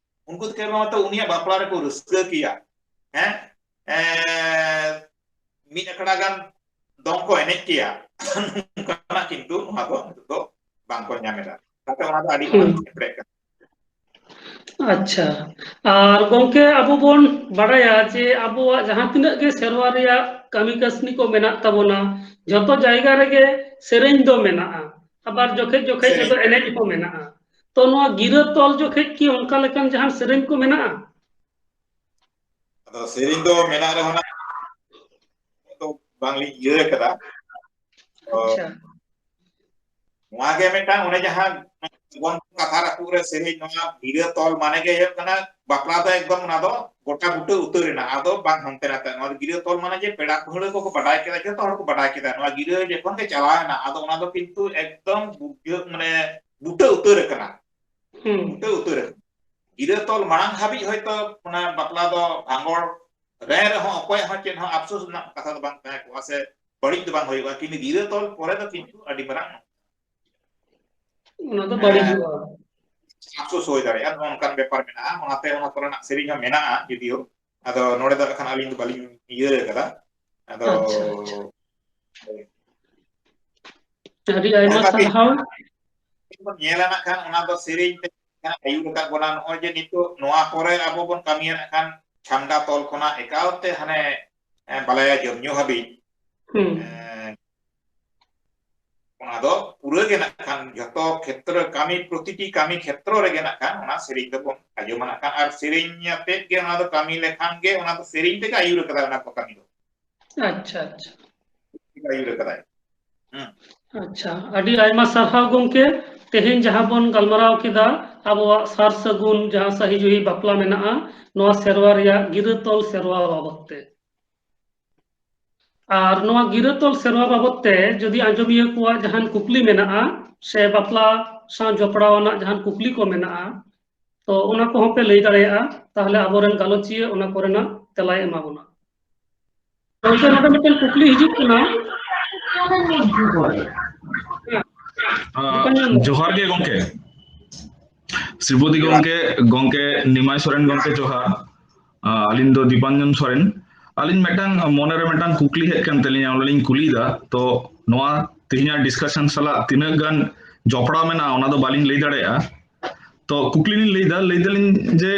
ᱩᱱᱠᱩ ᱫᱚ ᱠᱮᱵᱚᱞ ᱢᱟᱛᱨᱚ ᱩᱱᱤᱭᱟᱜ ᱵᱟᱯᱞᱟ ᱨᱮᱠᱚ ᱨᱟᱹᱥᱠᱟᱹ ᱠᱮᱭᱟ, ᱦᱮᱸ, ᱮᱸ, ᱢᱤᱫ ᱟᱠᱷᱲᱟ ᱜᱟᱱ ᱫᱚᱝ ᱠᱚ ᱮᱱᱮᱡ ᱠᱮᱭᱟ᱾ ᱱᱚᱝᱠᱟᱱᱟᱜ ᱠᱤᱱᱛᱩ ᱱᱚᱣᱟ ᱫᱚ ᱱᱤᱛᱚᱜ ᱫᱚ ᱵᱟᱝᱠᱚ ᱧᱟᱢ ᱮᱫᱟ᱾ ᱠᱟᱛᱮ ᱚᱱᱟ ᱫᱚ ᱟᱹᱰᱤ ᱢᱟᱨᱟᱝ ᱦᱩᱸ᱾ ᱮᱯᱲᱮᱜ ᱠᱟᱱᱟ᱾ ᱟᱪᱪᱷᱟ, ᱟᱨ ᱜᱚᱝᱠᱮ, ᱟᱵᱚ ᱵᱚᱱ ᱵᱟᱲᱟᱭᱟ ᱡᱮ ᱟᱵᱚᱣᱟᱜ ᱡᱟᱦᱟᱸ ᱛᱤᱱᱟᱹᱜ ᱜᱮ ᱥᱮᱨᱣᱟ ᱨᱮᱭᱟᱜ ᱠᱟᱹᱢᱤ ᱠᱟᱹᱥᱱᱤ ᱠᱚ ᱢᱮᱱᱟᱜ ᱛᱟᱵᱚᱱᱟ, ᱡᱷᱚᱛᱚ ᱡᱟᱭᱜᱟ ᱨᱮᱜᱮ ᱥᱮᱨᱮᱧ ᱫᱚ ᱢᱮᱱᱟᱜᱼᱟ, ᱟᱵᱟᱨ ᱡᱚᱠᱷᱮᱡ ᱡᱚᱠᱷᱮᱡ ᱥᱮᱨᱮᱧ᱾ ᱨᱮᱫᱚ ᱮᱱᱮᱡ ᱦᱚᱸ ᱢᱮᱱᱟᱜᱼᱟ᱾ ᱛᱚ, ᱱᱚᱣᱟ ᱜᱤᱨᱟᱹ ᱛᱚᱞ ᱡᱚᱠᱷᱮᱡ ᱠᱤ ᱚᱱᱠᱟ ᱞᱮᱠᱟᱱ ᱡᱟᱦᱟᱸ ᱥᱮᱨᱮᱧ ᱠᱚ ᱢᱮᱱᱟᱜᱼᱟ? ᱟᱫᱚ ᱥᱮᱨᱮᱧ ᱫᱚ ᱢᱮᱱᱟᱜ ᱨᱮᱦᱚᱸ ᱱᱟᱜ, ᱫᱚ ᱵᱟᱝᱞᱤᱧ ᱤᱭᱟᱹ ᱠᱟᱫᱟ᱾ ᱛᱚ, ᱟᱪᱪᱷᱟ᱾ ᱱᱚᱣᱟ ᱜᱮ ᱢᱤᱫᱴᱟᱝ ᱚᱱᱮ ᱡᱟᱦᱟᱸ ᱡᱤᱵᱚᱱ ᱠᱟᱛᱷᱟ ᱨᱟᱹᱯᱩᱫ ᱨᱮ ᱥᱮᱨᱮᱧ, ᱱᱚᱣᱟ ᱜᱤᱨᱟᱹ ᱛᱚᱞ ᱢᱟᱱᱮ ᱜᱮ ᱦᱩᱭᱩᱜ ᱠᱟᱱᱟ ᱵᱟᱯᱞᱟ ᱫᱚ ᱮᱠᱫᱚᱢ ᱚᱱᱟ ᱫᱚ ᱜᱚᱴᱟ ᱵᱩᱴᱟᱹ ᱩᱛᱟᱹᱨ ᱮᱱᱟ, ᱟᱫᱚ ᱵᱟᱝ ᱦᱟᱱᱛᱮ ᱱᱟᱛᱮ᱾ ᱱᱚᱣᱟ ᱜᱤᱨᱟᱹ ᱛᱚᱞ ᱢᱟᱱᱮ ᱡᱮ ᱯᱮᱲᱟ ᱯᱟᱹᱦᱲᱟᱹ ᱠᱚᱠᱚ ᱵᱟᱰᱟᱭ ᱠᱮᱫᱟ, ᱡᱚᱛᱚ ᱦᱚᱲ ᱠᱚ ᱵᱟᱰᱟᱭ ᱠᱮᱫᱟ, ᱱᱚᱣᱟ ᱜᱤᱨᱟᱹ ᱡᱚᱠᱷᱚᱱ ᱜᱮ ᱪᱟᱞᱟᱣ ᱮᱱᱟ, ᱟᱫᱚ ᱚᱱᱟ ᱫᱚ ᱠᱤᱱᱛᱩ ᱮᱠᱫᱚᱢ ᱵᱩᱴᱟᱹ, ᱢᱟᱱᱮ ᱵᱩᱴᱟᱹ ᱩᱛᱟᱹᱨ ᱟᱠᱟᱱᱟ, ᱦᱩᱸ᱾ ᱵᱩᱴᱟᱹ ᱩᱛᱟᱹᱨ ᱟᱠᱟᱱᱟ᱾ ᱜᱤᱨᱟᱹ ᱛᱚᱞ ᱢᱟᱲᱟᱝ ᱦᱟᱹᱵᱤᱡ ᱦᱚᱭᱛᱚ ᱚᱱᱟ ᱵᱟᱯᱞᱟ ᱫᱚ ᱵᱷᱟᱸᱜᱚᱲ ᱨᱮ ᱨᱮᱦᱚᱸ ᱚᱠᱚᱭᱟᱜ ᱦᱚᱸ ᱪᱮᱫ ᱦᱚᱸ ᱟᱯᱥᱳᱥ ᱨᱮᱱᱟᱜ ᱠᱟᱛᱷᱟ ᱫᱚ ᱵᱟᱝ ᱛᱟᱦᱮᱸ ᱠᱚᱜᱼᱟ ᱥᱮ ᱵᱟᱹᱲᱤᱡ ᱫᱚ ᱵᱟᱝ ᱦᱩᱭᱩᱜᱼᱟ, ᱠᱤᱱᱛᱩ ᱜᱤᱨᱟᱹ ᱛᱚᱞ ᱯᱚᱨᱮ ᱫᱚ ᱠᱤᱱᱛᱩ ᱟᱹᱰᱤ ᱢᱟᱨᱟᱝ ᱚᱱᱟ ᱫᱚ ᱦᱮᱸ, ᱵᱟᱹᱲᱤᱡᱚᱜᱼᱟ᱾ ᱟᱯᱥᱳᱥ ᱦᱩᱭ ᱫᱟᱲᱮᱭᱟᱜᱼᱟ, ᱱᱚᱜᱼᱚ ᱱᱚᱝᱠᱟᱱ ᱵᱮᱯᱟᱨ ᱢᱮᱱᱟᱜᱼᱟ᱾ ᱚᱱᱟᱛᱮ ᱚᱱᱟ ᱠᱚᱨᱮᱱᱟᱜ ᱥᱮᱨᱮᱧ ᱦᱚᱸ ᱢᱮᱱᱟᱜᱼᱟ ᱡᱩᱫᱤᱭᱳ, ᱟᱫᱚ ᱱᱚᱰᱮ ᱫᱚ ᱮᱠᱷᱟᱱ ᱟᱹᱞᱤᱧ ᱫᱚ ᱵᱟᱹᱞᱤᱧ ᱤᱭᱟᱹ ᱠᱟᱫᱟ᱾ ᱟᱫᱚ ᱟᱪᱪᱷᱟ, ᱟᱪᱪᱷᱟ᱾ ᱟᱹᱰᱤ ᱟᱭᱢᱟ ᱡᱟᱦᱟᱸ ᱠᱟᱹᱴᱤᱡ ᱥᱟᱨᱦᱟᱣ᱾ ᱵᱚᱱ ᱧᱮᱞᱟ ᱱᱟᱜ ᱠᱷᱟᱱ, ᱚᱱᱟ ᱫᱚ ᱥᱮᱨᱮᱧ ᱛᱮ ᱟᱹᱭᱩᱨ ᱟᱠᱟᱫ ᱵᱚᱱᱟ᱾ ᱱᱚᱜᱼᱚᱭ ᱡᱮ ᱱᱤᱛᱚᱜ ᱱᱚᱣᱟ ᱯᱚᱨᱮ ᱟᱵᱚ ᱵᱚᱱ ᱠᱟᱹᱢᱤᱭᱟ ᱱᱟᱜ ᱠᱷᱟᱱ, ᱪᱷᱟᱢᱰᱟ ᱛᱚᱞ ᱠᱷᱚᱱᱟᱜ ᱮᱠᱟᱞ ᱛᱮ ᱦᱟᱱᱮ, ᱮ, ᱵᱟᱞᱟᱭᱟ ᱡᱚᱢ ᱧᱩ ᱦᱟᱹᱵᱤᱡ, ᱦᱩᱸ᱾ ᱮ, ᱚᱱᱟ ᱫᱚ ᱯᱩᱨᱟᱹ ᱜᱮ ᱱᱟᱜ ᱠᱷᱟᱱ ᱡᱷᱚᱛᱚ ᱠᱷᱮᱛᱨᱚ, ᱠᱟᱹᱢᱤ, ᱯᱨᱚᱛᱤᱴᱤ ᱠᱟᱹᱢᱤ ᱠᱷᱮᱛᱨᱚ ᱨᱮᱜᱮ ᱱᱟᱜ ᱠᱷᱟᱱ ᱚᱱᱟ ᱥᱮᱨᱮᱧ ᱫᱚᱵᱚᱱ ᱟᱸᱡᱚᱢᱟ ᱱᱟᱜ ᱠᱷᱟᱱ, ᱟᱨ ᱥᱮᱨᱮᱧ ᱟᱛᱮᱫ ᱜᱮ ᱚᱱᱟ ᱫᱚ ᱠᱟᱹᱢᱤ ᱞᱮᱠᱷᱟᱱ ᱜᱮ ᱚᱱᱟ ᱫᱚ ᱥᱮᱨᱮᱧ ᱛᱮᱜᱮ ᱟᱹᱭᱩᱨ ᱟᱠᱟᱫᱟ ᱚᱱᱟ ᱠᱚ ᱠᱟᱹᱢᱤ ᱫᱚ᱾ ᱟᱪᱪᱷᱟ, ᱟᱪᱪᱷᱟ᱾ ᱟᱹᱭᱩᱨ ᱟᱠᱟᱫᱟᱭ᱾ ᱦᱩᱸ᱾ ᱟᱪᱪᱷᱟ, ᱟᱹᱰᱤ ᱟᱭᱢᱟ ᱥᱟᱨᱦᱟᱣ ᱜᱚᱢᱠᱮ᱾ ᱛᱮᱦᱮᱧ ᱡᱟᱦᱟᱸ ᱵᱚᱱ ᱜᱟᱞᱢᱟᱨᱟᱣ ᱠᱮᱫᱟ, ᱟᱵᱚᱣᱟᱜ ᱥᱟᱨ ᱥᱟᱹᱜᱩᱱ ᱡᱟᱦᱟᱸ ᱥᱟᱹᱦᱤ ᱡᱩᱦᱤ ᱵᱟᱯᱞᱟ ᱢᱮᱱᱟᱜᱼᱟ, ᱱᱚᱣᱟ ᱥᱮᱨᱣᱟ ᱨᱮᱭᱟᱜ ᱜᱤᱨᱟᱹ ᱛᱚᱞ ᱥᱮᱨᱣᱟ ᱵᱟᱵᱚᱫ ᱛᱮ᱾ ᱟᱨ ᱱᱚᱣᱟ ᱜᱤᱨᱟᱹ ᱛᱚᱞ ᱥᱮᱨᱣᱟ ᱵᱟᱵᱚᱫ ᱛᱮ ᱡᱩᱫᱤ ᱟᱸᱡᱚᱢᱤᱭᱟᱹ ᱠᱚᱣᱟᱜ ᱡᱟᱦᱟᱱ ᱠᱩᱠᱞᱤ ᱢᱮᱱᱟᱜᱼᱟ, ᱥᱮ ᱵᱟᱯᱞᱟ ᱥᱟᱶ ᱡᱚᱯᱲᱟᱣ ᱟᱱᱟᱜ ᱡᱟᱦᱟᱱ ᱠᱩᱠᱞᱤ ᱠᱚ ᱢᱮᱱᱟᱜᱼᱟ, ᱛᱚ ᱚᱱᱟ ᱠᱚᱦᱚᱸ ᱯᱮ ᱞᱟᱹᱭ ᱫᱟᱲᱮᱭᱟᱜᱼᱟ, ᱛᱟᱦᱚᱞᱮ ᱟᱵᱚᱨᱮᱱ ᱜᱟᱞᱚᱪᱤᱭᱟᱹ ᱚᱱᱟ ᱠᱚᱨᱮᱱᱟᱜ ᱛᱮᱞᱟᱭ ᱮᱢᱟ ᱵᱚᱱᱟ᱾ ᱜᱚᱝᱠᱮ, ᱱᱚᱰᱮ ᱢᱤᱫᱴᱮᱱ ᱠᱩᱠᱞᱤ ᱦᱤᱡᱩᱜ ᱠᱟᱱᱟ᱾ ᱟᱸ, ᱡᱚᱦᱟᱨ ᱜᱮ ᱜᱚᱝᱠᱮ᱾ ᱥᱨᱤᱯᱚᱛᱤ ᱜᱚᱝᱠᱮ, ᱜᱚᱝᱠᱮ ᱱᱤᱢᱟᱭ ᱥᱚᱨᱮᱱ ᱜᱚᱝᱠᱮ ᱡᱚᱦᱟᱨ᱾ ᱟᱸ, ᱟᱹᱞᱤᱧ ᱫᱚ ᱫᱤᱯᱟᱧᱡᱚᱱ ᱥᱚᱨᱮᱱ᱾ ᱟᱹᱞᱤᱧ ᱢᱤᱫᱴᱟᱝ ᱢᱚᱱᱮᱨᱮ ᱢᱤᱫᱴᱟᱝ ᱠᱩᱠᱞᱤ ᱦᱮᱡ ᱠᱟᱱ ᱛᱟᱹᱞᱤᱧᱟ, ᱚᱱᱟ ᱞᱤᱧ ᱠᱩᱞᱤᱭᱮᱫᱟ᱾ ᱛᱚ ᱱᱚᱣᱟ ᱛᱮᱦᱮᱧᱟᱜ discussion ᱥᱟᱞᱟᱜ ᱛᱤᱱᱟᱹᱜ ᱜᱟᱱ ᱡᱚᱯᱲᱟᱣ ᱢᱮᱱᱟᱜᱼᱟ, ᱚᱱᱟ ᱫᱚ ᱵᱟᱹᱞᱤᱧ ᱞᱟᱹᱭ ᱫᱟᱲᱮᱭᱟᱜᱼᱟ᱾ ᱛᱚ ᱠᱩᱠᱞᱤ ᱞᱤᱧ ᱞᱟᱹᱭᱫᱟ, ᱞᱟᱹᱭ ᱫᱟᱞᱤᱧ ᱡᱮ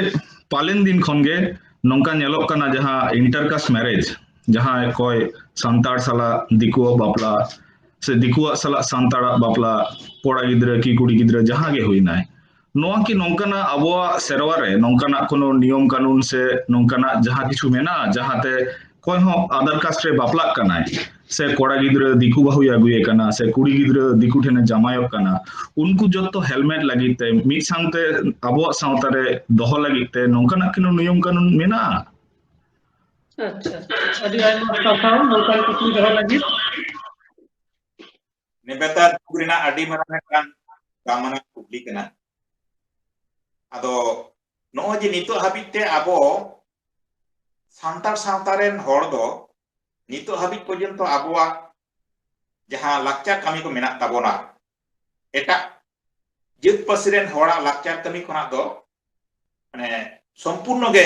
ᱯᱟᱞᱮᱱ ᱫᱤᱱ ᱠᱷᱚᱱ ᱜᱮ ᱱᱚᱝᱠᱟ ᱧᱮᱞᱚᱜ ᱠᱟᱱᱟ, ᱡᱟᱦᱟᱸ inter caste marriage, ᱡᱟᱦᱟᱸᱭ ᱚᱠᱚᱭ ᱥᱟᱱᱛᱟᱲ ᱥᱟᱞᱟᱜ ᱫᱤᱠᱩᱣᱟᱜ ᱵᱟᱯᱞᱟ ᱥᱮ ᱫᱤᱠᱩᱣᱟᱜ ᱥᱟᱞᱟᱜ ᱥᱟᱱᱛᱟᱲᱟᱜ ᱵᱟᱯᱞᱟ, ᱠᱚᱲᱟ ᱜᱤᱫᱽᱨᱟᱹ ᱠᱤ ᱠᱩᱲᱤ ᱜᱤᱫᱽᱨᱟᱹ ᱡᱟᱦᱟᱸ ᱜᱮ ᱦᱩᱭᱱᱟᱭ, ᱱᱚᱣᱟ ᱠᱤ ᱱᱚᱝᱠᱟᱱᱟᱜ ᱟᱵᱚᱣᱟᱜ ᱥᱮᱨᱣᱟ ᱨᱮ ᱱᱚᱝᱠᱟᱱᱟᱜ ᱠᱳᱱᱳ ᱱᱤᱭᱚᱢ ᱠᱟᱹᱱᱩᱱ ᱥᱮ ᱱᱚᱝᱠᱟᱱᱟᱜ ᱡᱟᱦᱟᱸ ᱠᱤᱪᱷᱩ ᱢᱮᱱᱟᱜᱼᱟ, ᱡᱟᱦᱟᱸᱛᱮ ᱚᱠᱚᱭ ᱦᱚᱸ other caste ᱨᱮ ᱵᱟᱯᱞᱟᱜ ᱠᱟᱱᱟᱭ ᱥᱮ ᱠᱚᱲᱟ ᱜᱤᱫᱽᱨᱟᱹ ᱫᱤᱠᱩ ᱵᱟᱹᱦᱩᱭ ᱟᱹᱜᱩᱭᱮ ᱠᱟᱱᱟ ᱥᱮ ᱠᱩᱲᱤ ᱜᱤᱫᱽᱨᱟᱹ ᱫᱤᱠᱩ ᱴᱷᱮᱱᱮ ᱡᱟᱶᱟᱭᱚᱜ ᱠᱟᱱᱟ, ᱩᱱᱠᱩ ᱡᱚᱛᱚ helmet ᱞᱟᱹᱜᱤᱫ ᱛᱮ, ᱢᱤᱫ ᱥᱟᱶᱛᱮ ᱟᱵᱚᱣᱟᱜ ᱥᱟᱶᱛᱟ ᱨᱮ ᱫᱚᱦᱚ ᱞᱟᱹᱜᱤᱫ ᱛᱮ ᱱᱚᱝᱠᱟᱱᱟᱜ ᱠᱳᱱᱳ ᱱᱤᱭᱚᱢ ᱠᱟᱹᱱᱩᱱ ᱢᱮᱱᱟᱜᱼᱟ? ᱟᱪᱪᱷᱟ, ᱟᱹᱰᱤ ᱟᱭᱢᱟ ᱥᱟᱨᱦᱟᱣ ᱱᱚᱝᱠᱟᱱ ᱠᱩᱠᱞᱤ ᱫᱚᱦᱚ ᱞᱟᱹᱜᱤᱫ᱾ ᱱᱮᱵᱮᱛᱟᱨ ᱡᱩᱜᱽ ᱨᱮᱱᱟᱜ ᱟᱹᱰᱤ ᱢᱟᱨᱟᱝ ᱢᱤᱫᱴᱟᱝ ᱫᱟᱢᱟᱱᱟᱜ ᱠᱩᱠᱞᱤ ᱠᱟᱱᱟ᱾ ᱟᱫᱚ ᱱᱚᱜᱼᱚᱭ ᱡᱮ ᱱᱤᱛᱚᱜ ᱦᱟᱹᱵᱤᱡ ᱛᱮ ᱟᱵᱚ ᱥᱟᱱᱛᱟᱲ ᱥᱟᱶᱛᱟ ᱨᱮᱱ ᱦᱚᱲ ᱫᱚ ᱱᱤᱛᱚᱜ ᱦᱟᱹᱵᱤᱡ ᱯᱚᱨᱡᱚᱱᱛᱚ ᱟᱵᱚᱣᱟᱜ ᱡᱟᱦᱟᱸ ᱞᱟᱠᱪᱟᱨ ᱠᱟᱹᱢᱤ ᱠᱚ ᱢᱮᱱᱟᱜ ᱛᱟᱵᱚᱱᱟ, ᱮᱴᱟᱜ ᱡᱟᱹᱛ ᱯᱟᱹᱨᱥᱤ ᱨᱮᱱ ᱦᱚᱲᱟᱜ ᱞᱟᱠᱪᱟᱨ ᱠᱟᱹᱢᱤ ᱠᱷᱚᱱᱟᱜ ᱫᱚ ᱢᱟᱱᱮ ᱥᱚᱢᱯᱩᱨᱱᱚ ᱜᱮ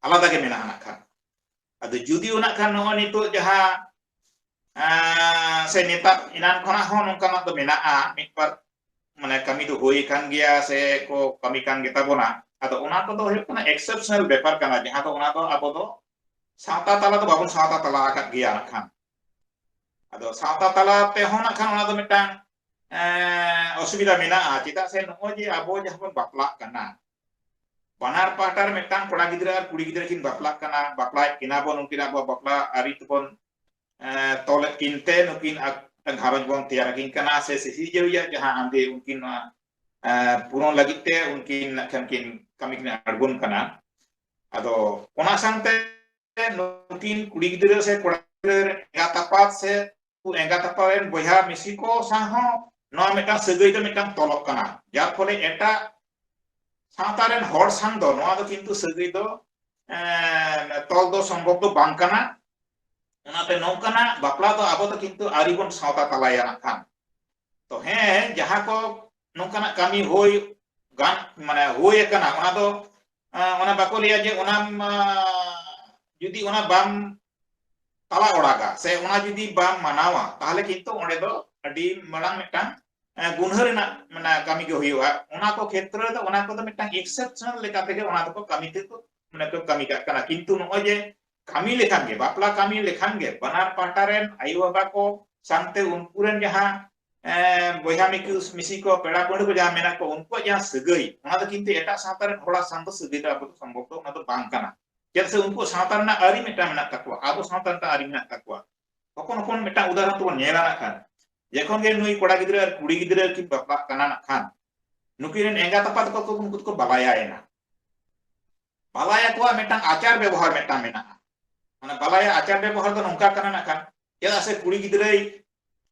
ᱟᱞᱟᱫᱟ ᱜᱮ ᱢᱮᱱᱟᱜᱼᱟ ᱱᱟᱜ ᱠᱷᱟᱱ᱾ ᱟᱫᱚ ᱡᱩᱫᱤ ᱚᱱᱟ ᱠᱷᱟᱱ ᱱᱚᱜᱼᱚᱭ ᱱᱤᱛᱚᱜ ᱡᱟᱦᱟᱸ, ᱟᱸ, ᱥᱮ ᱱᱮᱛᱟᱨ ᱮᱱᱟᱱ ᱠᱷᱚᱱᱟᱜ ᱦᱚᱸ ᱱᱚᱝᱠᱟᱱᱟᱜ ᱫᱚ ᱢᱮᱱᱟᱜᱼᱟ, ᱢᱤᱫ ᱵᱟᱨ ᱢᱟᱱᱮ ᱠᱟᱹᱢᱤ ᱫᱚ ᱦᱩᱭ ᱟᱠᱟᱱ ᱜᱮᱭᱟ ᱥᱮ ᱠᱚ ᱠᱟᱹᱢᱤ ᱠᱟᱱ ᱜᱮᱛᱟ ᱵᱚᱱᱟ᱾ ᱟᱫᱚ ᱚᱱᱟ ᱠᱚᱫᱚ ᱦᱩᱭᱩᱜ ᱠᱟᱱᱟ exceptional ᱵᱮᱯᱟᱨ ᱠᱟᱱᱟ, ᱡᱟᱦᱟᱸ ᱫᱚ ᱚᱱᱟ ᱫᱚ ᱟᱵᱚ ᱫᱚ ᱥᱟᱶᱛᱟ ᱛᱟᱞᱟ ᱫᱚ ᱵᱟᱵᱚᱱ ᱥᱟᱶᱛᱟ ᱛᱟᱞᱟ ᱟᱠᱟᱫ ᱜᱮᱭᱟ ᱱᱟᱜ ᱠᱷᱟᱱ᱾ ᱟᱫᱚ ᱥᱟᱶᱛᱟ ᱛᱟᱞᱟ ᱛᱮᱦᱚᱸ ᱱᱟᱜ ᱠᱷᱟᱱ ᱚᱱᱟ ᱫᱚ ᱢᱤᱫᱴᱟᱝ, ᱮᱸ, ᱚᱥᱩᱵᱤᱫᱷᱟ ᱢᱮᱱᱟᱜᱼᱟ, ᱪᱮᱫᱟᱜ ᱥᱮ ᱱᱚᱜᱼᱚᱭ ᱡᱮ ᱟᱵᱚ ᱡᱟᱦᱟᱸ ᱵᱚᱱ ᱵᱟᱯᱞᱟᱜ ᱠᱟᱱᱟ, ᱵᱟᱱᱟᱨ ᱯᱟᱦᱴᱟ ᱨᱮ ᱢᱤᱫᱴᱟᱝ ᱠᱚᱲᱟ ᱜᱤᱫᱽᱨᱟᱹ ᱟᱨ ᱠᱩᱲᱤ ᱜᱤᱫᱽᱨᱟᱹ ᱠᱤᱱ ᱵᱟᱯᱞᱟᱜ ᱠᱟᱱᱟ, ᱵᱟᱯᱞᱟᱭᱮᱫ ᱠᱤᱱᱟ ᱵᱚᱱ, ᱩᱱᱠᱤᱱ ᱟᱵᱚᱣᱟᱜ ᱵᱟᱯᱞᱟ ᱟᱹᱨᱤ ᱛᱮᱵᱚᱱ, ᱮᱸ, ᱛᱚᱞᱮᱫ ᱠᱤᱱ ᱛᱮ ᱱᱩᱠᱤᱱ ᱟᱠ-, ᱜᱷᱟᱨᱚᱸᱡᱽ ᱵᱚᱱ ᱛᱮᱭᱟᱨ ᱟᱹᱠᱤᱱ ᱠᱟᱱᱟ, ᱥᱮ ᱥᱤᱥᱤᱨᱡᱟᱹᱣᱤᱡᱟᱜ ᱡᱟᱦᱟᱸ ᱟᱸᱫᱮ ᱩᱱᱠᱤᱱ ᱱᱚᱣᱟ, ᱮᱸ, ᱯᱩᱨᱚᱱ ᱞᱟᱹᱜᱤᱫ ᱛᱮ ᱩᱱᱠᱤᱱ ᱱᱟᱜ ᱠᱷᱟᱱ ᱠᱤᱱ ᱠᱟᱹᱢᱤ ᱠᱤᱱ ᱟᱬᱜᱚᱱ ᱠᱟᱱᱟ᱾ ᱟᱫᱚ ᱚᱱᱟ ᱥᱟᱶᱛᱮ ᱱᱩᱠᱤᱱ ᱠᱩᱲᱤ ᱜᱤᱫᱽᱨᱟᱹ ᱥᱮ ᱠᱚᱲᱟ ᱜᱤᱫᱽᱨᱟᱹ ᱨᱮᱱ ᱮᱸᱜᱟᱛ ᱟᱯᱟᱛ ᱥᱮ ᱮᱸᱜᱟᱛ ᱟᱯᱟᱛ ᱨᱮᱱ ᱵᱚᱭᱦᱟ ᱢᱤᱥᱤ ᱠᱚ ᱥᱟᱶ ᱦᱚᱸ ᱱᱚᱣᱟ ᱢᱤᱫᱴᱟᱝ ᱥᱟᱹᱜᱟᱹᱭ ᱫᱚ ᱢᱤᱫᱴᱟᱝ ᱛᱚᱞᱚᱜ ᱠᱟᱱᱟ, ᱡᱟᱨ ᱯᱷᱚᱞᱮ ᱮᱴᱟᱜ ᱥᱟᱶᱛᱟ ᱨᱮᱱ ᱦᱚᱲ ᱥᱟᱶ ᱫᱚ ᱱᱚᱣᱟ ᱫᱚ ᱠᱤᱱᱛᱩ ᱥᱟᱹᱜᱟᱹᱭ ᱫᱚ, ᱮᱸ, ᱛᱚᱞ ᱫᱚ ᱥᱚᱢᱵᱷᱚᱵ ᱫᱚ ᱵᱟᱝ ᱠᱟᱱᱟ᱾ ᱚᱱᱟᱛᱮ ᱱᱚᱝᱠᱟᱱᱟᱜ ᱵᱟᱯᱞᱟ ᱫᱚ ᱟᱵᱚ ᱫᱚ ᱠᱤᱱᱛᱩ ᱟᱹᱣᱨᱤ ᱵᱚᱱ ᱥᱟᱶᱛᱟ ᱛᱟᱞᱟᱭᱟ ᱱᱟᱜ ᱠᱷᱟᱱ᱾ ᱛᱚ ᱦᱮᱸ, ᱡᱟᱦᱟᱸ ᱠᱚ ᱱᱚᱝᱠᱟᱱᱟᱜ ᱠᱟᱹᱢᱤ ᱦᱩᱭ ᱜᱟᱱ, ᱢᱟᱱᱮ ᱦᱩᱭ ᱟᱠᱟᱱᱟ, ᱚᱱᱟ ᱫᱚ, ᱟᱸ, ᱚᱱᱟ ᱵᱟᱠᱚ ᱞᱟᱹᱭᱟ ᱡᱮ ᱚᱱᱟᱢ, ᱟᱸ, ᱡᱩᱫᱤ ᱚᱱᱟ ᱵᱟᱢ ᱛᱟᱞᱟ ᱚᱲᱟᱜᱟ ᱥᱮ ᱚᱱᱟ ᱡᱩᱫᱤ ᱵᱟᱢ ᱢᱟᱱᱟᱣᱟ, ᱛᱟᱦᱚᱞᱮ ᱠᱤᱱᱛᱩ ᱚᱸᱰᱮ ᱫᱚ ᱟᱹᱰᱤ ᱢᱟᱨᱟᱝ ᱢᱤᱫᱴᱟᱝ, ᱟᱸ, ᱜᱩᱱᱦᱟᱹ ᱨᱮᱱᱟᱜ, ᱢᱟᱱᱮ, ᱠᱟᱹᱢᱤ ᱜᱮ ᱦᱩᱭᱩᱜᱼᱟ᱾ ᱚᱱᱟ ᱠᱚ ᱠᱷᱮᱛᱨᱚ ᱨᱮᱫᱚ ᱚᱱᱟ ᱠᱚᱫᱚ ᱢᱤᱫᱴᱟᱝ exceptional ᱞᱮᱠᱟ ᱛᱮᱜᱮ ᱚᱱᱟ ᱫᱚᱠᱚ ᱠᱟᱹᱢᱤ ᱛᱮᱠᱚ, ᱢᱟᱱᱮ, ᱠᱚ ᱠᱟᱹᱢᱤ ᱠᱟᱜ ᱠᱟᱱᱟ᱾ ᱠᱤᱱᱛᱩ ᱱᱚᱜᱼᱚᱭ ᱡᱮ ᱠᱟᱹᱢᱤ ᱞᱮᱠᱷᱟᱱ ᱜᱮ, ᱵᱟᱯᱞᱟ ᱠᱟᱹᱢᱤ ᱞᱮᱠᱷᱟᱱ ᱜᱮ ᱵᱟᱱᱟᱨ ᱯᱟᱦᱴᱟ ᱨᱮᱱ ᱟᱭᱳ ᱵᱟᱵᱟ ᱠᱚ ᱥᱟᱶᱛᱮ ᱩᱱᱠᱩ ᱨᱮᱱ ᱡᱟᱦᱟᱸ, ᱮᱸ, ᱵᱚᱭᱦᱟ ᱢᱤᱥᱤ, ᱢᱤᱥᱤ ᱠᱚ, ᱯᱮᱲᱟ ᱯᱟᱹᱲᱦᱟᱹ ᱠᱚ ᱡᱟᱦᱟᱸ ᱢᱮᱱᱟᱜ ᱠᱚ, ᱩᱱᱠᱩᱣᱟᱜ ᱡᱟᱦᱟᱸ ᱥᱟᱹᱜᱟᱹᱭ, ᱚᱱᱟ ᱫᱚ ᱠᱤᱱᱛᱩ ᱮᱴᱟᱜ ᱥᱟᱶᱛᱟ ᱨᱮᱱ ᱦᱚᱲᱟᱜ ᱥᱟᱶ ᱫᱚ ᱥᱟᱹᱜᱟᱹᱭ ᱫᱚ ᱟᱵᱚ ᱫᱚ ᱥᱚᱢᱵᱷᱚᱵ ᱫᱚ ᱚᱱᱟ ᱫᱚ ᱵᱟᱝ ᱠᱟᱱᱟ᱾ ᱪᱮᱫᱟᱜ ᱥᱮ ᱩᱱᱠᱩ ᱥᱟᱶᱛᱟ ᱨᱮᱱᱟᱜ ᱟᱹᱨᱤ ᱢᱤᱫᱴᱟᱝ ᱢᱮᱱᱟᱜ ᱛᱟᱠᱚᱣᱟ, ᱟᱵᱚ ᱥᱟᱶᱛᱟ ᱨᱮᱱᱟᱜ ᱟᱹᱨᱤ ᱢᱮᱱᱟᱜ ᱛᱟᱠᱚᱣᱟ᱾ ᱦᱚᱯᱚᱱ ᱦᱚᱯᱚᱱ ᱢᱤᱫᱴᱟᱝ ᱩᱫᱟᱦᱚᱨᱚᱱ ᱛᱮᱵᱚᱱ ᱧᱮᱞᱟ ᱱᱟᱜ ᱠᱷᱟᱱ, ᱡᱚᱠᱷᱚᱱ ᱜᱮ ᱱᱩᱭ ᱠᱚᱲᱟ ᱜᱤᱫᱽᱨᱟᱹ ᱟᱨ ᱠᱩᱲᱤ ᱜᱤᱫᱽᱨᱟᱹ ᱠᱤᱱ ᱵᱟᱯᱞᱟᱜ ᱠᱟᱱᱟ ᱱᱟᱜ ᱠᱷᱟᱱ, ᱱᱩᱠᱤᱱ ᱨᱮᱱ ᱮᱸᱜᱟᱛ ᱟᱯᱟᱛ ᱠᱚ, ᱩᱱᱠᱩ ᱫᱚᱠᱚ ᱵᱟᱞᱟᱭᱟᱭᱮᱱᱟ᱾ ᱵᱟᱞᱟᱭᱟ ᱠᱚᱣᱟᱜ ᱢᱤᱫᱴᱟᱝ ᱟᱪᱟᱨ ᱵᱮᱵᱚᱦᱟᱨ ᱢᱤᱫᱴᱟᱝ ᱢᱮᱱᱟᱜᱼᱟ᱾ ᱚᱱᱟ ᱵᱟᱞᱟᱭᱟ ᱟᱪᱟᱨ ᱵᱮᱵᱚᱦᱟᱨ ᱫᱚ ᱱᱚᱝᱠᱟ ᱠᱟᱱᱟ ᱱᱟᱜ ᱠᱷᱟᱱ, ᱪᱮᱫᱟᱜ ᱥᱮ ᱠᱩᱲᱤ ᱜᱤᱫᱽᱨᱟᱹᱭ,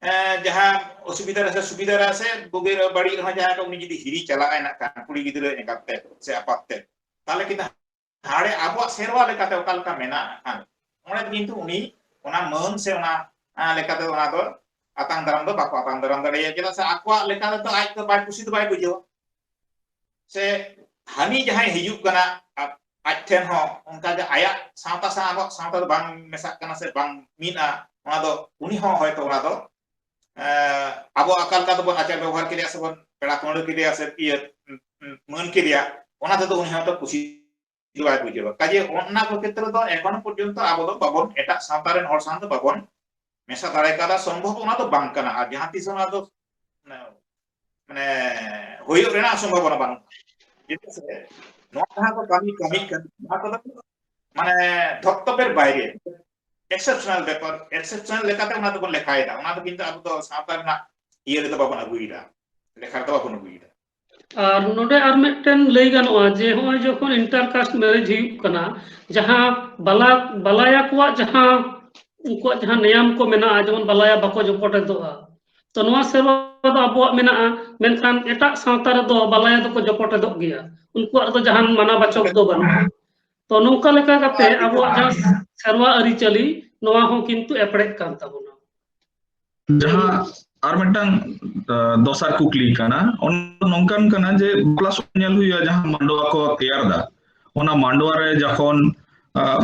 ᱮᱸ, ᱡᱟᱦᱟᱸ ᱚᱥᱩᱵᱤᱫᱷᱟ ᱨᱮ ᱥᱮ ᱥᱩᱵᱤᱫᱷᱟ ᱨᱮ ᱥᱮ ᱵᱩᱜᱤ ᱨᱮ ᱵᱟᱹᱲᱤᱡ ᱨᱮᱦᱚᱸ ᱡᱟᱦᱟᱸ ᱩᱱᱤ ᱡᱩᱫᱤ ᱦᱤᱨᱤ ᱪᱟᱞᱟᱜ ᱟᱭ ᱱᱟᱜ ᱠᱷᱟᱱ ᱠᱩᱲᱤ ᱜᱤᱫᱽᱨᱟᱹ ᱮᱸᱜᱟᱛ ᱛᱮ ᱥᱮ ᱟᱯᱟᱛ ᱛᱮ, ᱛᱟᱦᱚᱞᱮ ᱠᱤᱱᱛᱩ ᱦᱟᱸᱰᱮ ᱟᱵᱚᱣᱟᱜ ᱥᱮᱨᱣᱟ ᱞᱮᱠᱟᱛᱮ ᱚᱠᱟ ᱞᱮᱠᱟ ᱢᱮᱱᱟᱜᱼᱟ ᱠᱷᱟᱱ, ᱚᱸᱰᱮ ᱫᱚ ᱠᱤᱱᱛᱩ ᱩᱱᱤ ᱚᱱᱟ ᱢᱟᱹᱱ ᱥᱮ ᱚᱱᱟ, ᱟᱸ, ᱞᱮᱠᱟᱛᱮ ᱚᱱᱟ ᱫᱚ ᱟᱛᱟᱝ ᱫᱟᱨᱟᱢ ᱫᱚ ᱵᱟᱠᱚ ᱟᱛᱟᱝ ᱫᱟᱨᱟᱢ ᱫᱟᱲᱮᱭᱟᱜᱼᱟ᱾ ᱪᱮᱫᱟᱜ ᱥᱮ ᱟᱠᱚᱣᱟᱜ ᱞᱮᱠᱟ ᱛᱮᱫᱚ ᱟᱡ ᱫᱚ ᱵᱟᱭ ᱠᱩᱥᱤ ᱫᱚ ᱵᱟᱭ ᱵᱩᱡᱷᱟᱹᱣᱟ᱾ ᱥᱮ ᱦᱟᱹᱱᱤ ᱡᱟᱦᱟᱸᱭ ᱦᱤᱡᱩᱜ ᱠᱟᱱᱟ, ᱟ-, ᱟᱡ ᱴᱷᱮᱱ ᱦᱚᱸ ᱚᱱᱠᱟ ᱜᱮ ᱟᱭᱟᱜ ᱥᱟᱶᱛᱟ ᱥᱟᱶ ᱟᱵᱚᱣᱟᱜ ᱥᱟᱶᱛᱟ ᱫᱚ ᱵᱟᱝ ᱢᱮᱥᱟᱜ ᱠᱟᱱᱟ ᱥᱮ ᱵᱟᱝ ᱢᱤᱫᱼᱟ, ᱚᱱᱟ ᱫᱚ ᱩᱱᱤ ᱦᱚᱸ ᱦᱚᱭᱛᱚ ᱚᱱᱟ ᱫᱚ, ᱮᱸ, ᱟᱵᱚ ᱚᱠᱟ ᱞᱮᱠᱟ ᱛᱮᱵᱚᱱ ᱟᱪᱟᱨ ᱵᱮᱵᱚᱦᱟᱨ ᱠᱮᱫᱮᱭᱟ ᱥᱮᱵᱚᱱ ᱯᱮᱲᱟ ᱯᱟᱹᱲᱦᱟᱹ ᱠᱮᱫᱮᱭᱟ ᱥᱮ ᱤᱭᱟᱹ, ᱢᱟᱹᱱ ᱠᱮᱫᱮᱭᱟ, ᱚᱱᱟ ᱛᱮᱫᱚ ᱩᱱᱤ ᱦᱚᱭᱛᱚ ᱠᱩᱥᱤ ᱵᱟᱭ ᱵᱩᱡᱷᱟᱹᱣᱟ᱾ ᱠᱟᱡᱮ ᱚᱱᱟ ᱠᱚ ᱠᱷᱮᱛᱨᱮ ᱫᱚ ᱮᱠᱷᱚᱱᱳ ᱯᱚᱨᱡᱚᱱᱛᱚ ᱟᱵᱚ ᱫᱚ ᱵᱟᱵᱚᱱ, ᱮᱴᱟᱜ ᱥᱟᱶᱛᱟ ᱨᱮᱱ ᱦᱚᱲ ᱥᱟᱶ ᱫᱚ ᱵᱟᱵᱚᱱ ᱢᱮᱥᱟ ᱫᱟᱲᱮ ᱠᱟᱣᱫᱟ, ᱥᱚᱢᱵᱷᱚᱵ ᱚᱱᱟ ᱫᱚ ᱵᱟᱝ ᱠᱟᱱᱟ᱾ ᱟᱨ ᱡᱟᱦᱟᱸ ᱛᱤᱥ ᱚᱱᱟ ᱫᱚ, ᱢᱟᱱᱮ, ᱦᱩᱭᱩᱜ ᱨᱮᱱᱟᱜ ᱥᱚᱢᱵᱷᱚᱵᱚᱱᱟ ᱵᱟᱹᱱᱩᱜᱼᱟ᱾ ᱪᱮᱫᱟᱜ ᱥᱮ ᱱᱚᱣᱟ ᱡᱟᱦᱟᱸ ᱠᱚ ᱠᱟᱹᱢᱤ, ᱠᱟᱹᱢᱤ ᱠᱟᱱᱟ, ᱱᱚᱣᱟ ᱠᱚᱫᱚ, ᱢᱟᱱᱮ, ᱫᱷᱚᱯᱛᱚᱵᱮᱨ ᱵᱟᱭᱨᱮ, exceptional ᱵᱮᱯᱟᱨ, exceptional ᱞᱮᱠᱟᱛᱮ ᱚᱱᱟ ᱫᱚᱵᱚᱱ ᱞᱮᱠᱷᱟᱭᱮᱫᱟ᱾ ᱚᱱᱟ ᱫᱚ ᱠᱤᱱᱛᱩ ᱟᱵᱚ ᱫᱚ ᱥᱟᱶᱛᱟ ᱨᱮᱱᱟᱜ ᱤᱭᱟᱹ ᱨᱮᱫᱚ ᱵᱟᱵᱚᱱ ᱟᱹᱜᱩᱭᱮᱫᱟ, ᱞᱮᱠᱷᱟ ᱨᱮᱫᱚ ᱵᱟᱵᱚᱱ ᱟᱹᱜᱩᱭᱮᱫᱟ᱾ ᱟᱨ ᱱᱚᱰᱮ ᱟᱨ ᱢᱤᱫᱴᱮᱱ ᱞᱟᱹᱭ ᱜᱟᱱᱚᱜᱼᱟ ᱡᱮ ᱦᱚᱸᱜᱼᱚᱭ ᱡᱚᱠᱷᱚᱱ inter caste marriage ᱦᱩᱭᱩᱜ ᱠᱟᱱᱟ, ᱡᱟᱦᱟᱸ ᱵᱟᱞᱟ-, ᱵᱟᱞᱟᱭᱟ ᱠᱚᱣᱟᱜ ᱡᱟᱦᱟᱸ, ᱩᱱᱠᱩᱣᱟᱜ ᱡᱟᱦᱟᱸ ᱱᱮᱭᱟᱢ ᱠᱚ ᱢᱮᱱᱟᱜᱼᱟ, ᱡᱮᱢᱚᱱ ᱵᱟᱞᱟᱭᱟ ᱵᱟᱠᱚ ᱡᱚᱯᱚᱴᱮᱫᱚᱜᱼᱟ, ᱛᱚ ᱱᱚᱣᱟ ᱥᱮᱨᱣᱟ ᱫᱚ ᱟᱵᱚᱣᱟᱜ ᱢᱮᱱᱟᱜᱼᱟ, ᱢᱮᱱᱠᱷᱟᱱ ᱮᱴᱟᱜ ᱥᱟᱶᱛᱟ ᱨᱮᱫᱚ ᱵᱟᱞᱟᱭᱟ ᱫᱚᱠᱚ ᱡᱚᱯᱚᱴᱮᱫᱚᱜ ᱜᱮᱭᱟ, ᱩᱱᱠᱩᱣᱟᱜ ᱫᱚ ᱡᱟᱦᱟᱱ ᱢᱟᱱᱟ ᱵᱟᱪᱚᱠ ᱫᱚ ᱵᱟᱹᱱᱩᱜᱼᱟ᱾ ᱛᱚ ᱱᱚᱝᱠᱟ ᱞᱮᱠᱟ ᱠᱟᱛᱮ ᱟᱵᱚᱣᱟᱜ ᱡᱟᱦᱟᱸ ᱥᱮᱨᱣᱟ ᱟᱹᱨᱤᱪᱟᱹᱞᱤ, ᱱᱚᱣᱟ ᱦᱚᱸ ᱠᱤᱱᱛᱩ ᱮᱯᱲᱮᱜ ᱠᱟᱱ ᱛᱟᱵᱚᱱᱟ᱾ ᱡᱟᱦᱟᱸ ᱟᱨ ᱢᱤᱫᱴᱟᱝ ᱫᱚᱥᱟᱨ ᱠᱩᱠᱞᱤ ᱠᱟᱱᱟ, ᱚᱱᱟ ᱱᱚᱝᱠᱟᱱ ᱠᱟᱱᱟ ᱡᱮ ᱵᱟᱯᱞᱟ ᱥᱚᱢᱚᱭ ᱧᱮᱞ ᱦᱩᱭᱩᱜᱼᱟ ᱡᱟᱦᱟᱸ ᱢᱟᱰᱣᱟ ᱠᱚ ᱛᱮᱭᱟᱨ ᱫᱟ, ᱚᱱᱟ ᱢᱟᱰᱣᱟ ᱨᱮ ᱡᱚᱠᱷᱚᱱ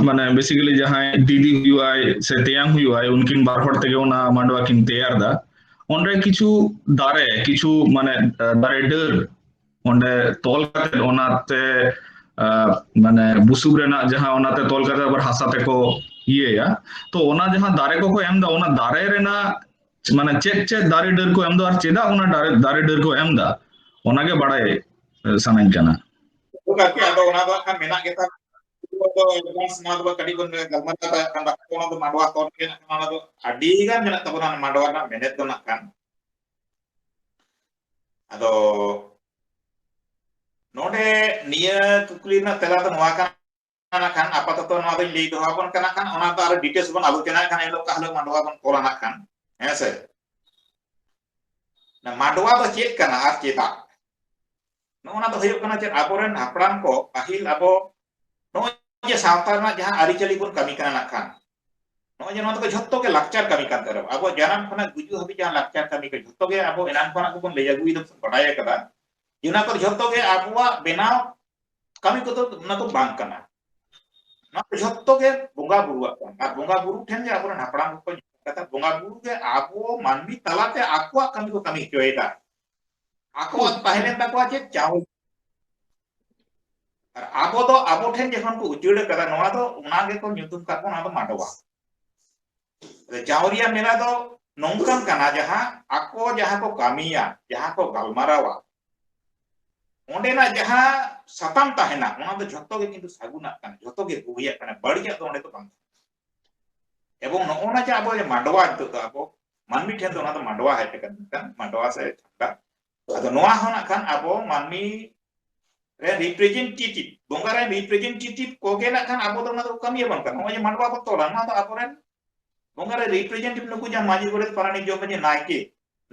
ᱢᱟᱱᱮ ᱵᱮᱥᱤᱠᱟᱞᱤ ᱡᱟᱦᱟᱸᱭ ᱫᱤᱫᱤ ᱦᱩᱭᱩᱜᱼᱟᱭ ᱥᱮ ᱛᱮᱭᱟᱝ ᱦᱩᱭᱩᱜᱼᱟᱭ, ᱩᱱᱠᱤᱱ ᱵᱟᱨ ᱦᱚᱲ ᱛᱮᱜᱮ ᱚᱱᱟ ᱢᱟᱰᱣᱟ ᱠᱤᱱ ᱛᱮᱭᱟᱨ ᱫᱟ, ᱚᱸᱰᱮ ᱠᱤᱪᱷᱩ ᱫᱟᱨᱮ, ᱠᱤᱪᱷᱩ ᱢᱟᱱᱮ ᱫᱟᱨᱮ ᱰᱟᱹᱨ ᱚᱸᱰᱮ ᱛᱚᱞ ᱠᱟᱛᱮ ᱚᱱᱟᱛᱮ ᱢᱟᱱᱮ ᱵᱩᱥᱩᱵ ᱨᱮᱱᱟᱜ ᱡᱟᱦᱟᱸ ᱚᱱᱟᱛᱮ ᱛᱚᱞ ᱠᱟᱛᱮ ᱟᱵᱟᱨ ᱦᱟᱥᱟ ᱛᱮᱠᱚ ᱤᱭᱟᱹᱭᱟ᱾ ᱛᱚ ᱚᱱᱟ ᱡᱟᱦᱟᱸ ᱫᱟᱨᱮ ᱠᱚᱠᱚ ᱮᱢ ᱮᱫᱟ, ᱚᱱᱟ ᱫᱟᱨᱮ ᱨᱮᱱᱟᱜ ᱢᱟᱱᱮ ᱪᱮᱫ ᱪᱮᱫ ᱫᱟᱨᱮ ᱰᱟᱹᱨ ᱠᱚ ᱮᱢ ᱮᱫᱟ ᱟᱨ ᱪᱮᱫᱟᱜ ᱚᱱᱟ ᱫᱟᱨᱮ ᱫᱟᱨᱮ ᱰᱟᱹᱨ ᱠᱚ ᱮᱢ ᱮᱫᱟ, ᱚᱱᱟᱜᱮ ᱵᱟᱲᱟᱭ ᱥᱟᱱᱟᱧ ᱠᱟᱱᱟ᱾ ᱜᱚᱢᱠᱮ, ᱟᱫᱚ ᱚᱱᱟ ᱫᱚ ᱦᱟᱸᱜ ᱠᱷᱟᱱ ᱢᱮᱱᱟᱜ ᱜᱮᱛᱟ ᱵᱚᱱᱟ᱾ ᱟᱫᱚ advance ᱱᱚᱣᱟ ᱫᱚ ᱠᱟᱹᱴᱤᱡ ᱵᱚᱱ ᱜᱟᱞᱢᱟᱨᱟᱣ ᱫᱟᱲᱮᱭᱟᱜ ᱠᱟᱱ ᱛᱟᱵᱚᱱᱟ᱾ ᱚᱱᱟ ᱫᱚ ᱟᱹᱰᱤ ᱜᱟᱱ ᱢᱮᱱᱟᱜ ᱛᱟᱵᱚᱱᱟ ᱢᱟᱰᱣᱟ ᱨᱮᱱᱟᱜ ᱢᱮᱱᱮᱛ ᱫᱚ ᱱᱟᱜ ᱠᱷᱟᱱ᱾ ᱟᱫᱚ ᱱᱚᱰᱮ ᱱᱤᱭᱟᱹ ᱠᱩᱠᱞᱤ ᱨᱮᱱᱟᱜ ᱛᱮᱞᱟ ᱫᱚ ᱱᱚᱣᱟ ᱠᱟᱱᱟ ᱠᱷᱟᱱ, ᱟᱯᱟᱛᱚᱛᱚ ᱱᱚᱣᱟ ᱫᱚᱧ ᱞᱟᱹᱭ ᱫᱚᱦᱚ ᱟᱵᱚᱱ ᱠᱟᱱᱟ ᱠᱷᱟᱱ, ᱚᱱᱟ ᱫᱚ ᱟᱨᱚ details ᱵᱚᱱ ᱟᱞᱳᱪᱚᱱᱟ ᱠᱷᱟᱱ, ᱮᱱ ᱦᱤᱞᱳᱜ ᱚᱠᱟ ᱦᱤᱞᱳᱜ ᱢᱟᱰᱣᱟ ᱵᱚᱱ ᱛᱚᱞᱟ ᱱᱟᱜ ᱠᱷᱟᱱ, ᱦᱮᱸ ᱥᱮ? ᱢᱟᱰᱣᱟ ᱫᱚ ᱪᱮᱫ ᱠᱟᱱᱟ ᱟᱨ ᱪᱮᱫᱟᱜ? ᱱᱚᱜᱼᱚ ᱱᱟ ᱫᱚ ᱦᱩᱭᱩᱜ ᱠᱟᱱᱟ ᱪᱮᱫ, ᱟᱵᱚᱨᱮᱱ ᱦᱟᱯᱲᱟᱢ ᱠᱚ ᱯᱟᱹᱦᱤᱞ ᱟᱵᱚ ᱱᱚᱜᱼᱚᱭ ᱡᱮ ᱥᱟᱶᱛᱟ ᱨᱮᱱᱟᱜ ᱡᱟᱦᱟᱸ ᱟᱹᱨᱤᱪᱟᱹᱞᱤ ᱵᱚᱱ ᱠᱟᱹᱢᱤ ᱠᱟᱱᱟ ᱱᱟᱜ ᱠᱷᱟᱱ, ᱱᱚᱜᱼᱚᱭ ᱡᱮ ᱱᱚᱣᱟ ᱫᱚ ᱡᱷᱚᱛᱚ ᱜᱮ ᱞᱟᱠᱪᱟᱨ ᱠᱟᱹᱢᱤ ᱠᱟᱱ ᱛᱟᱵᱚᱱᱟ᱾ ᱟᱵᱚ ᱡᱟᱱᱟᱢ ᱠᱷᱚᱱᱟᱜ ᱜᱩᱡᱩᱜ ᱦᱟᱹᱵᱤᱡ ᱡᱟᱦᱟᱸ ᱞᱟᱠᱪᱟᱨ ᱠᱟᱹᱢᱤ ᱠᱚ ᱡᱷᱚᱛᱚ ᱜᱮ ᱟᱵᱚ ᱮᱱᱟᱝ ᱠᱷᱚᱱᱟᱜ ᱜᱮᱵᱚᱱ ᱞᱟᱹᱭ ᱟᱹᱜᱩᱭᱮᱫᱟ, ᱵᱟᱰᱟᱭ ᱟᱠᱟᱫᱟ᱾ ᱡᱮ ᱚᱱᱟ ᱠᱚ ᱡᱷᱚᱛᱚ ᱜᱮ ᱟᱵᱚᱣᱟᱜ ᱵᱮᱱᱟᱣ ᱠᱟᱹᱢᱤ ᱠᱚᱫᱚ ᱚᱱᱟ ᱫᱚ ᱵᱟᱝ ᱠᱟᱱᱟ᱾ ᱱᱚᱣᱟ ᱫᱚ ᱡᱷᱚᱛᱚ ᱜᱮ ᱵᱚᱸᱜᱟ ᱵᱩᱨᱩᱣᱟᱜ ᱠᱟᱱᱟ᱾ ᱟᱨ ᱵᱚᱸᱜᱟ ᱵᱩᱨᱩ ᱴᱷᱮᱱ ᱜᱮ ᱟᱵᱚᱨᱮᱱ ᱦᱟᱯᱲᱟᱢ ᱠᱚᱠᱚ ᱧᱮᱞ ᱠᱟᱫᱟ, ᱵᱚᱸᱜᱟ ᱵᱩᱨᱩ ᱜᱮ ᱟᱵᱚ ᱢᱟᱹᱱᱢᱤ ᱛᱟᱞᱟᱛᱮ ᱟᱠᱚᱣᱟᱜ ᱠᱟᱹᱢᱤ ᱠᱚ ᱠᱟᱹᱢᱤ ᱦᱚᱪᱚᱭᱮᱫᱟ᱾ ᱟᱠᱚᱣᱟᱜ ᱛᱟᱦᱮᱸ ᱞᱮᱱ ᱛᱟᱠᱚᱣᱟ ᱪᱮᱫ? ᱪᱟᱣᱞᱮ᱾ ᱟᱨ ᱟᱵᱚ ᱫᱚ ᱟᱵᱚ ᱴᱷᱮᱱ ᱡᱚᱠᱷᱚᱱ ᱠᱚ ᱩᱪᱟᱹᱲ ᱠᱟᱫᱟ, ᱱᱚᱣᱟ ᱫᱚ ᱚᱱᱟ ᱜᱮᱠᱚ ᱧᱩᱛᱩᱢ ᱠᱟᱫ ᱵᱚᱱᱟ, ᱚᱱᱟ ᱫᱚ ᱢᱟᱰᱣᱟ᱾ ᱪᱟᱣᱨᱤᱭᱟ ᱢᱮᱞᱟ ᱫᱚ ᱱᱚᱝᱠᱟᱱ ᱠᱟᱱᱟ, ᱡᱟᱦᱟᱸ ᱟᱠᱚ ᱡᱟᱦᱟᱸ ᱠᱚ ᱠᱟᱹᱢᱤᱭᱟ, ᱡᱟᱦᱟᱸ ᱠᱚ ᱜᱟᱞᱢᱟᱨᱟᱣᱟ, ᱚᱸᱰᱮᱱᱟᱜ ᱡᱟᱦᱟᱸ ᱥᱟᱛᱟᱢ ᱛᱟᱦᱮᱱᱟ, ᱚᱱᱟ ᱫᱚ ᱡᱷᱚᱛᱚ ᱜᱮ ᱠᱤᱱᱛᱩ ᱥᱟᱹᱜᱩᱱᱟᱜ ᱠᱟᱱᱟ, ᱡᱷᱚᱛᱚ ᱜᱮ ᱵᱩᱜᱤᱭᱟᱜ ᱠᱟᱱᱟ, ᱵᱟᱹᱲᱤᱡᱟᱜ ᱫᱚ ᱚᱸᱰᱮ ᱫᱚ ᱵᱟᱝ ᱠᱟᱱᱟ᱾ ᱮᱵᱚᱝ ᱱᱚᱜᱼᱚ ᱱᱟ ᱡᱮ ᱟᱵᱚ ᱡᱮ ᱢᱟᱰᱣᱟ, ᱱᱤᱛᱚᱜ ᱫᱚ ᱟᱵᱚ ᱢᱟᱹᱱᱢᱤ ᱴᱷᱮᱱ ᱫᱚ ᱚᱱᱟ ᱫᱚ ᱢᱟᱰᱣᱟ ᱦᱮᱡ ᱟᱠᱟᱱᱟ, ᱢᱤᱫᱴᱟᱝ ᱢᱟᱰᱣᱟ ᱥᱮ ᱪᱷᱟᱢᱰᱟ᱾ ᱟᱫᱚ ᱱᱚᱣᱟ ᱦᱚᱸ ᱱᱟᱜ ᱠᱷᱟᱱ ᱟᱵᱚ ᱢᱟᱹᱱᱢᱤ ᱨᱮ representative, ᱵᱚᱸᱜᱟ ᱨᱮ representative ᱠᱚᱜᱮ ᱱᱟᱜ ᱠᱷᱟᱱ ᱟᱵᱚ ᱫᱚ ᱚᱱᱟ ᱫᱚ ᱠᱟᱹᱢᱤᱭᱟᱵᱚᱱ ᱠᱟᱱᱟ᱾ ᱱᱚᱜᱼᱚᱭ ᱡᱮ ᱢᱟᱰᱣᱟ ᱵᱚᱱ ᱛᱚᱞᱟ, ᱱᱚᱣᱟ ᱫᱚ ᱟᱵᱚᱨᱮᱱ ᱵᱚᱸᱜᱟ ᱨᱮ representative ᱱᱩᱠᱩ ᱡᱟᱦᱟᱸ ᱢᱟᱹᱡᱷᱤ, ᱜᱚᱰᱮᱛ, ᱯᱟᱨᱟᱱᱤᱠ, ᱡᱚᱜᱽ ᱢᱟᱹᱡᱷᱤ, ᱱᱟᱭᱠᱮ,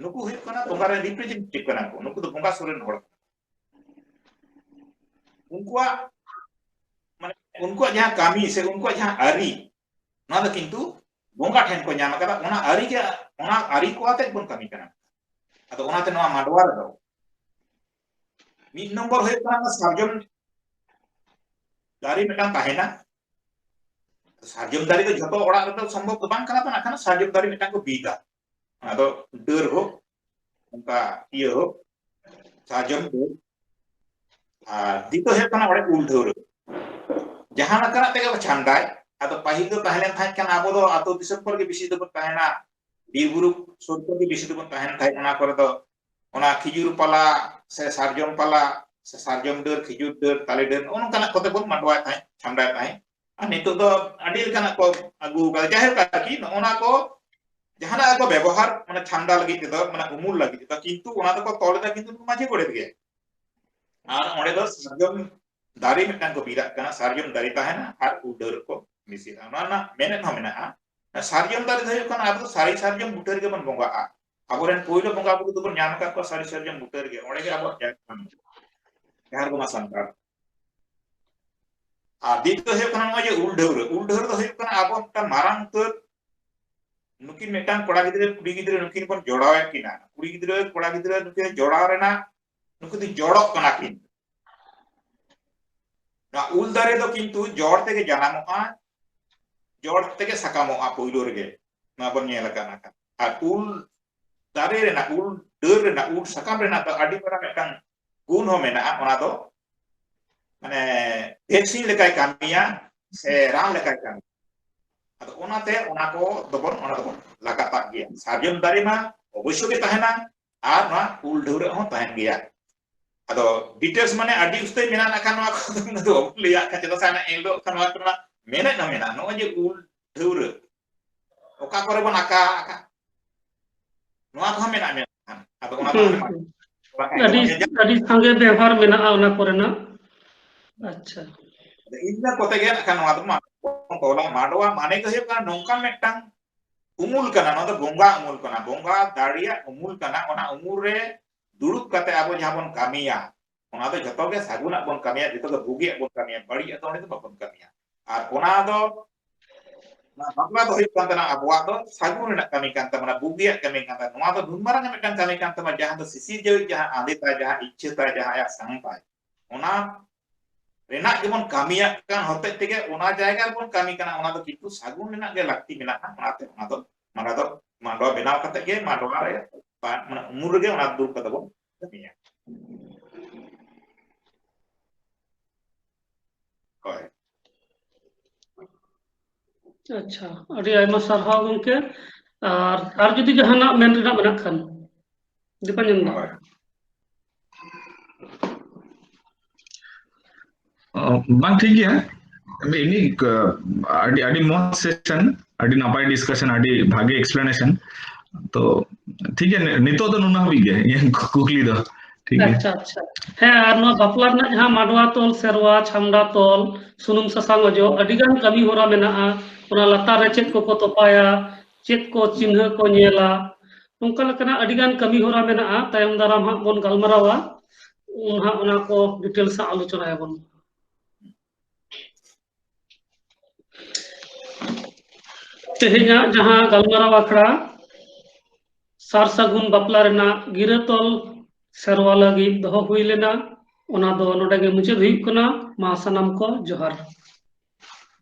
ᱱᱩᱠᱩ ᱦᱩᱭᱩᱜ ᱠᱟᱱᱟ ᱵᱚᱸᱜᱟ ᱨᱮ representative ᱠᱟᱱᱟ ᱠᱚ᱾ ᱱᱩᱠᱩ ᱫᱚ ᱵᱚᱸᱜᱟ ᱥᱩᱨ ᱨᱮᱱ ᱦᱚᱲ ᱠᱟᱱᱟ᱾ ᱩᱱᱠᱩᱣᱟᱜ, ᱢᱟᱱᱮ, ᱩᱱᱠᱩᱣᱟᱜ ᱡᱟᱦᱟᱸ ᱠᱟᱹᱢᱤ ᱥᱮ ᱩᱱᱠᱩᱣᱟᱜ ᱡᱟᱦᱟᱸ ᱟᱹᱨᱤ, ᱱᱚᱣᱟ ᱫᱚ ᱠᱤᱱᱛᱩ ᱵᱚᱸᱜᱟ ᱴᱷᱮᱱ ᱠᱚ ᱧᱟᱢ ᱟᱠᱟᱫᱟ, ᱚᱱᱟ ᱟᱹᱨᱤ ᱜᱮ, ᱚᱱᱟ ᱟᱹᱨᱤ ᱠᱚ ᱟᱛᱮ ᱵᱚᱱ ᱠᱟᱹᱢᱤ ᱠᱟᱱᱟ᱾ ᱟᱫᱚ ᱚᱱᱟᱛᱮ ᱱᱚᱣᱟ ᱢᱟᱰᱣᱟ ᱨᱮᱫᱚ ᱢᱤᱫ ᱱᱚᱢᱵᱚᱨ ᱦᱩᱭᱩᱜ ᱠᱟᱱᱟ ᱚᱱᱟ ᱥᱟᱨᱡᱚᱢ ᱫᱟᱨᱮ ᱢᱤᱫᱴᱟᱝ ᱛᱟᱦᱮᱱᱟ᱾ ᱥᱟᱨᱡᱚᱢ ᱫᱟᱨᱮ ᱫᱚ ᱡᱷᱚᱛᱚ ᱚᱲᱟᱜ ᱨᱮᱫᱚ ᱥᱚᱢᱵᱷᱚᱵ ᱫᱚ ᱵᱟᱝ ᱠᱟᱱᱟ, ᱛᱚ ᱱᱟᱜ ᱠᱷᱟᱱ ᱥᱟᱨᱡᱚᱢ ᱫᱟᱨᱮ ᱢᱤᱫᱴᱟᱝ ᱠᱚ ᱵᱤᱫᱟ᱾ ᱚᱱᱟ ᱫᱚ ᱰᱟᱹᱨ ᱦᱳᱠ, ᱚᱱᱠᱟ ᱤᱭᱟᱹ ᱦᱳᱠ, ᱥᱟᱨᱡᱚᱢ ᱰᱟᱹᱨ᱾ ᱟᱨ ᱫᱤᱛᱚ ᱦᱩᱭᱩᱜ ᱠᱟᱱᱟ ᱚᱸᱰᱮ ᱩᱞ ᱰᱷᱟᱹᱣᱨᱟᱹᱜ, ᱡᱟᱦᱟᱸ ᱞᱮᱠᱟᱱᱟᱜ ᱛᱮᱜᱮ ᱠᱚ ᱪᱷᱟᱢᱰᱟᱭ᱾ ᱟᱫᱚ ᱯᱟᱹᱦᱤᱞ ᱫᱚ ᱛᱟᱦᱮᱸ ᱞᱮᱱ ᱛᱟᱦᱮᱸᱫ ᱠᱷᱟᱱ ᱟᱵᱚ ᱫᱚ ᱟᱹᱛᱩ ᱫᱤᱥᱚᱢ ᱠᱚᱨᱮ ᱜᱮ ᱵᱮᱥᱤ ᱫᱚᱵᱚᱱ ᱛᱟᱦᱮᱱᱟ, ᱵᱤᱨ ᱵᱩᱨᱩ ᱥᱩᱨ ᱠᱚᱨᱮ ᱜᱮ ᱵᱮᱥᱤ ᱫᱚᱵᱚᱱ ᱛᱟᱦᱮᱱ ᱛᱟᱦᱮᱸᱫ᱾ ᱚᱱᱟ ᱠᱚᱨᱮ ᱫᱚ ᱚᱱᱟ ᱠᱷᱤᱡᱩᱨ ᱯᱟᱞᱟ ᱥᱮ ᱥᱟᱨᱡᱚᱢ ᱯᱟᱞᱟ ᱥᱮ ᱥᱟᱨᱡᱚᱢ ᱰᱟᱹᱨ, ᱠᱷᱤᱡᱩᱨ ᱰᱟᱹᱨ, ᱛᱟᱞᱮ ᱰᱟᱹᱨ, ᱱᱚᱜᱼᱚ ᱱᱚᱝᱠᱟᱱᱟᱜ ᱠᱚᱛᱮ ᱵᱚᱱ ᱢᱟᱰᱣᱟᱭ ᱛᱟᱦᱮᱸᱫ, ᱪᱷᱟᱢᱰᱟᱭ ᱛᱟᱦᱮᱸᱫ᱾ ᱟᱨ ᱱᱤᱛᱚᱜ ᱫᱚ ᱟᱹᱰᱤ ᱞᱮᱠᱟᱱᱟᱜ ᱠᱚ ᱟᱹᱜᱩ ᱟᱠᱟᱫᱟ᱾ ᱡᱟᱭᱦᱳᱠ ᱟᱨᱠᱤ, ᱱᱚᱜᱼᱚ ᱱᱟ ᱠᱚ ᱡᱟᱦᱟᱱᱟᱜ ᱜᱮᱠᱚ ᱵᱮᱵᱚᱦᱟᱨ, ᱢᱟᱱᱮ ᱪᱷᱟᱢᱰᱟ ᱞᱟᱹᱜᱤᱫ ᱛᱮᱫᱚ, ᱢᱟᱱᱮ ᱩᱢᱩᱞ ᱞᱟᱹᱜᱤᱫ ᱛᱮᱫᱚ, ᱠᱤᱱᱛᱩ ᱚᱱᱟ ᱫᱚᱠᱚ ᱛᱚᱞ ᱮᱫᱟ ᱠᱤᱱᱛᱩ ᱢᱟᱹᱡᱷᱤ ᱜᱚᱰᱮᱛ ᱜᱮ᱾ ᱟᱨ ᱚᱸᱰᱮ ᱫᱚ ᱥᱟᱨᱡᱚᱢ ᱫᱟᱨᱮ ᱢᱤᱫᱴᱟᱝ ᱠᱚ ᱵᱤᱫᱟᱜ ᱠᱟᱱᱟ, ᱥᱟᱨᱡᱚᱢ ᱫᱟᱨᱮ ᱛᱟᱦᱮᱱᱟ ᱟᱨ ᱩᱞ ᱰᱟᱹᱨ ᱠᱚ ᱢᱤᱥᱤᱱᱟ᱾ ᱚᱱᱟ ᱨᱮᱱᱟᱜ ᱢᱮᱱᱮᱫ ᱦᱚᱸ ᱢᱮᱱᱟᱜᱼᱟ᱾ ᱥᱟᱨᱡᱚᱢ ᱫᱟᱨᱮ ᱫᱚ ᱦᱩᱭᱩᱜ ᱠᱟᱱᱟ, ᱟᱵᱚ ᱫᱚ ᱥᱟᱹᱨᱤ ᱥᱟᱨᱡᱚᱢ ᱵᱩᱴᱟᱹ ᱨᱮᱜᱮ ᱵᱚᱱ ᱵᱚᱸᱜᱟᱜᱼᱟ᱾ ᱟᱵᱚᱨᱮᱱ ᱯᱳᱭᱞᱳ ᱵᱚᱸᱜᱟ ᱵᱩᱨᱩ ᱫᱚᱵᱚᱱ ᱧᱟᱢ ᱟᱠᱟᱫ ᱠᱚᱣᱟ ᱥᱟᱹᱨᱤ ᱥᱟᱨᱡᱚᱢ ᱵᱩᱴᱟᱹ ᱨᱮᱜᱮ, ᱚᱸᱰᱮ ᱜᱮ ᱟᱵᱚᱣᱟᱜ ᱡᱟᱦᱮᱨ ᱛᱷᱟᱱ, ᱡᱟᱦᱮᱨ ᱵᱚᱸᱜᱟ ᱥᱟᱱᱛᱟᱲ᱾ ᱟᱨ ᱫᱤᱛᱤᱭᱚ ᱦᱩᱭᱩᱜ ᱠᱟᱱᱟ ᱱᱚᱜᱼᱚᱭ ᱡᱮ ᱩᱞ ᱰᱷᱟᱹᱣᱨᱟᱹ, ᱩᱞ ᱰᱷᱟᱹᱣᱨᱟᱹ ᱫᱚ ᱦᱩᱭᱩᱜ ᱠᱟᱱᱟ ᱟᱵᱚ ᱢᱤᱫᱴᱟᱝ ᱢᱟᱨᱟᱝ ᱩᱛᱟᱹᱨ, ᱱᱩᱠᱤᱱ ᱢᱤᱫᱴᱟᱝ ᱠᱚᱲᱟ ᱜᱤᱫᱽᱨᱟᱹ ᱠᱩᱲᱤ ᱜᱤᱫᱽᱨᱟᱹ ᱱᱩᱠᱤᱱ ᱵᱚᱱ ᱡᱚᱲᱟᱣᱮᱫ ᱠᱤᱱᱟ, ᱠᱩᱲᱤ ᱜᱤᱫᱽᱨᱟᱹ ᱠᱚᱲᱟ ᱜᱤᱫᱽᱨᱟᱹ ᱱᱩᱠᱤᱱ ᱡᱚᱲᱟᱣ ᱨᱮᱱᱟᱜ, ᱱᱩᱠᱩ ᱫᱚ ᱡᱚᱲᱚᱜ ᱠᱟᱱᱟ ᱠᱤᱱ᱾ ᱱᱚᱣᱟ ᱩᱞ ᱫᱟᱨᱮ ᱫᱚ ᱠᱤᱱᱛᱩ ᱡᱚᱲ ᱛᱮᱜᱮ ᱡᱟᱱᱟᱢᱚᱜᱼᱟ, ᱡᱚᱲ ᱛᱮᱜᱮ ᱥᱟᱠᱟᱢᱚᱜᱼᱟ ᱯᱳᱭᱞᱳ ᱨᱮᱜᱮ, ᱱᱚᱣᱟ ᱵᱚᱱ ᱧᱮᱞ ᱟᱠᱟᱫ ᱱᱟᱠᱷᱟᱱ᱾ ᱟᱨ ᱩᱞ ᱫᱟᱨᱮ ᱨᱮᱱᱟᱜ, ᱩᱞ ᱰᱟᱹᱨ ᱨᱮᱱᱟᱜ, ᱩᱞ ᱥᱟᱠᱟᱢ ᱨᱮᱱᱟᱜ ᱫᱚ ᱟᱹᱰᱤ ᱢᱟᱨᱟᱝ ᱢᱤᱫᱴᱟᱝ ᱜᱩᱱ ᱦᱚᱸ ᱢᱮᱱᱟᱜᱼᱟ, ᱚᱱᱟ ᱫᱚ ᱢᱟᱱᱮ ᱵᱷᱮᱠᱥᱤᱱ ᱞᱮᱠᱟᱭ ᱠᱟᱹᱢᱤᱭᱟ ᱥᱮ ᱨᱟᱱ ᱞᱮᱠᱟᱭ ᱠᱟᱹᱢᱤᱭᱟ᱾ ᱟᱫᱚ ᱚᱱᱟᱛᱮ ᱚᱱᱟ ᱠᱚ ᱫᱚᱵᱚᱱ, ᱚᱱᱟ ᱫᱚᱵᱚᱱ ᱞᱟᱜᱟᱛᱟᱜ ᱜᱮᱭᱟ᱾ ᱥᱟᱨᱡᱚᱢ ᱫᱟᱨᱮ ᱢᱟ ᱚᱵᱚᱥᱥᱳᱭ ᱜᱮ ᱛᱟᱦᱮᱱᱟ, ᱟᱨ ᱱᱚᱣᱟ ᱩᱞ ᱰᱷᱟᱹᱣᱨᱟᱹᱜ ᱦᱚᱸ ᱛᱟᱦᱮᱱ ᱜᱮᱭᱟ᱾ ᱟᱫᱚ ᱰᱤᱴᱮᱞᱥ ᱢᱟᱱᱮ ᱟᱹᱰᱤ ᱩᱥᱛᱟᱹᱭ ᱢᱮᱱᱟᱜ ᱠᱷᱟᱱ ᱱᱚᱣᱟ ᱠᱚᱫᱚ ᱩᱱᱟᱹᱜ ᱫᱚ ᱵᱟᱵᱚᱱ ᱞᱟᱹᱭᱟᱜ ᱠᱷᱟᱱ, ᱪᱮᱫᱟᱜ ᱥᱮ ᱦᱟᱱᱟ ᱮᱱᱦᱤᱞᱳᱜ ᱠᱷᱟᱱ ᱱᱚᱣᱟ ᱠᱚᱨᱮᱱᱟᱜ ᱢᱮᱱᱮᱫ ᱦᱚᱸ ᱢᱮᱱᱟᱜᱼᱟ᱾ ᱱᱚᱜᱼᱚᱭ ᱡᱮ ᱩᱞ ᱰᱷᱟᱹᱣᱨᱟᱹᱜ ᱚᱠᱟ ᱠᱚᱨᱮ ᱵᱚᱱ ᱟᱠᱟ ᱟᱠᱟᱫ, ᱱᱚᱣᱟ ᱠᱚᱦᱚᱸ ᱢᱮᱱᱟᱜ ᱢᱮᱱᱠᱷᱟᱱ ᱟᱫᱚ ᱚᱱᱟ ᱫᱚ ᱦᱩᱸ, ᱦᱟᱸᱰᱮ ᱦᱩᱸ᱾ ᱵᱟᱝ ᱟᱹᱰᱤ, ᱟᱸᱡᱚᱢ ᱧᱟᱢ᱾ ᱟᱹᱰᱤ ᱥᱟᱸᱜᱮ ᱵᱮᱣᱦᱟᱨ ᱢᱮᱱᱟᱜᱼᱟ ᱚᱱᱟ ᱠᱚᱨᱮᱱᱟᱜ᱾ ᱟᱪᱪᱷᱟ᱾ ᱟᱫᱚ ᱤᱱᱟᱹ ᱠᱚᱛᱮ ᱜᱮ ᱱᱟᱜ ᱠᱷᱟᱱ ᱱᱚᱣᱟ ᱫᱚ ᱢᱟᱰᱣᱟ ᱵᱚᱱ ᱛᱚᱞᱟ᱾ ᱢᱟᱰᱣᱟ ᱢᱟᱱᱮ ᱫᱚ ᱦᱩᱭᱩᱜ ᱠᱟᱱᱟ ᱱᱚᱝᱠᱟᱱ ᱢᱤᱫᱴᱟᱝ ᱩᱢᱩᱞ ᱠᱟᱱᱟ, ᱱᱚᱣᱟ ᱫᱚ ᱵᱚᱸᱜᱟ ᱩᱢᱩᱞ ᱠᱟᱱᱟ, ᱵᱚᱸᱜᱟ ᱫᱟᱲᱮᱭᱟᱜ ᱩᱢᱩᱞ ᱠᱟᱱᱟ᱾ ᱚᱱᱟ ᱩᱢᱩᱞ ᱨᱮ ᱫᱩᱲᱩᱵ ᱠᱟᱛᱮ ᱟᱵᱚ ᱡᱟᱦᱟᱸ ᱵᱚᱱ ᱠᱟᱹᱢᱤᱭᱟ, ᱚᱱᱟ ᱫᱚ ᱡᱷᱚᱛᱚ ᱜᱮ ᱥᱟᱹᱜᱩᱱᱟᱜ ᱵᱚᱱ ᱠᱟᱹᱢᱤᱭᱟ, ᱡᱷᱚᱛᱚ ᱜᱮ ᱵᱩᱜᱤᱭᱟᱜ ᱵᱚᱱ ᱠᱟᱹᱢᱤᱭᱟ, ᱵᱟᱹᱲᱤᱡᱟᱜ ᱫᱚ ᱚᱸᱰᱮ ᱫᱚ ᱵᱟᱵᱚᱱ ᱠᱟᱹᱢᱤᱭᱟ᱾ ᱟᱨ ᱚᱱᱟ ᱫᱚ ᱚᱱᱟ ᱵᱟᱯᱞᱟ ᱫᱚ ᱦᱩᱭᱩᱜ ᱠᱟᱱ ᱛᱟᱦᱮᱱᱟ ᱟᱵᱚᱣᱟᱜ ᱫᱚ ᱥᱟᱹᱜᱩᱱ ᱨᱮᱱᱟᱜ ᱠᱟᱹᱢᱤ ᱠᱟᱱ ᱛᱟᱵᱚᱱᱟ, ᱵᱩᱜᱤᱭᱟᱜ ᱠᱟᱹᱢᱤ ᱠᱟᱱ ᱛᱟᱵᱚᱱᱟ᱾ ᱱᱚᱣᱟ ᱫᱚ ᱱᱩᱱ ᱢᱟᱨᱟᱝ ᱢᱤᱫᱴᱟᱝ ᱠᱟᱹᱢᱤ ᱠᱟᱱ ᱛᱟᱵᱚᱱᱟ, ᱡᱟᱦᱟᱸ ᱫᱚ ᱥᱤᱥᱤᱨ ᱡᱟᱹᱣᱤᱡ ᱡᱟᱦᱟᱸ ᱟᱸᱫᱮ ᱛᱟᱭ, ᱡᱟᱦᱟᱸ ᱤᱪᱪᱷᱟᱹ ᱛᱟᱭ, ᱡᱟᱦᱟᱸ ᱟᱭᱟᱜ ᱥᱟᱝ ᱛᱟᱭ, ᱚᱱᱟ ᱨᱮᱱᱟᱜ ᱜᱮᱵᱚᱱ ᱠᱟᱹᱢᱤᱭᱟᱜ ᱠᱟᱱ ᱦᱚᱛᱮᱡ ᱛᱮᱜᱮ ᱚᱱᱟ ᱡᱟᱭᱜᱟ ᱨᱮᱵᱚᱱ ᱠᱟᱹᱢᱤ ᱠᱟᱱᱟ᱾ ᱚᱱᱟ ᱫᱚ ᱠᱤᱱᱛᱩ ᱥᱟᱹᱜᱩᱱ ᱨᱮᱱᱟᱜ ᱜᱮ ᱞᱟᱹᱠᱛᱤ ᱢᱮᱱᱟᱜᱼᱟ᱾ ᱚᱱᱟᱛᱮ ᱚᱱᱟ ᱫᱚ ᱢᱟᱰᱣᱟ ᱫᱚ, ᱢᱟᱰᱣᱟ ᱵᱮᱱᱟᱣ ᱠᱟᱛᱮ ᱜᱮ ᱢᱟᱰᱣᱟ ᱨᱮ ᱵᱟ-, ᱢᱟᱱᱮ ᱩᱢᱩᱞ ᱨᱮᱜᱮ ᱚᱱᱟ ᱫᱩᱲᱩᱵ ᱠᱟᱛᱮ ᱵᱚᱱ ᱠᱟᱹᱢᱤᱭᱟ᱾ ᱦᱳᱭ᱾ ᱟᱪᱪᱷᱟ, ᱟᱹᱰᱤ ᱟᱭᱢᱟ ᱥᱟᱨᱦᱟᱣ ᱜᱚᱢᱠᱮ᱾ ᱟᱨ, ᱟᱨ ᱡᱩᱫᱤ ᱡᱟᱦᱟᱱᱟᱜ ᱢᱮᱱ ᱨᱮᱱᱟᱜ ᱢᱮᱱᱟᱜ ᱠᱷᱟᱱ, ᱫᱤᱯᱟᱧᱡᱚᱱ ᱫᱟ᱾ ᱦᱳᱭ᱾ ᱚ, ᱵᱟᱝ, ᱴᱷᱤᱠ ᱜᱮᱭᱟ᱾ ᱮᱢᱱᱤ, ᱮᱢᱱᱤ, ᱟᱹᱰᱤ, ᱟᱹᱰᱤ ᱢᱚᱡᱽ ᱥᱮᱥᱚᱱ, ᱟᱹᱰᱤ ᱱᱟᱯᱟᱭ ᱰᱤᱥᱠᱟᱥᱚᱱ, ᱟᱹᱰᱤ ᱵᱷᱟᱜᱮ ᱮᱠᱥᱯᱞᱮᱱᱮᱥᱚᱱ᱾ ᱛᱚ, ᱴᱷᱤᱠ ᱜᱮᱭᱟ, ᱱᱤ-, ᱱᱤᱛᱚᱜ ᱫᱚ ᱱᱩᱱᱟᱹᱜ ᱦᱟᱹᱵᱤᱡ ᱜᱮ ᱤᱧᱟᱹᱜ ᱠᱩᱠᱞᱤ ᱫᱚ᱾ ᱴᱷᱤᱠ ᱜᱮᱭᱟ᱾ ᱟᱪᱪᱷᱟ, ᱟᱪᱪᱷᱟ᱾ ᱦᱮᱸ, ᱟᱨ ᱱᱚᱣᱟ ᱵᱟᱯᱞᱟ ᱨᱮᱱᱟᱜ ᱡᱟᱦᱟᱸ ᱢᱟᱰᱣᱟ ᱛᱚᱞ, ᱥᱮᱨᱣᱟ, ᱪᱷᱟᱢᱰᱟ ᱛᱚᱞ, ᱥᱩᱱᱩᱢ ᱥᱟᱥᱟᱝ ᱚᱡᱚᱜ, ᱟᱹᱰᱤ ᱜᱟᱱ ᱠᱟᱹᱢᱤ ᱦᱚᱨᱟ ᱢᱮᱱᱟᱜᱼᱟ᱾ ᱚᱱᱟ ᱞᱟᱛᱟᱨ ᱨᱮ ᱪᱮᱫ ᱠᱚᱠᱚ ᱛᱚᱯᱟᱭᱟ, ᱪᱮᱫ ᱠᱚ ᱪᱤᱱᱦᱟᱹ ᱠᱚ ᱧᱮᱞᱟ, ᱱᱚᱝᱠᱟ ᱞᱮᱠᱟᱱᱟᱜ ᱟᱹᱰᱤ ᱜᱟᱱ ᱠᱟᱹᱢᱤ ᱦᱚᱨᱟ ᱢᱮᱱᱟᱜᱼᱟ᱾ ᱛᱟᱭᱚᱢ ᱫᱟᱨᱟᱢ ᱦᱟᱸᱜ ᱵᱚᱱ ᱜᱟᱞᱢᱟᱨᱟᱣᱟ, ᱩᱱ ᱦᱟᱸᱜ ᱚᱱᱟ ᱠᱚ ᱰᱤᱴᱮᱞᱥ ᱦᱟᱸᱜ ᱟᱞᱳᱪᱚᱱᱟᱭᱟᱵᱚᱱ᱾ ᱛᱮᱦᱮᱧᱟᱜ ᱡᱟᱦᱟᱸ ᱜᱟᱞᱢᱟᱨᱟᱣ ᱟᱠᱷᱲᱟ ᱥᱟᱨ ᱥᱟᱹᱜᱩᱱ ᱵᱟᱯᱞᱟ ᱨᱮᱱᱟᱜ ᱜᱤᱨᱟᱹ ᱛᱚᱞ ᱥᱮᱨᱣᱟ ᱞᱟᱹᱜᱤᱫ ᱫᱚᱦᱚ ᱦᱩᱭ ᱞᱮᱱᱟ, ᱚᱱᱟ ᱫᱚ ᱱᱚᱰᱮ ᱜᱮ ᱢᱩᱪᱟᱹᱫ ᱦᱩᱭᱩᱜ ᱠᱟᱱᱟ᱾ ᱢᱟ ᱥᱟᱱᱟᱢ ᱠᱚ ᱡᱚᱦᱟᱨ᱾